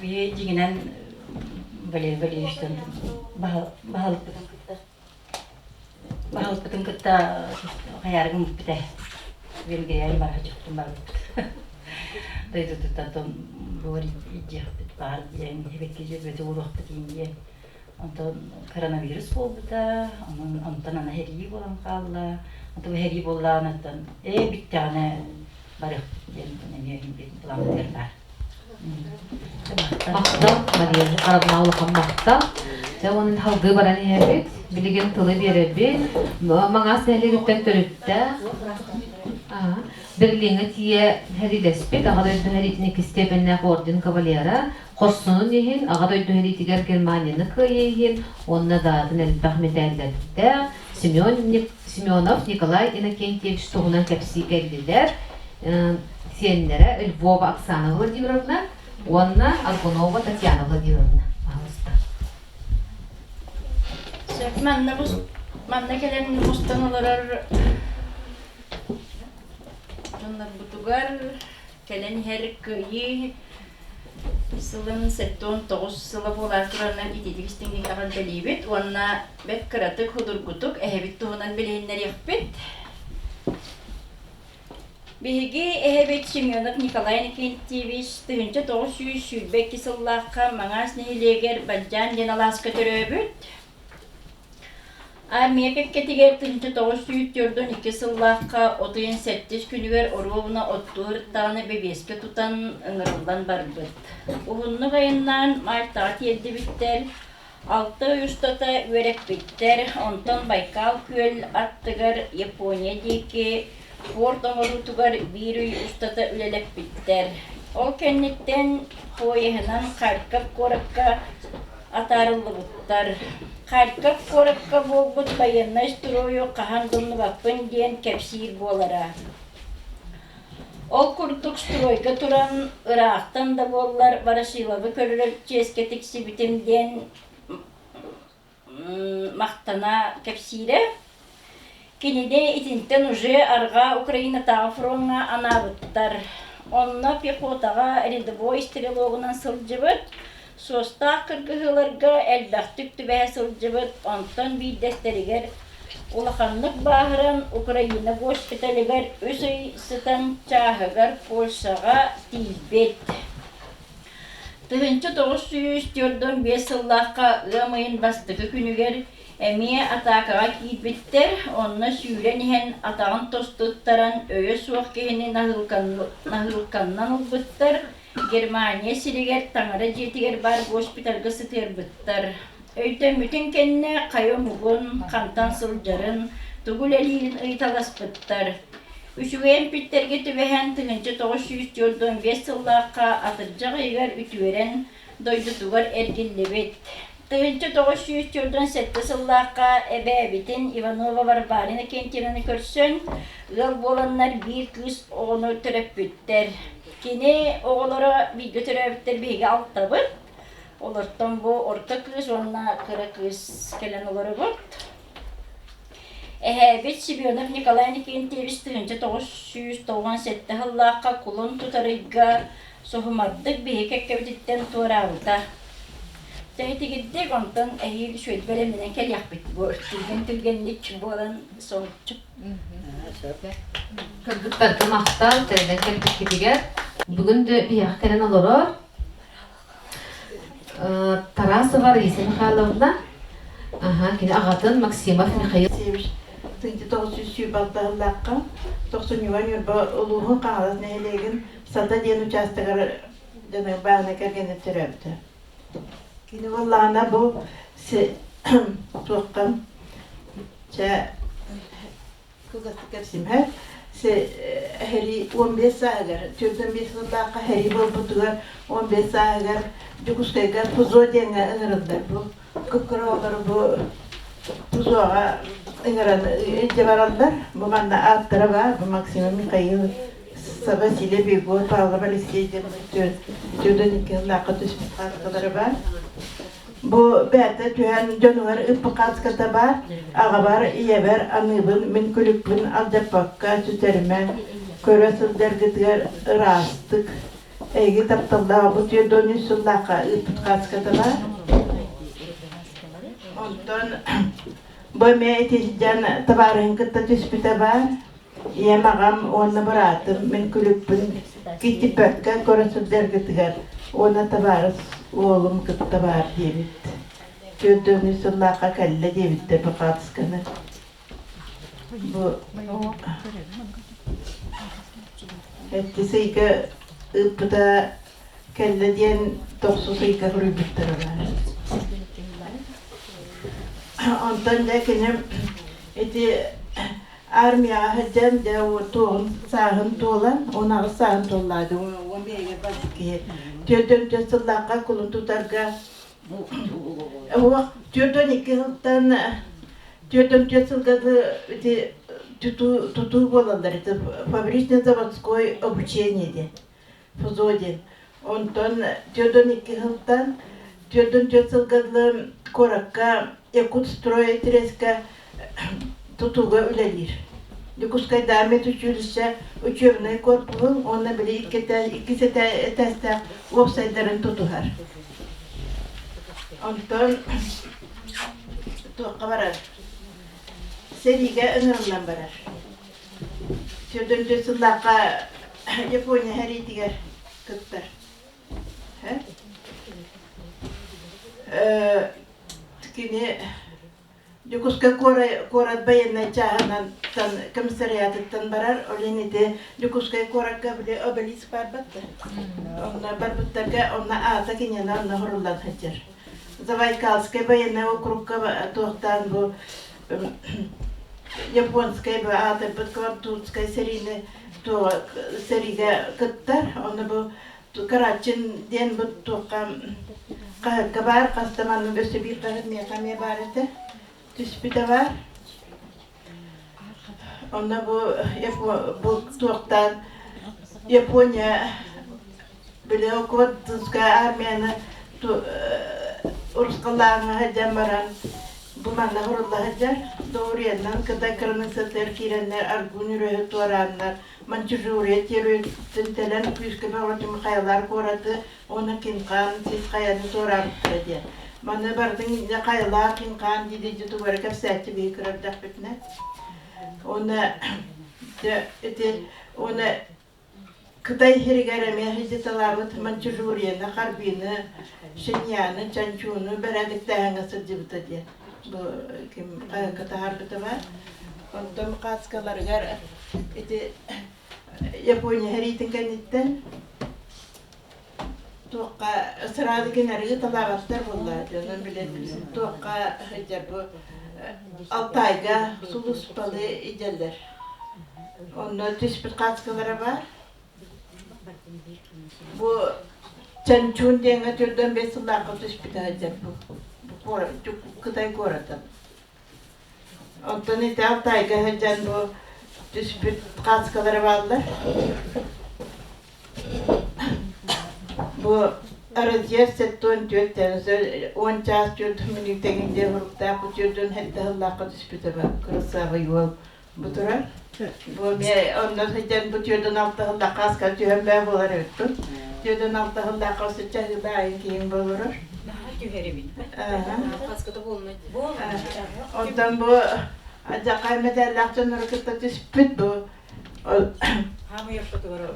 Дьиҥинэн Валерий Валерьевичтан баһылыкпытын кытта баһылыкпытын кытта хайаарыгым бүппүтэ. Венгрияны бара дьохтун барбыппыт. Дойдутуттан буор илдьиэхпит баар диэн эбэкки дьөрбөтү ууруохпут диэн Онтон коронавирус буолбута, онон онтон аны сэрии буолан хаалла. Онтон сэрии буоллаҕына ээ бүттэҕинэ барыахпыт диэн эмиэ былааммытыгар баар. Махтал, Мария Захаровна улахан махтал. Дьэ, онон салгыы баран иһэбит. Билигин тылы биэрэбит. Маҥаас нэһилиэгиттэн төрүттээх. Берлиҥҥэ тиийэ сэриилэспит Аҕа дойду сэриитин иккис степеннээх орден кавалера, Хорсунун иһин, Аҕа дойду сэриитигэр Германияны кыайыы иһин уонна даатын элбэх мэтээллэрдээх Семен Семенов Николай Иннокентьевич туһунан кэпсии кэллилэр. Сиэннэрэ Львова Оксана Владимировна уонна Аргунова Татьяна Владимировна. Пожалуйста. Сөп, манна, манна кэлэн мустан олорор дьоннорбутугар кэлэн иһэр Кыайыы сылын 79 сыла буолаат тураннан итиитик истиҥник эҕэрдэлиибит уонна бэрт кыратык судургутук эһэбит туһунан билиһиннэриэхпит. Биһиги эһэбит Семенов Николай Иннокентьевич 1922 сыллаахха Маҥаас нэһилиэгэр Бадьаан диэн алааска төрөөбүт. Армия кэккэтигэр 1942 сыллаахха от ыйын сэттис күнүгэр оруобуна оттуу ырыттаҕына бэбиэскэ тутан ыҥырыллан барбыт. Уһуннук айаннаан Мальтаҕа тиэрдибиттэр, алта ый устата үөрэппиттэр, онтон Байкал күөл аттыгар Япония диэки порт оҥоруутугар биир ый устата үлэлэппиттэр. Ол кэнниттэн поеһынан Харьков куоракка атаарыллыбыттар. Харьков куоракка буолбут байыаннай стройу хаһан да умнубаппын диэн кэпсиир буолара. Ол курдук стройга туран, ыраахтан да буоллар Ворошиловы көрөр чиэскэ тиксибитим диэн махтана кэпсиирэ. Кинини итинтэн уже Арҕаа Украинатааҕы фроҥҥа анаабыттар. Онно пехотаҕа рядовой стрелогунан сылдьыбыт, суостаах кыргыһыыларга элбэхтик түбэһэ сылдьыбыт, онтон биирдэстэригэр улаханнык бааһыран Украина госпиталыгар үс ый сытан чааһыгар Польшаҕа тиийбит. 1945 сыллаахха ыам ыйын бастакы күнүгэр Эмиэ атаакаҕа киирбиттэр, онно сүүрэн иһэн атаҕын тостуттаран өйө суох киһини наһыылканнан ылбыттар, Германия сиригэр таҥара дьиэтигэр баар госпитальга сытыарбыттар. Өйдөммүтүн кэннэ хайа омугун, хантан сылдьарын, тугу үлэлиирин ыйыталаспыттар. Үчүгэй эмпиттэргэ түбэһэн 1945 сыллаахха атырдьах ыйыгар үтүөрэн дойдутугар эргиллибит. 1947 сыллаахха эбээбитин Иванова Варвара Иннокентьевнаны көрсөн, ыал буоланнар биир кыыс оҕону төрөппүттэр. Кини оҕолоро бииргэ төрөөбүттэр биһиги алтабыт. Олортон бу орто кыыс уонна кыра кыыс кэлэн олоробут. Эһээбит Семенов Николай Никентьевич 1997 сыллаахха кулун тутар ыйга соһумардык биһиги кэккэбититтэн туораабыта. Тэһитигирдик онтон эһиил үчүгэй бэлэмнэнэн кэлиэхпит бу түргэн-түргэнник буолан соһуччу. Кыргыттарга махтал, тэринэн кэлбиккитигэр. Бүгүн да биһиэхэ кэлэн олорор Тарасова Раиса Михайловна, кини аҕатын Максимов Михаил Тыынча 926 сыллаахха тохсунньуга Ньурба улууһун Хаҥалас нэһилиэгин Сата диэн учаастагар дьоно баана кэргэнэ төрөөбүтэ. Кини буоллаҕына бу туохха чэ Кылгастык кэпсимэ Һэрии 15 сааһыгар, 45 сыллаахха һэрии буолбутугар 15 сааһыгар Дьокуускайга ФЗО диэҥҥэ ыҥырыллар. Бу кып-кыра оҕолору бу ФЗО-ҕа ыҥыран илдьэ бараллар. Бу манна ааттара баар, бу Максима Михаил, Василий Егор, Павлов Алексей диэн 42 сыллаахха түспүт хааскалара баар. Бу бэйэтэ түһэн дьонугар ыппыкааската баар, аҕабар, ийэбэр аныыбын мин күлүкпүн алдьаппакка сүтэримэ, көрө сылдьаргытыгар ыраастык, эйиги тапталлаах бу 43 сыллаахха ыыппыт хааската баар. Онтон бу эмиэ ити сылдьан табаарыһын кытта түспүтэ баар. Ийэм, аҕам уонна быраатым мин күлүкпүн киттиппэккэ көрө сылдьаргытыгар уонна табаарыс уолум кытта баар диэбит. 43 сыллаахха кэллэ диэбиттэр бу хаартысканы. Бу сэттис ыйга ыыппыта кэллэ диэн тохсус ыйга суруйбуттара баар. Онтон дьэ кини ити Армияҕа сылдьан дьэ туоҕун сааһын туолан, 18 сааһын туоллаады, уон биэһигэр барбыт киһи. 44 сыллаахха кулун тутарга 42 сылтан 44 сылга ити тутуу буолаллар ити фабрично-заводской обучение диэн ФЗО диэн. Онтон 42 сылтан 44 сылга дылы куоракка Якутстрой треска тутууга үлэлиир. Дьокуускайдааҕы медучилище учебнай корпуһун уонна били иккис этээстээх уопсайдарын тутуһар. Онтон туохха барар? Сэриигэ ыҥырыллан барар. 44 сыллаахха Япония сэриитигэр кыттар. Кини Дьокуускай куорат байыаннай чааһынан комиссариатыттан барар. Ол иһин ити Дьокуускай куоракка били обелиск барбат да. Онно барбыттарга онно аата киниэнэ онно суруллан сылдьар. Забайкальскай военнай округка туохтаан бу японскай бу аатырбыт Квантунскай сэриини сэриигэ кыттар. Онно бу Карачин диэн бу туохха хаһыакка баар, хас да маннык өссө биир хаһыат миэхэ эмиэ баар этэ, түспүтэ баар. Онно бу бу туохтаан Япония били Квантунская армияны урусхаллааҥҥа сылдьан баран бу манна сурулла сылдьар Доурияннан Кытай кыраныыссатыгар киирэннэр Аргун үрэһи туорааннар Маньчжурия территориятын тэлэн күүскэ бөҕөтүн хайалар куораты уонна Кинхан сис хайаны туораабыттара диэн. Маны барытын хайалаах Кинхан дии тугу эрэ кэпсээччи биһи кырардэхпитинэ. Уонна ити уонна Кытай сиригэр эмиэ сылдьыталаабыт Маньчжурияны, Харбины, Шиньяны, Чанчуну бэрээдэктээһиҥҥэ сылдьыбыта диэн бу ким хаһыакка таһаарбыта баар. Онтон хааскаларыгар ити Япония сэриитин кэнниттэн туохха сразу кинилэри талаабаттар буолла дьонун билэн туохха сылдьар бу Алтайга сулууспалы идэллэр. Онно түспүт хааскалара баар. Бу Чанчун диэҥҥэ түрдэн бэс сыллаахха түспүтэ сылдьар бу Кытай куората. Онтон ити Алтайга сылдьан бу түспүт хааскалара бааллар. Бу Разъезд 74 10 чаас 4 мүнүүтэҥин диэн уруктаах бу 47 сыллаахха түспүтэ ба кырасыабай уол бу турар. Бу эмиэ онно сылдьан бу 46 сыллаахха аска түһэн бээ буолар эбиппин. 46 сыллаахха сычча айын киһим буолурар. Онтон бу алдьархай мэтээллээх дьоннору кытта түспүт бу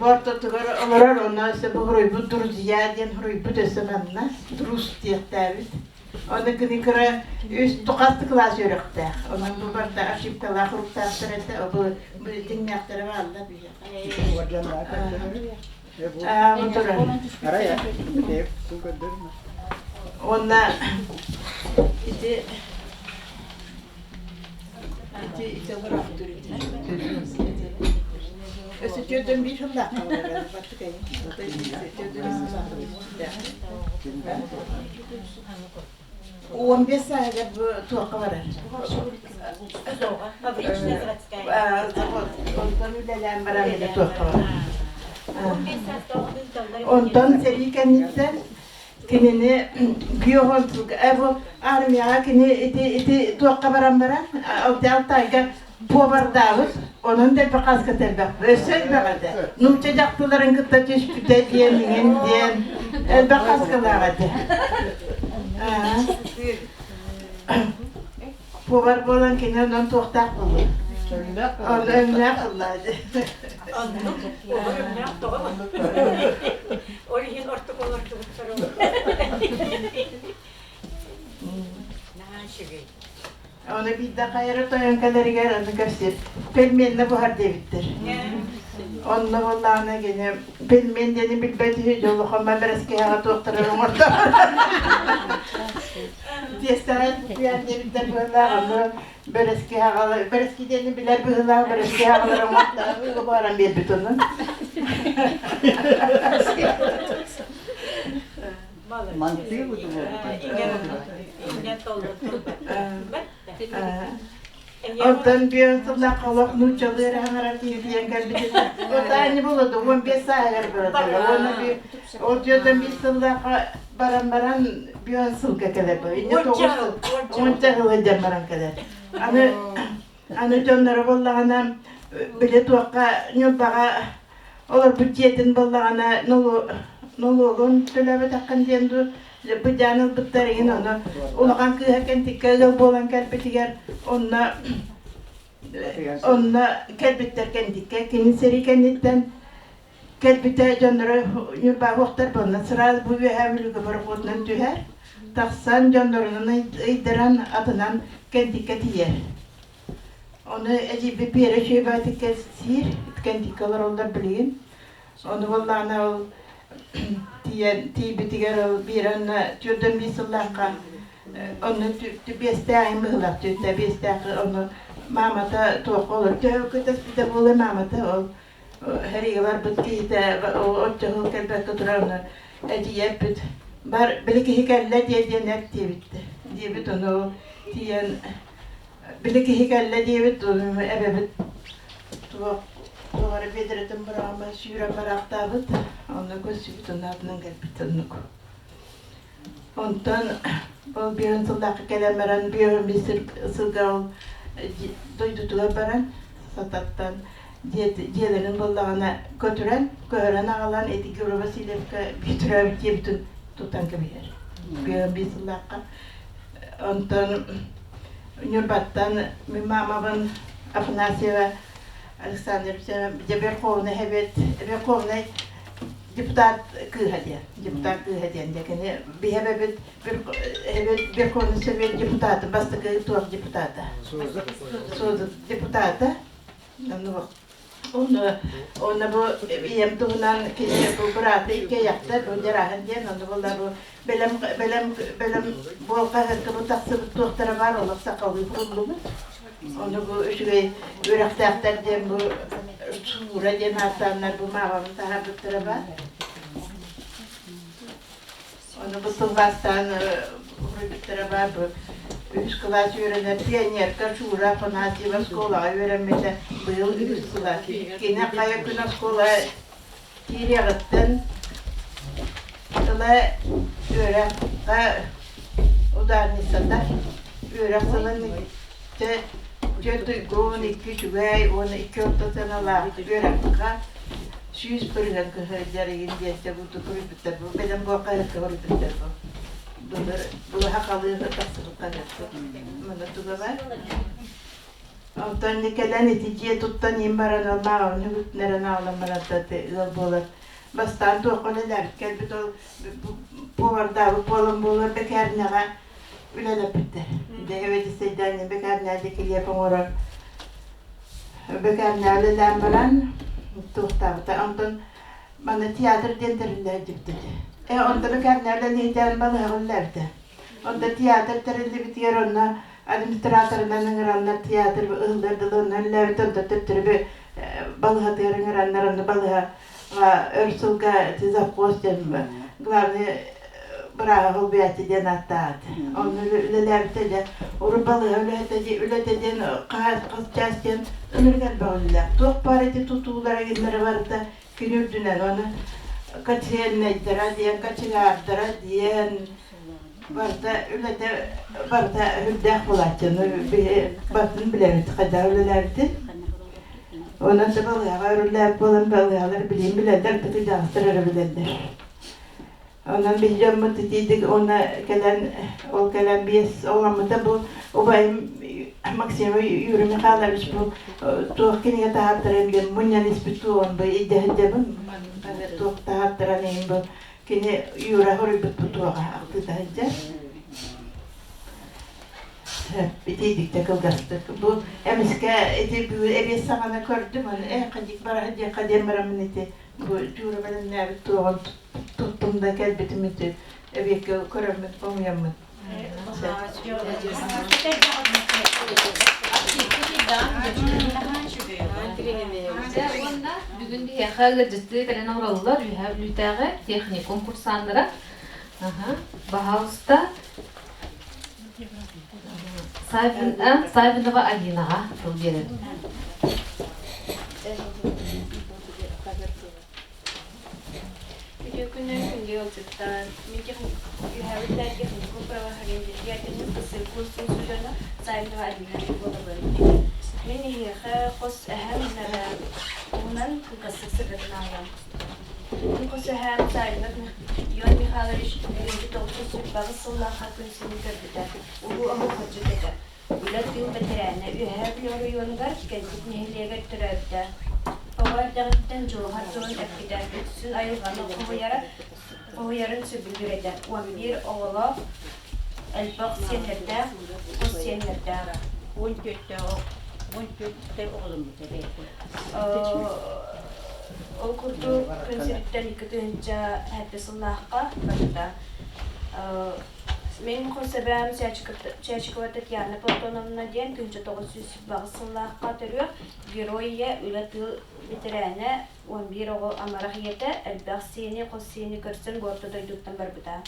Бортотугар олорор, онно өссө бу хоруйбут друзья диэн хоруйбут өссө манна друз диэхтээбит. Оны кини кыра үс хас кылаас үөрэхтээх. Онон бу барда ошибкалаах уруктаахтар этэ, бу дьиҥнээхтэрэ бааллар биһиэхэ. Бу турар. Уонна ити Ити ити олорохтур ити. Өссө түөртэн биир сыллаах 15 сааһыгар бу туохха барар? Завод. Онтон үлэлээн баран туохха барар? Онтон сэрии кэнниттэн Кинини бу армияҕа кини ити ити туохха баран баран Алтайга повардаабыт, онон да элбэх хаска элбэх, өссө элбэх этэ. Нуучча дьахталарын кытта түспүтэ диэн иҥин диэн элбэх хаскалаах этэ. Повар буолан кини онон туохтаах буолуо? Өҥнөөх ыллаа Оннук, повар өҥнөөх тоҕо Ол иһин ортоку олордубуттар ол. Наһаа үчүгэй. Оны биирдэ хайара тойон кэлэригэр аны кэпсиир. Пельменне буһар диэбиттэр. Онно буоллаҕына кини пельмен диэни билбэт үһү, дьоллохомма бэрэскиһэҕэ туохтары оҥордо. Тиэстэҕэ кутуйан диэбиттэр быһыылаах, ону бэрэскиһэҕэ бэрэски диэни билэр быһыылаах, бэрэскиһэҕэлэр оҥортоох баран биэрбит онон. Мантыы Онтон биир сыллаах олох нууччалыы эрэ хаҥарар киһи тиийэн кэлбит этэ. Отаанньы буолуо 15 сааһыгар бараталар. Уонна ол дьиэтэн биир сыллаахха баран баран биир сылга кэлэр. Инньэ тоҕус уонча сыл сылдьан баран кэлэр. Аны аны дьонноро буоллаҕына били туохха Ньурбаҕа олорбут дьиэтин буоллаҕына нолуогун төлөөбөтөххүн диэн дуу быдьаан ылбыттар иһин ону улахан кыыһа кэнтиккэ ыал буолан кэлбитигэр онно онно кэлбиттэр кэнтиккэ кини сэрии кэнниттэн кэлбитэ дьонноро Ньурба уохтар буолна сразу бу үөһээ Бүлүүгэ борохуотунан түһэр тахсан дьоннорунан ыйдаран атынан кэнтиккэ тиийэр Ону эдьиийбит Биэрэ үчүгэй кэпсиир, кэнтиккэ олороллор билигин. Ону буоллаҕына ол тиийэн тиийбитигэр ол Биэрэ онно түөртэн биир сыллаахха онно биэстээх иһин быһыылаах түөртэ биэстээх ону маамата туохха олор төһө көтөспүтэ буолуой маамата ол сэриигэ барбыт киһитэ оччоһул кэлбэккэ турар ону эдьиийэ эппит бар били киһи кэллэ диэ диэн эт диэбиттэр диэбит ону тиийэн Били киһи кэллэ диэбит, эбэбит туох туох эрэ биэдэрэтин быраҕан сүүрэн бараахтаабыт, онно көрсүбүт, онно атынан кэлбит оннук. Онтон ол биэһин сыллаахха кэлэн баран, биэһин биир сылга ол дойдутугар баран, Сататтан дьиэлэрин буллаҕына көтүрэн, көһөрөн аҕалан ити Георгий Васильевка биир төрөөбүт дьиэбитин тутан кэбиһэр. Биэһин биир сыллаахха. Онтон Ньурбаттан мин маамабын Афанасьева Александра дьэ Верховнай эбит Верховнай депутат кыыһа диэн депутат кыыһа диэн дьэ кини биһи эбэбит Верховный Совет депутата бастакы туох депутата депутата Онно онно бу ийэм туһунан кини бу быраата иккиэйэхтэр бу Дьарааһын диэн онно буолла бу бэлэм бэлэм бэлэм буол хаһыакка бу тахсыбыт туохтара баар олох сахалыы куруллубут. Ону бу үчүгэй үөрэхтээхтэр диэн бу Суура диэн ааттааннар бу маабабын таһаарбыттара баар. Ону бу тылбаастаан уруйбуттара баар бу үһүс кылаас үөрэнэр пионерка Шура Афанасьева оскуолаҕа үөрэммитэ быйыл үһүс сыла. Кини хайа күн оскуола киириэҕиттэн Ылаа үөрэххэ ударницата үөрэх сылын иккитэ түөрт уйгун, икки үчүгэй уонна икки орто сыаналаах үөрэххэ 100% кыһыйдар игин диэн бу суруйбуттар бу бэлэм буолка суруйбуттар бу былыр былаһа халыыһы тахсыбыт хаһыакка маны туга бар Онтон кэлэн ити дьиэ туттан иин баран ол мааҕын үгүтүнэрэн аҕалан баран ыал буолар. Бастаан туохха үлэлээбит кэлбит ол повардаабыт буолан буолуор бэкээринэҕэ үлэлэппиттэр. Дьэ эбэдиссэйдээн бэкээринэҕэ килиэп оҥорор. Бэкээринэҕэ үлэлээн баран туохтаабыта. Онтон манна театр диэн тэриллэ сылдьыбыт этэ. Э онтон бэкээринэҕэ үлэлиһитэн балыһаҕа үлэлээбитэ. Онто театр тэриллибитигэр онно администраторынан ыҥыраннар театр ыһыллар дылы онно үлэлээбит, онто төттөрү балыһатыгар ыҥыраннар онно балыһа өр сылга завхоз диэн главный бырааһа холбуйааччы диэн ааттаабыт. Онно үлэлээбитэ дьэ урут балыһа үлэһитэ үлэтэ диэн хас чаас диэн ынырык элбэх үлэлээх. Туох баар ити тутуулара гиннэрэ барыта күн үрдүнэн оны котельнайдара диэн, кочегардара диэн барыта үлэтэ барыта үрдээх буолааччы. Барытын билэбит, хайдах үлэлээбитин. Онон да балыыһаҕа өрүллээбит буолан балыыһалар билиин билэллэр, тытыйдаҕастар эрэ билэллэр. Онон биһи дьоммут итиитик уонна кэлэн ол кэлэн биэс оҕоломмута бу убайым Максим Юрий Михайлович бу туох кинигэ таһааттаран диэн мунньан испит туоҕун бу илдьэ сылдьабын туох таһааттаран иһин бу кини Юра хоруйбут бу туоҕа ахтыыта сылдьар итиитик да кылгастык бу эмискэ ити бүгүн эбиэс саҕана көрдүм аны э хадик бара диэххэ диэн бараммын ити бу Дьуура бэлэмнээбит туоҕун туттум да кэлбитим ити эбиэккэ көрөммүт хомуйаммыт. Уонна бүгүн биһиэхэ ыалдьыттыы кэлэн олороллор Үөһээ Бүлүүтээҕи техникум курсааннара. Баһаалыста Саввинова Алинаҕа тыл биэрэбин. Үтүө күнүнэн күндү ыалдьыттар! Мин үөһээбүттэр техникум правоохранительнай курсун студена Саввинова Алина буолабын. Мин эһиэхэ хос эһэм туһунан кылгастык сырдатан ааҕыам. Мин хос эһээм Саввинов Ион Михайлович 1928 сыллаахха күн сирин көрбүтэ. Улуу омук хордьут этэ. Үлэ тыыл бэтэрээнэ Үөһээ Бүлүү оройуонугар Кэлбит нэһилиэгэр төрөөбүтэ. Оҕо эрдэҕиттэн дьулуһар тылын эппитэ, үксүн айылҕаны хоһуйара, хоһуйарын сөбүлүүр этэ. 11 оҕолоох, элбэх сиэннэрдээх, хос сиэннэрдээх. 14-тээх оҕоломмута бэйэтэ. Ол курдук күн сириттэн 2007 сыллаахха барбыта. Мин хос эбээм Чачикова Татьяна Платоновна диэн 1908 сыллаахха төрүөх Герой ийэ, үлэ тыыл бэтэрээнэ, 11 оҕо амарах ийэтэ, элбэх сиэни, хос сиэни көрсөн бу орто дойдуттан барбыта.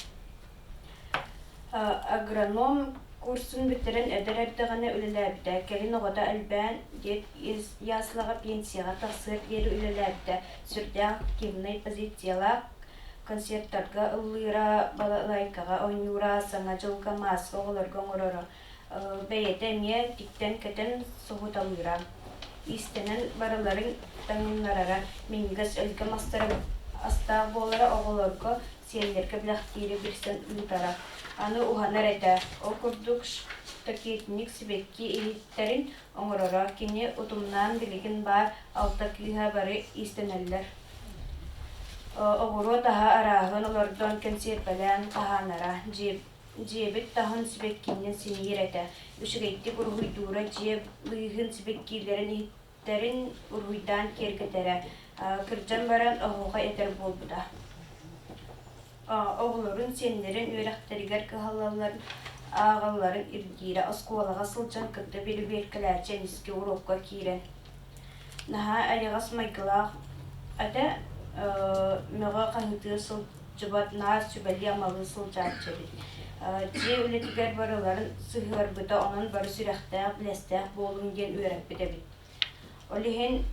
Агроном курсун бүтэрэн эдэр эрдэҕинэ үлэлээбитэ, кэлин оҕото элбээн, диэт яслаҕа пенсияҕа тахсыар диэри үлэлээбитэ, сүрдээх активнай позициялаах, концертарга ыллыыра, балалайкаҕа оонньуура, Саҥа дьылга мааска оҕолорго оҥороро. Бэйэтэ эмиэ тиктэн-кэтэн соһуталыыра. Иистэнэн барыларын таҥыннарара, минньигэс өлгөм астара астаах буолара оҕолорго, сиэннэргэ бэлэхтиири билсэн ыытара. Аны уһанар этэ. Ол курдук штакетник сибэкки иһиттэрин оҥороро. Кини утумнаан билигин баар алта кыыһа бары иистэнэллэр. Оҕуруот аһа арааһын олордон кэнсиэрбэлээн хаһаанара, дьиэбит таһын сибэккиннэн симиир этэ. Үчүгэйдик уруһуйдуура, дьиэ быыһын сибэккилэрин иһиттэрин уруһуйдаан киэргэтэрэ. Кырдьан баран оһуохай этэр буолбута. Оҕолорун, сиэннэрин үөрэхтэригэр кыһаллалларын, ааҕалларын ирдиирэ. Оскуолаҕа сылдьан кытта бирибиэркэлээччи эмискэ уруокка киирэн Наһаа эйэҕэс майгылаах этэ, мөҕө хаһыытыы сылдьыбат, наар сүбэлии-амалыы сылдьааччы эбит. Дьиэ үлэтигэр барыларын сыһыарбыта, онон бары сүрэхтээх, билэстээх буолуҥ диэн үөрэппит эбит. Ол иһин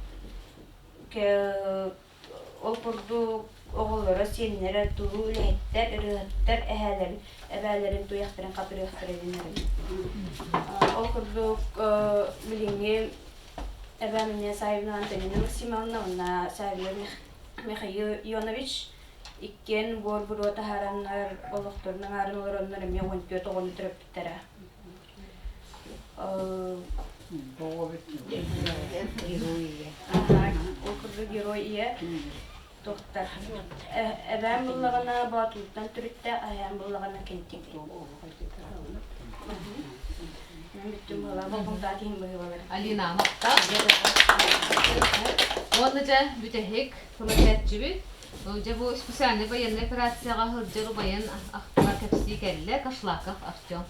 ол курдук оҕолоро, сиэннэрэ туруу үлэһиттэр, ырыаһыттар эһээлэрин, эбээлэрин туйахтарын хатырыахтара диэн эрэнэбин. Ол курдук билиҥҥи эбээм инньэ Савина Антонина Максимовна уонна Савина Михаил Ионович иккиэн буор-буруо таһаараннар олохторун аҥаарын олороннор эмиэ 14 оҕону төрөппүттэрэ. Ол курдук герой ийэ туохтар эбээм буллаҕына Боотулуттан төрүттэ, аһаан буллаҕына Кентик. Алина махтал. Уонна дьэ бүтэһик тылы Дьэ бу специальнай военнай операцияҕа сылдьар убайын ахтыга кэпсии кэллэ Кошлаков Артем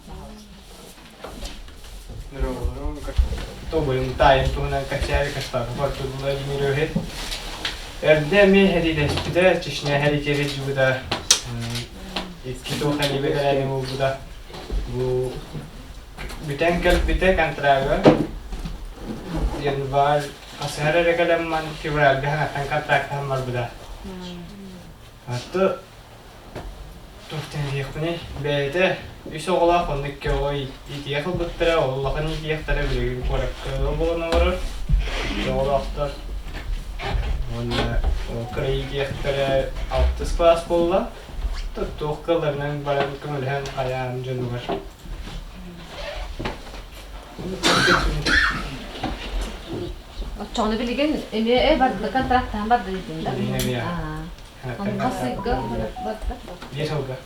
Тобуйум таайым туһунан кэпсээри Кошлаков Артур Владимирович Эрдэ эмиэ сэриилэспитэ, Чечня сэриитигэр сылдьыбыта, икки туох бэтэрээнэ буолбута. Бу бүтэн кэлбитэ контрага январь Хасыһар эрэ кэлэммин февральга хаҥаттан контрактаһан барбыта. Аты туох диэхпиний, бэйэтэ үс оҕолоох, онно икки оҕо иитийэх ылбыттара, ол улахан иитийэхтэрэ билигин куоракка ыал буолан олорор. Икки оҕолоохтор. Уонна ол кыра иитийэхтэрэ алтыс кылаас буолла. Туох кыалларынан баран көмөлөһөн хайаан дьонугар. Оччоҕуна билигин эмиэ барда контрактаан барда диэтиҥ да? Билигин эмиэ. Ону хас ыйга барда? Биэс сылга.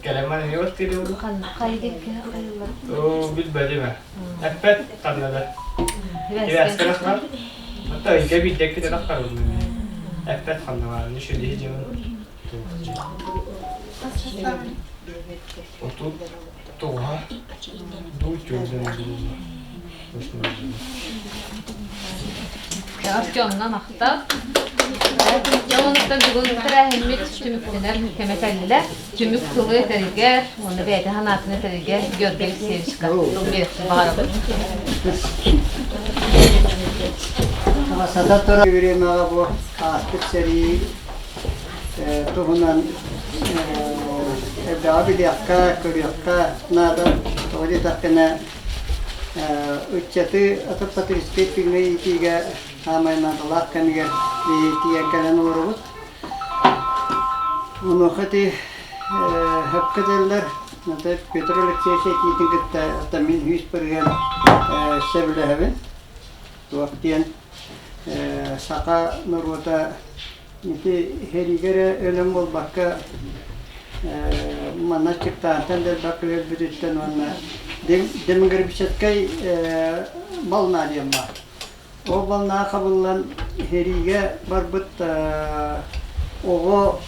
Кэлэммэн эмиэ баттыыр Хайдыкка хайыллар? Оо, билбэтим ээ. Эппэт ханна да. Ибээскэ тахсар. Отто ыйга биирдэ иккитэ тахсар Эппэт ханна баарын үчүгэй дьон. Отут тоҕуһа дуу түөрдэн Артемҥа махтал. Дьэ, онтон бүгүн тэрээһиммит түмүктэнэр кэмэ кэллэ. Түмүк тылы этэригэр уонна бэйэтэ санаатын этэригэр Георгий Алексеевичка тыл биэриэхпин баҕарабын. Сата турар времяҕа бу ааспыт сэрии туһунан элбэҕи билиэххэ, көрүөххэ наада. Тоҕо диэтэххинэ, ыччаты атын патриотическай тыыҥҥа иитиигэ саамай наадалаах кэмигэр тиийэн кэлэн олоробут. Онуоха ити сөпкө этэллэр, Петр Алексеевич этиитин кытта мин 100% сөбүлэһэбин. Туох диэн саха норуота Ити сэриигэ эрэ өлөн буолбакка, манна аччыктаантан да элбэх киһи өлбүтүттэн уонна демографическай волна диэн баар. Ол волна хабыллан сэриигэ барбыт оҕо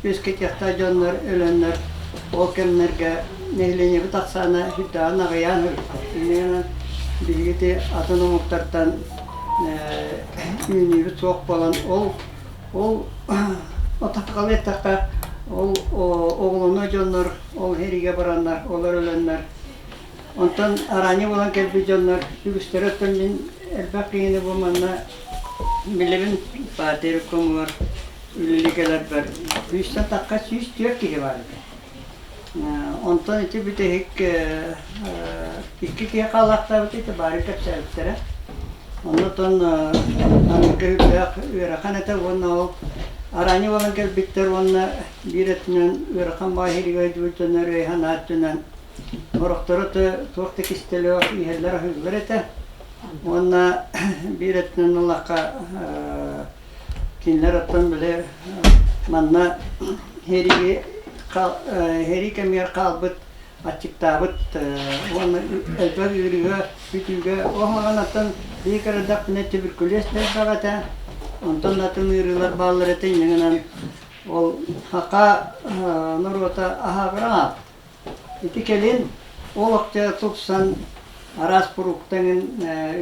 үөскэтиэхтээх дьоннор өлөннөр ол кэмнэргэ нэһилиэнньэбит ахсаана сүрдээҕин аҕыйаан өлбүтэ. Инньэ гынан биһиги ити атын омуктартан үүнүүбүт суох буолан ол ол отаккалы эттэххэ ол оҕолоно дьоннор ол сэриигэ бараннар олор өлөннөр онтон араанньы буолан кэлбит дьоннор үгүстэрэ оттон мин элбэх киһини бу манна билэбин партия ревкомугар үлэлии кэлэрбэр сүүстэн тахха 104 киһи баар этэ онтон ити бүтэһик икки киһи хаалаахтаабыт ити баары кэпсээбиттэрэ Оннотон аныгы үрдээх ыарахан этэ уонна ол араанньы буолан кэлбиттэр уонна биир өттүнэн ыарахан баай иһигэр сылдьыбыт дьоннор өй-санаа өттүнэн сорохторо туох да кистэлээх иһэллэр-аһыыллар этэ. Уонна биир өттүнэн ыллахха кинилэр оттон били манна һэриги һэрии кэмигэр хаалбыт аччыктаабыт уонна элбэх ыарыыга, бүтүүгэ оһоҕонаттан биир кырадахпына туберкулез да элбэх этэ, онтон да атын ыарыылар бааллар этэ инньэ ол саха норуота аһааҕыран ааппыт. Ити кэлин ол охча тупсан араас фруктаҥын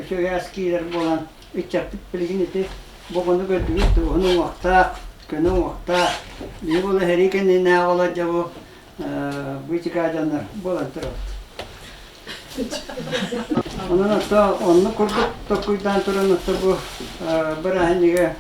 үчүгэй ас киирэр буолан ыччаппыт билигин ити боҕону көрдүгүт уһун уҥуохтаах, көнө уҥуохтаах, биһи буола сэрии кэннинээҕи олор дьэ бу быычыкаа дьоннор буолан турабыт. Онон ото оннук курдук толкуйдаан туран ото бу бырааһынньыгы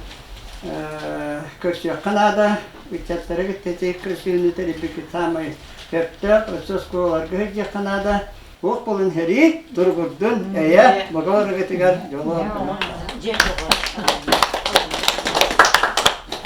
Көрсүөххэ наада, ыччаттары кытта ити көрсүһүүнү тэрийбиккит саамай сөптөөх, өссө оскуолаларга сылдьыахха наада. Туох буолун сэрии, туругурдун, эйэ, бөҕө барыгытыгар дьолу. Дьэ,